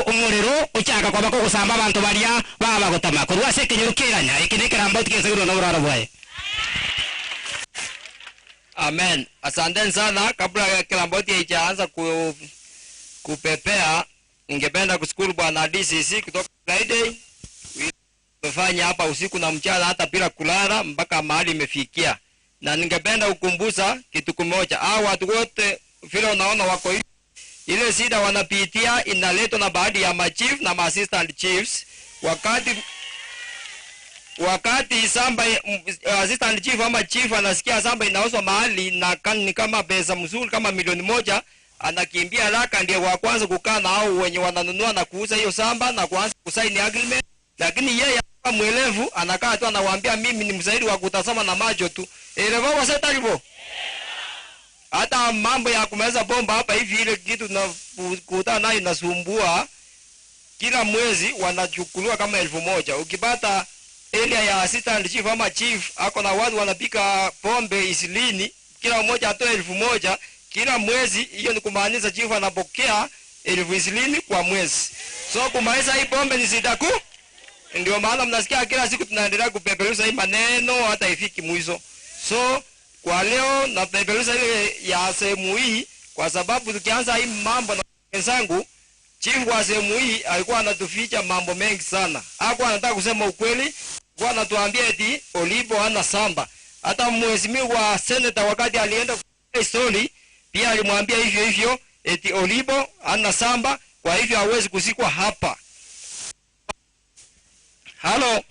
omorero ochaka koba kogosamba abanto baria baba gotama korwa ase ekenyoro keranya eke na ekerambauti kegesagirwe na oboraro bwaye. Amen. Asanteni sana. Kabla ya Kilamboti haijaanza kupepea, ningependa kushukuru Bwana DCC kutoka Friday. Tumefanya hapa usiku na mchana hata bila kulala mpaka mahali imefikia. Na ningependa kukumbusa kitu kimoja. Hao watu wote vile unaona wako hivi, ile shida wanapitia inaletwa na baadhi ya machief na maassistant chiefs. Wakati samba assistant chief ama chief anasikia samba inauzwa mahali na ni kama pesa mzuri kama milioni moja, anakimbia haraka, ndiye wa kwanza kukaa na hao wenye wananunua na kuuza hiyo samba na kuanza kusaini agreement. Lakini yeye kama mwelevu anakaa tu anawaambia mimi ni msaidi wa kutazama na macho tu. Elewa wasatalivo. Hata mambo ya kumeza bomba hapa hivi, ile kitu tunakutana nayo inasumbua. Kila mwezi wanachukuliwa kama 1000. Ukipata area ya assistant chief ama chief ako na watu wanapika pombe 20, kila mmoja atoe 1000 kila mwezi. Hiyo ni kumaanisha chief anapokea 20,000 kwa mwezi. So kumaliza hii pombe ni shida kuu. Ndio maana mnasikia kila siku tunaendelea kupeperusha hii maneno hata ifiki mwisho. So kwa leo napeperusha ile ya sehemu hii kwa sababu tukianza hii mambo na wenzangu, chief wa sehemu hii alikuwa anatuficha mambo mengi sana. Hakuwa anataka kusema ukweli, alikuwa anatuambia eti Olibo hana samba. Hata mheshimiwa senator wakati alienda story pia alimwambia hivyo hivyo eti Olibo hana samba, kwa hivyo hawezi kusikwa hapa. Halo.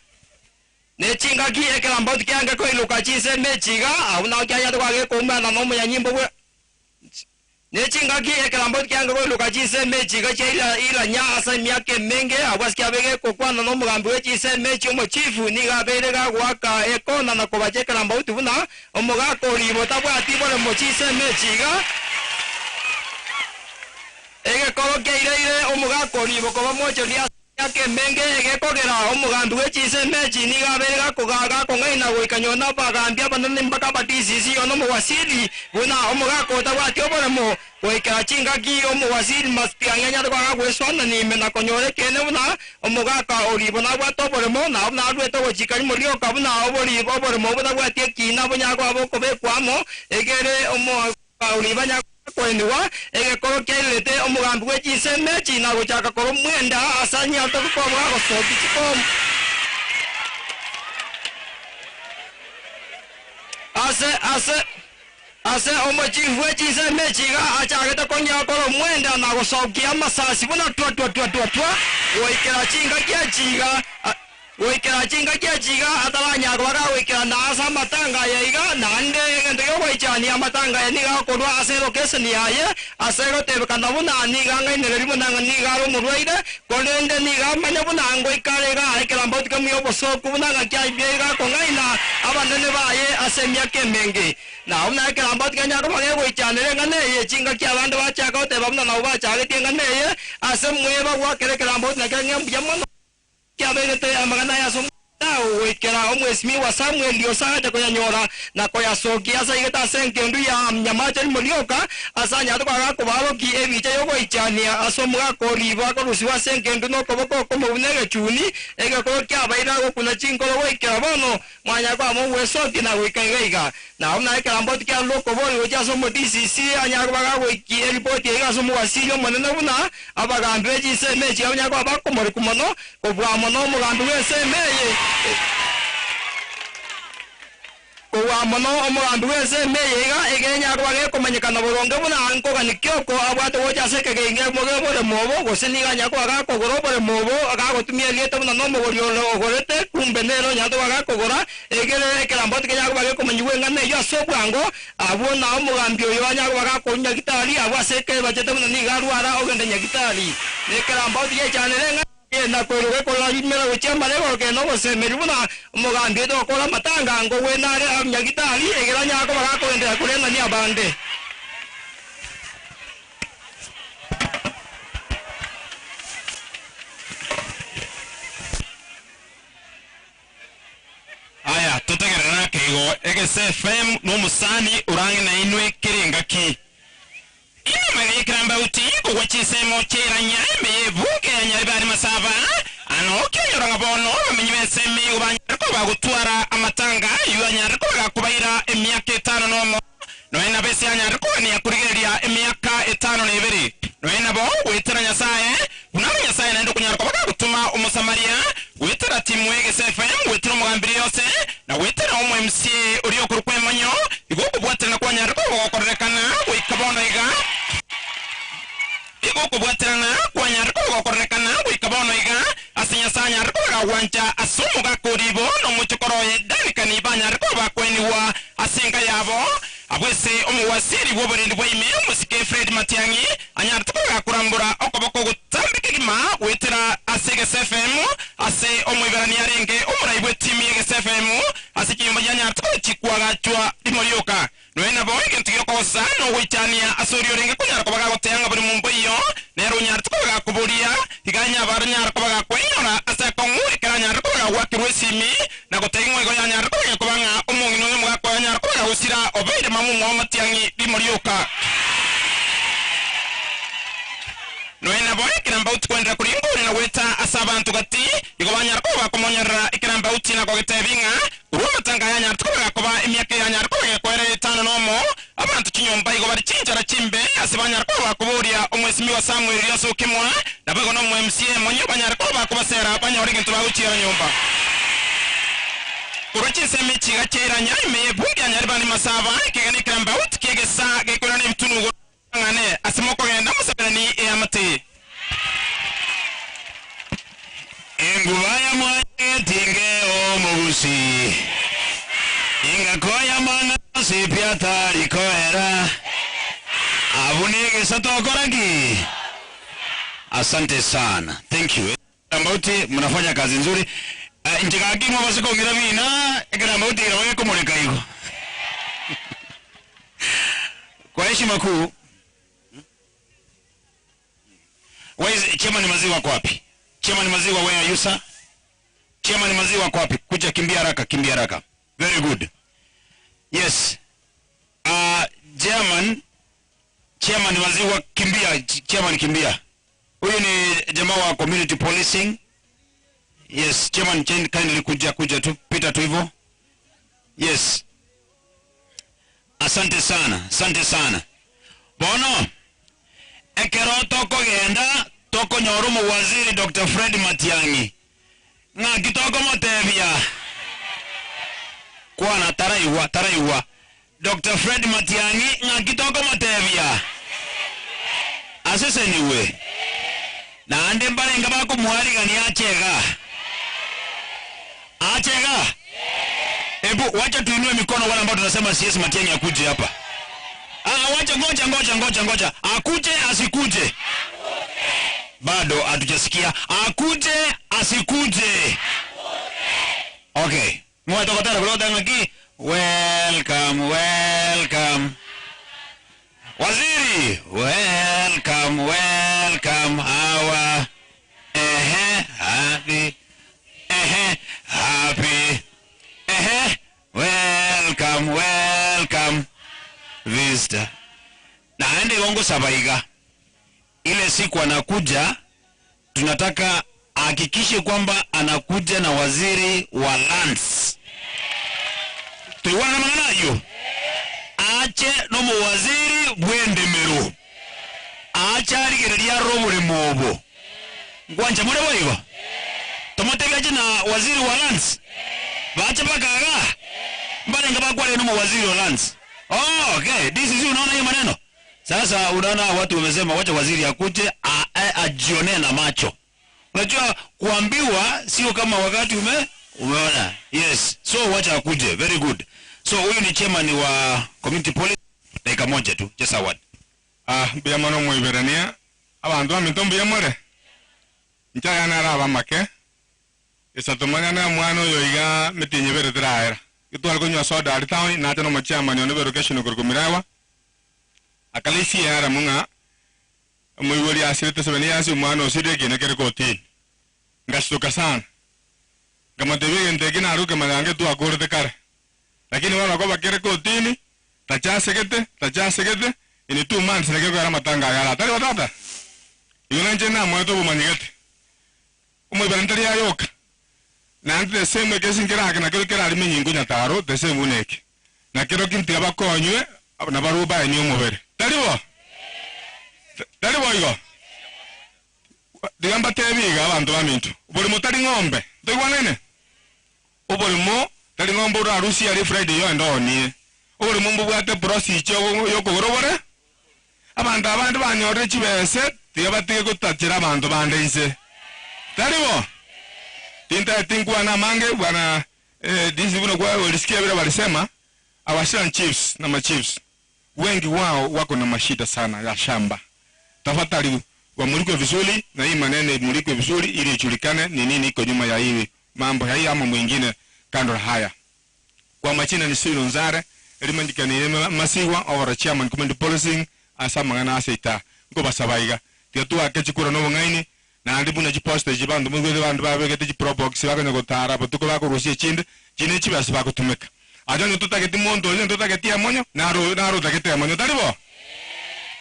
Nechingaki ekelambauti kiange koiluka chise mechiga auna kyanya twage kumana no munyanyimbo bwe. Nechingaki ekelambauti kiange koiluka chise mechiga chaila ila nya asa miaka menge abwasikia bege kokwana no mugambi we chise mechi omo chifu niga bere ga gwaka ekona na kobache ekelambauti buna omogako ribo tabwati bore mo chise mechiga. Egekoro keireire omogako ribo koba mocho ria yake menge egekogera omugambi we chise mechi niga bere gakogaga kong'aina goika nyona bagambia banene mpaka ba DCC ono muwasili buna omogako tabwati oboremo goikera chingaki omuwasili masipiang'enya rwaga gweswana nime na konyore kene buna omogaka oribo nabwate oboremo na narwete gochika rimo rioka buna oboribo oboremo butabwati ekina bunyagwa bokobekwamo egere omogaka oribo nya kwendiwa egekoro kiairete omugambi we chise mechi na gochaka koro mwenda asanya atokobwa gosoki chikomo ase ase ase omochifu we chise mechi ga achagete konya koro mwenda na gosokia amasasi buna twa twa twa twa twa goikera chinga kia chiga goikera chinga kia chiga ataranyagwa goikera na ase amatanga yaiga nande egento giogoichania amatanga ya niga akorwa ase location yaye ase gotebekana buna niga ng'ainereri buna niga are omorwaire korende niga amanya buna ngoikare iga ekerambauti ensemo y'obosooku buna ng'aki aibia iga akong'aina abanene baye ase emiaka emenge. Na buna ekerambe tikenya koba gegoichanera eng'ana eye, chingaki abande bachaka goteba buna nabo bachagetie eng'ana eye, ase mweba gwakera ekerambe nakio ng'a mbuya mono. Kiabegete amang'ana aya ase omotandao goikera omwesimiwa Samuel ose agacha koyanyora na koyasokia ase aigete ase engendu ya Nyamache rimo rioka, ase anyarete koba gakobarokia ebicha y'ogoichania ase omogaka o riibo akorusigwa ase engendu nokoboko okomo buna egechuni egekoro kiabaire agokuna chinkoro goikera bono mwanyara koba mogwesokia na goika iga iga. Na buna ekerambauti kiarure okoboria gochia ase omo-DCC anyare koba gagoikia eripoti eyio ase omowasiri omonene buna abagambi be chinsemo echi banyare koba bakomorikwa mono kobua mono omogambi bw'ensemo eye kobua mono omogambi bw'ensemo eye iga egenyare koba gekomanyekana boronge buna nkogania ki oko abwate gocha ase ekegenge moge oboremo obo gose nigo anyare koba gakogora oboremo obo gagotumia erieta buna nomogori ore ogorete kumbe nere onyarete koba gakogora egere ekerambo tikenyare koba gekomanyigwa eng'ana eywo ase obwango abwo na omogambi oyo anyare koba gakoru nyagitari abwo ase ekebachete buna nigo arwara ogenda nyagitari na ekerambo tigechanere eng'ana eye na koiroka ekorarimera gochia amarego kende obosemeri buna omogambi oito gokora amatanga ngogwena are nyagitari egere anyare koba gakoendelea korenania abande. Aya, totegerera keigo Egesa FM n'omusani orange na inwe kiringaki. Inama gekirambauti kogwa chinsemo chiairanya ime y'ebunge ya Nyaribari Masaba ano kianyoranga bono bamenyi b'ensemo igo banyare koba bagotwara amatanga eywo anyare koba gakobaira emiaka etano nomo noe nabo ase anyare kogania korigereria emiaka etano na ebere noe nabo gwetera Nyasaye buna aro Nyasaye naende okonyara koba gagotuma omosamaria gwetera timu Egesa FM gwetera omogambiri yonse na gwetera omo MCA oria okorokwa emonyo igo okobwaterana kwanyarire koba gokorerekana goika bono iga igo okobwaterana kwanyarire koba gokorerekana goika bono iga ase Nyasaye anyarire koba gagwancha ase omogaka oribo na omochokoro oye Danikani banyarire koba bakoenigwa ase enka yabo abwo ase omowasiri bwa oborendi bwa ime omosike Fred Matiang'i anyarete koba gakorambora okoboko gotambe kegima gwetera ase Egesa FM ase omoiberania arenge omorai bwa etimu ya Egesa FM ase chinyomba chianyarete koba chikwagachwa rimo rioka. Noe nabo egento giokogosa na ogoichania ase oria orenge konyara koba gagoteanga bori mombo iyo nere onyarete koba gakoboria iga nyabara nyara koba gakoinyora ase akong'u ekero anyarete koba gagwakirwa esimi na gotega igo yanyarete koba gekoba ng'a omong'ina oyo omogaka oyo anyare koba gagosira obeire mama omwao Matiang'i rimo rioka. Noe nabo ekerambauti kwenderera koringori na gweta ase abantu gati igo banyara koba bakomonyerera ekerambauti na kogetebia ng'a korwa amatanga yanyarete koba gakoba emiaka yanyare koba gekoera etano nomo abantu chinyomba igo bari chinchara chimbe ase banyara koba bakoboria omwesimiwa Samuel ase okemwa nabo igo na omo MCA monyo banyare koba bakobasera banyore egento bagochiera nyomba. Korwa chinsemo echiga chiairanya ime y'ebunge ya Nyaribari Masaba ekegena ekerambauti ki'egesa gekoirana ebitunugo ng'ane ase mokogenda moseberani eamate. Enguba ya mwanyagetinge omogusi ingako ya mwana sipia tarikoera abu negesa tokoraki. Asante sana, thank you. Ambauti mnafanya kazi nzuri. Uh, nchikakimwa basikong'ira bina ekerambauti ira bagekomoreka igo. Kwa heshima kuu, Where is Chairman Maziwa wako wapi? Chairman Maziwa, where are you sir? Chairman Maziwa wako wapi? Kuja kimbia haraka, kimbia haraka. Very good. Yes. Chairman, Chairman Maziwa kimbia, Chairman kimbia. Huyu ni jamaa wa community policing. Yes, Chairman kindly kuja kuja tu, pita tu hivyo. Yes. Asante sana, asante sana. Bono, ekero tokogenda tokonyora omowaziri Dr. Fred Matiang'i ng'aki tokomotebia kwana taraiwa taraiwa Dr. Fred Matiang'i ng'aki tokomotebia aseseniwe naende mbarenga bakomwarigania achega achega. Ebu wacha tuinue mikono wale ambao tunasema CS Matiang'i akuje hapa. Ah, wacha ngoja ngoja ngoja ngoja. Akuje asikuje? Bado hatujasikia. Akuje asikuje? Okay. Mwato kotera kulota ng'aki. Welcome, welcome. Waziri, welcome, welcome. Our ehe, happy, ehe, happy, ehe, welcome, welcome, visitor. Naende gongo sabaiga. Ile siku anakuja, tunataka ahakikishe kwamba anakuja na waziri wa lands. Tuiwana mang'anayo ache nomuwaziri bw'endemero ache arigereria aro oboremo obo ngwancha more boigo tomotebi ache na waziri wa lands bache bakaga mbarenga bakware nomuwaziri wa lands. Oh, okay, this is unaona hiyo maneno sasa. Unaona watu wamesema wacha waziri akuje ajionee na macho. Unajua kuambiwa sio kama wakati umeona. Yes, so wacha akuje. Very good. So huyu ni chairman wa community police. Dakika moja tu, just a word. Ah, mbuya mono mwiberania abandu baminto mbuya more nchayana ara abamake esatomanya na mwana oyo iga mitinyi bere teraera gitware konywa soda ari town nache no mochairman one berocation korkomirawa akalisi yara mung'a omoibori asirete sebene yasi omwana osire ekine kere kotini ngasuka sana ngamotebia egento eki naruke magange twakorete kare lakini bono koba kere kotini tachasegete tachasegete in 2 months neke kwera matanga yara tari batata igo nanche namwete obomanyigete omoibere ntari yayoka nandi the same ekesi nkerake nakero kerarime nyingo nyataro the same uneke nakero kintiga bakonywe nabarwo baenie omobere taribo taribo igo tiga mbatebi iga abanto baminto oborimo tari ng'ombe ntoigwanene oborimo tari ng'ombe orarusia ari Friday yoende oonie oborimo mbobwate procedure yokogora obore abanto abande banyorire chibese tiga batige gotachera abanto bande inse taribo tinta tinkwana mange bwana eh, disi buno kwa ulisikia vile walisema our chiefs na machiefs wengi wao wako na mashida sana ya shamba. Tafadhali wamulikwe vizuri na hii maneno imulikwe vizuri ili ijulikane ni nini iko nyuma ya hii mambo ya hii ama mwingine kando na haya. Kwa machina ni Silo Nzare elimandikani masiwa our chairman community policing asa mangana aseita ngo basabaiga tiga chikura no bong'aini naende buna chiposta echi bandu mugwete bandu babegete chiprobox bakonya gotara botuko bakorusia echinde chine chibesa bagotumeka ajo nitutageti monto oyo nitutageti emonyo naro narutagete emonyo taribo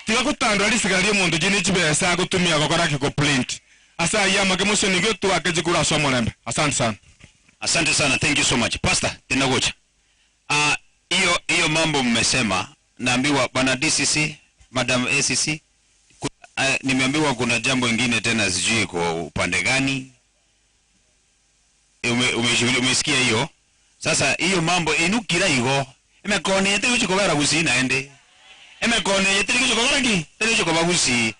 tiga gotandora risigara ria omonto chine chibesa agotumia gokora ki complaint asa aya make mosonigwe twake chikura ase omorembe. Asante sana. Asante sana, thank you so much. Pastor, tinagocha. Ah, hiyo hiyo mambo mmesema, naambiwa bwana DCC, Madam ACC, nimeambiwa kuna jambo ingine tena sijui kwa upande gani. Umesikia hiyo? Sasa hiyo mambo inukira igo. Emekone tiri kuchikobera gusi naende. Emekone tiri kuchikobera ki? Tiri kuchikoba gusi.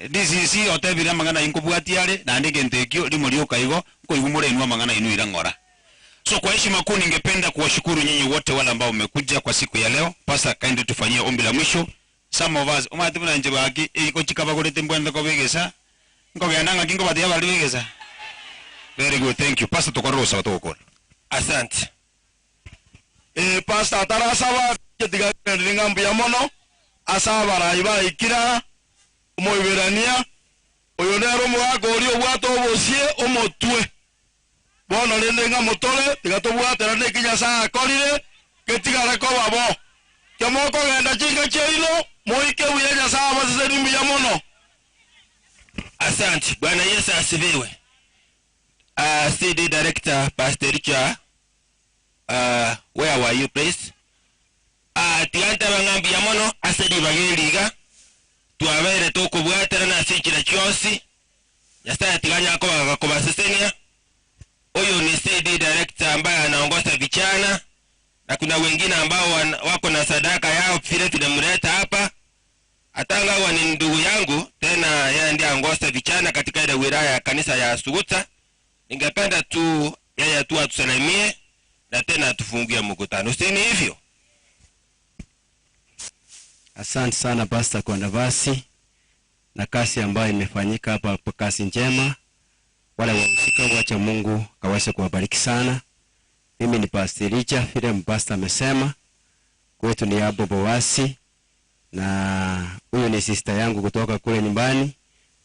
DCC otebire amang'ana inkobwatia are naende egento ekio rimo rioka igo nkoigumura inwe amang'ana inu ira ng'ora. So kwa heshima kuu ningependa kuwashukuru nyinyi wote wale ambao mmekuja kwa siku ya leo. Pastor, kaende tufanyie ombi la mwisho. Some of us omate buna nje baki iko chikabagorete mbwende ko begesa. Nkogenda ng'aki nkobatia bari begesa. Very good, thank you. Pastor, tukororosa batogokora. Asante. Pastor atarasaba tiga mbuya mono ase abarai baikira omoiberania oyo nere omogaka oria obwate obosie omotwe bono rende ng'a motore tiga tobwatera neki Nyasaye akorire getigare koba bo kemokogenda chinga chiaino moike buya Nyasaye abaseseni mbuya mono. Asante. Bwana Yesu asifiwe. CD Director Pastor Richard, where were you please? Tiganta bang'ambi ya mono ase ribaga twabere tukubwatera na ase chiosi Nyasaye tiganya kobaga kobasesenia. Huyu ni CD Director ambaye anaongoza vijana na kuna wengine ambao wako na sadaka yao vile tunamleta hapa. Atangawa ni ndugu yangu tena yeye ndiye aongoza vijana katika ile wilaya ya kanisa ya Suguta. Ningependa tu yeye tu atusalimie na tena atufungie mkutano. Si ni hivyo? Asante sana Pastor kwa nafasi na kazi ambayo imefanyika hapa, kazi njema. Wale wahusika, wacha Mungu kaweze kuwabariki sana. Mimi ni Pastor Elijah, vile mpasta amesema, kwetu ni Abo Bowasi, na huyu ni sister yangu kutoka kule nyumbani,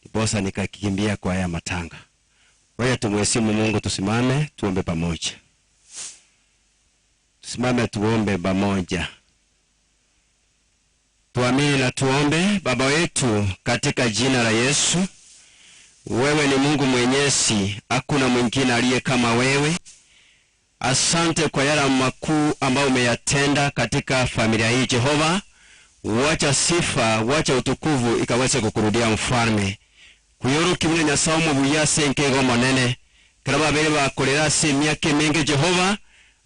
ndiposa nikakimbia kwa haya matanga. Wacha tumheshimu Mungu, tusimame tuombe pamoja. Tusimame tuombe pamoja. Tuamini na tuombe. Baba wetu, katika jina la Yesu, wewe ni Mungu mwenyezi, hakuna mwingine aliye kama wewe. Asante kwa yale makuu ambayo umeyatenda katika familia hii Jehova. Wacha sifa, wacha utukufu ikaweze kukurudia mfalme. Kuyoroki mune nyasaye omubuya ase enkego omonene kero babere bakorera ase emiaka emenge Jehova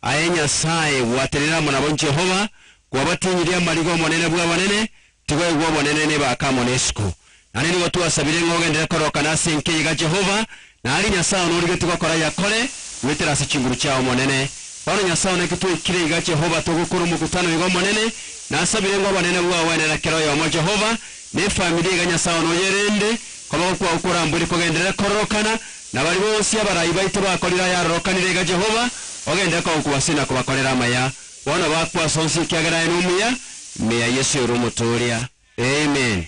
aye nyasaye gwaterera amo nabo Jehova kwabatinyirie amarigo omonene bwa abanene tigoigwa obonene nibaka amo na esiko naende nigo twasabire ng'a ogenderere korokana ase enka iga Jehova nari nyasaye one origetie gokora yakore goetera ase chinguru chiao omonene. Bono nyasaye one eki twaikire iga Jehova togokora omokutano iga omonene nasabire ng'a obonene bwao bwenene kera oyomo Jehova na efamiri iga nyasaye one oyerende Koboko kwao korambore kogenderere kororokana, na baria bonsi abarai baito bakorire ayarorokanire iga Jehova, ogenderere kogokwa na kobakorera amaya. Bono bakwa ase onsi ekiagera aye nomuya, ime ya Yeso ere Omotooria. Amen.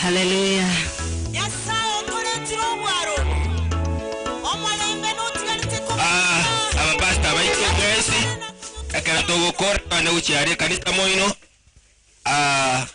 Haleluya. Ah, abapastor baito mwensi ekero togokora ne gochiaria ekanisa moino ah,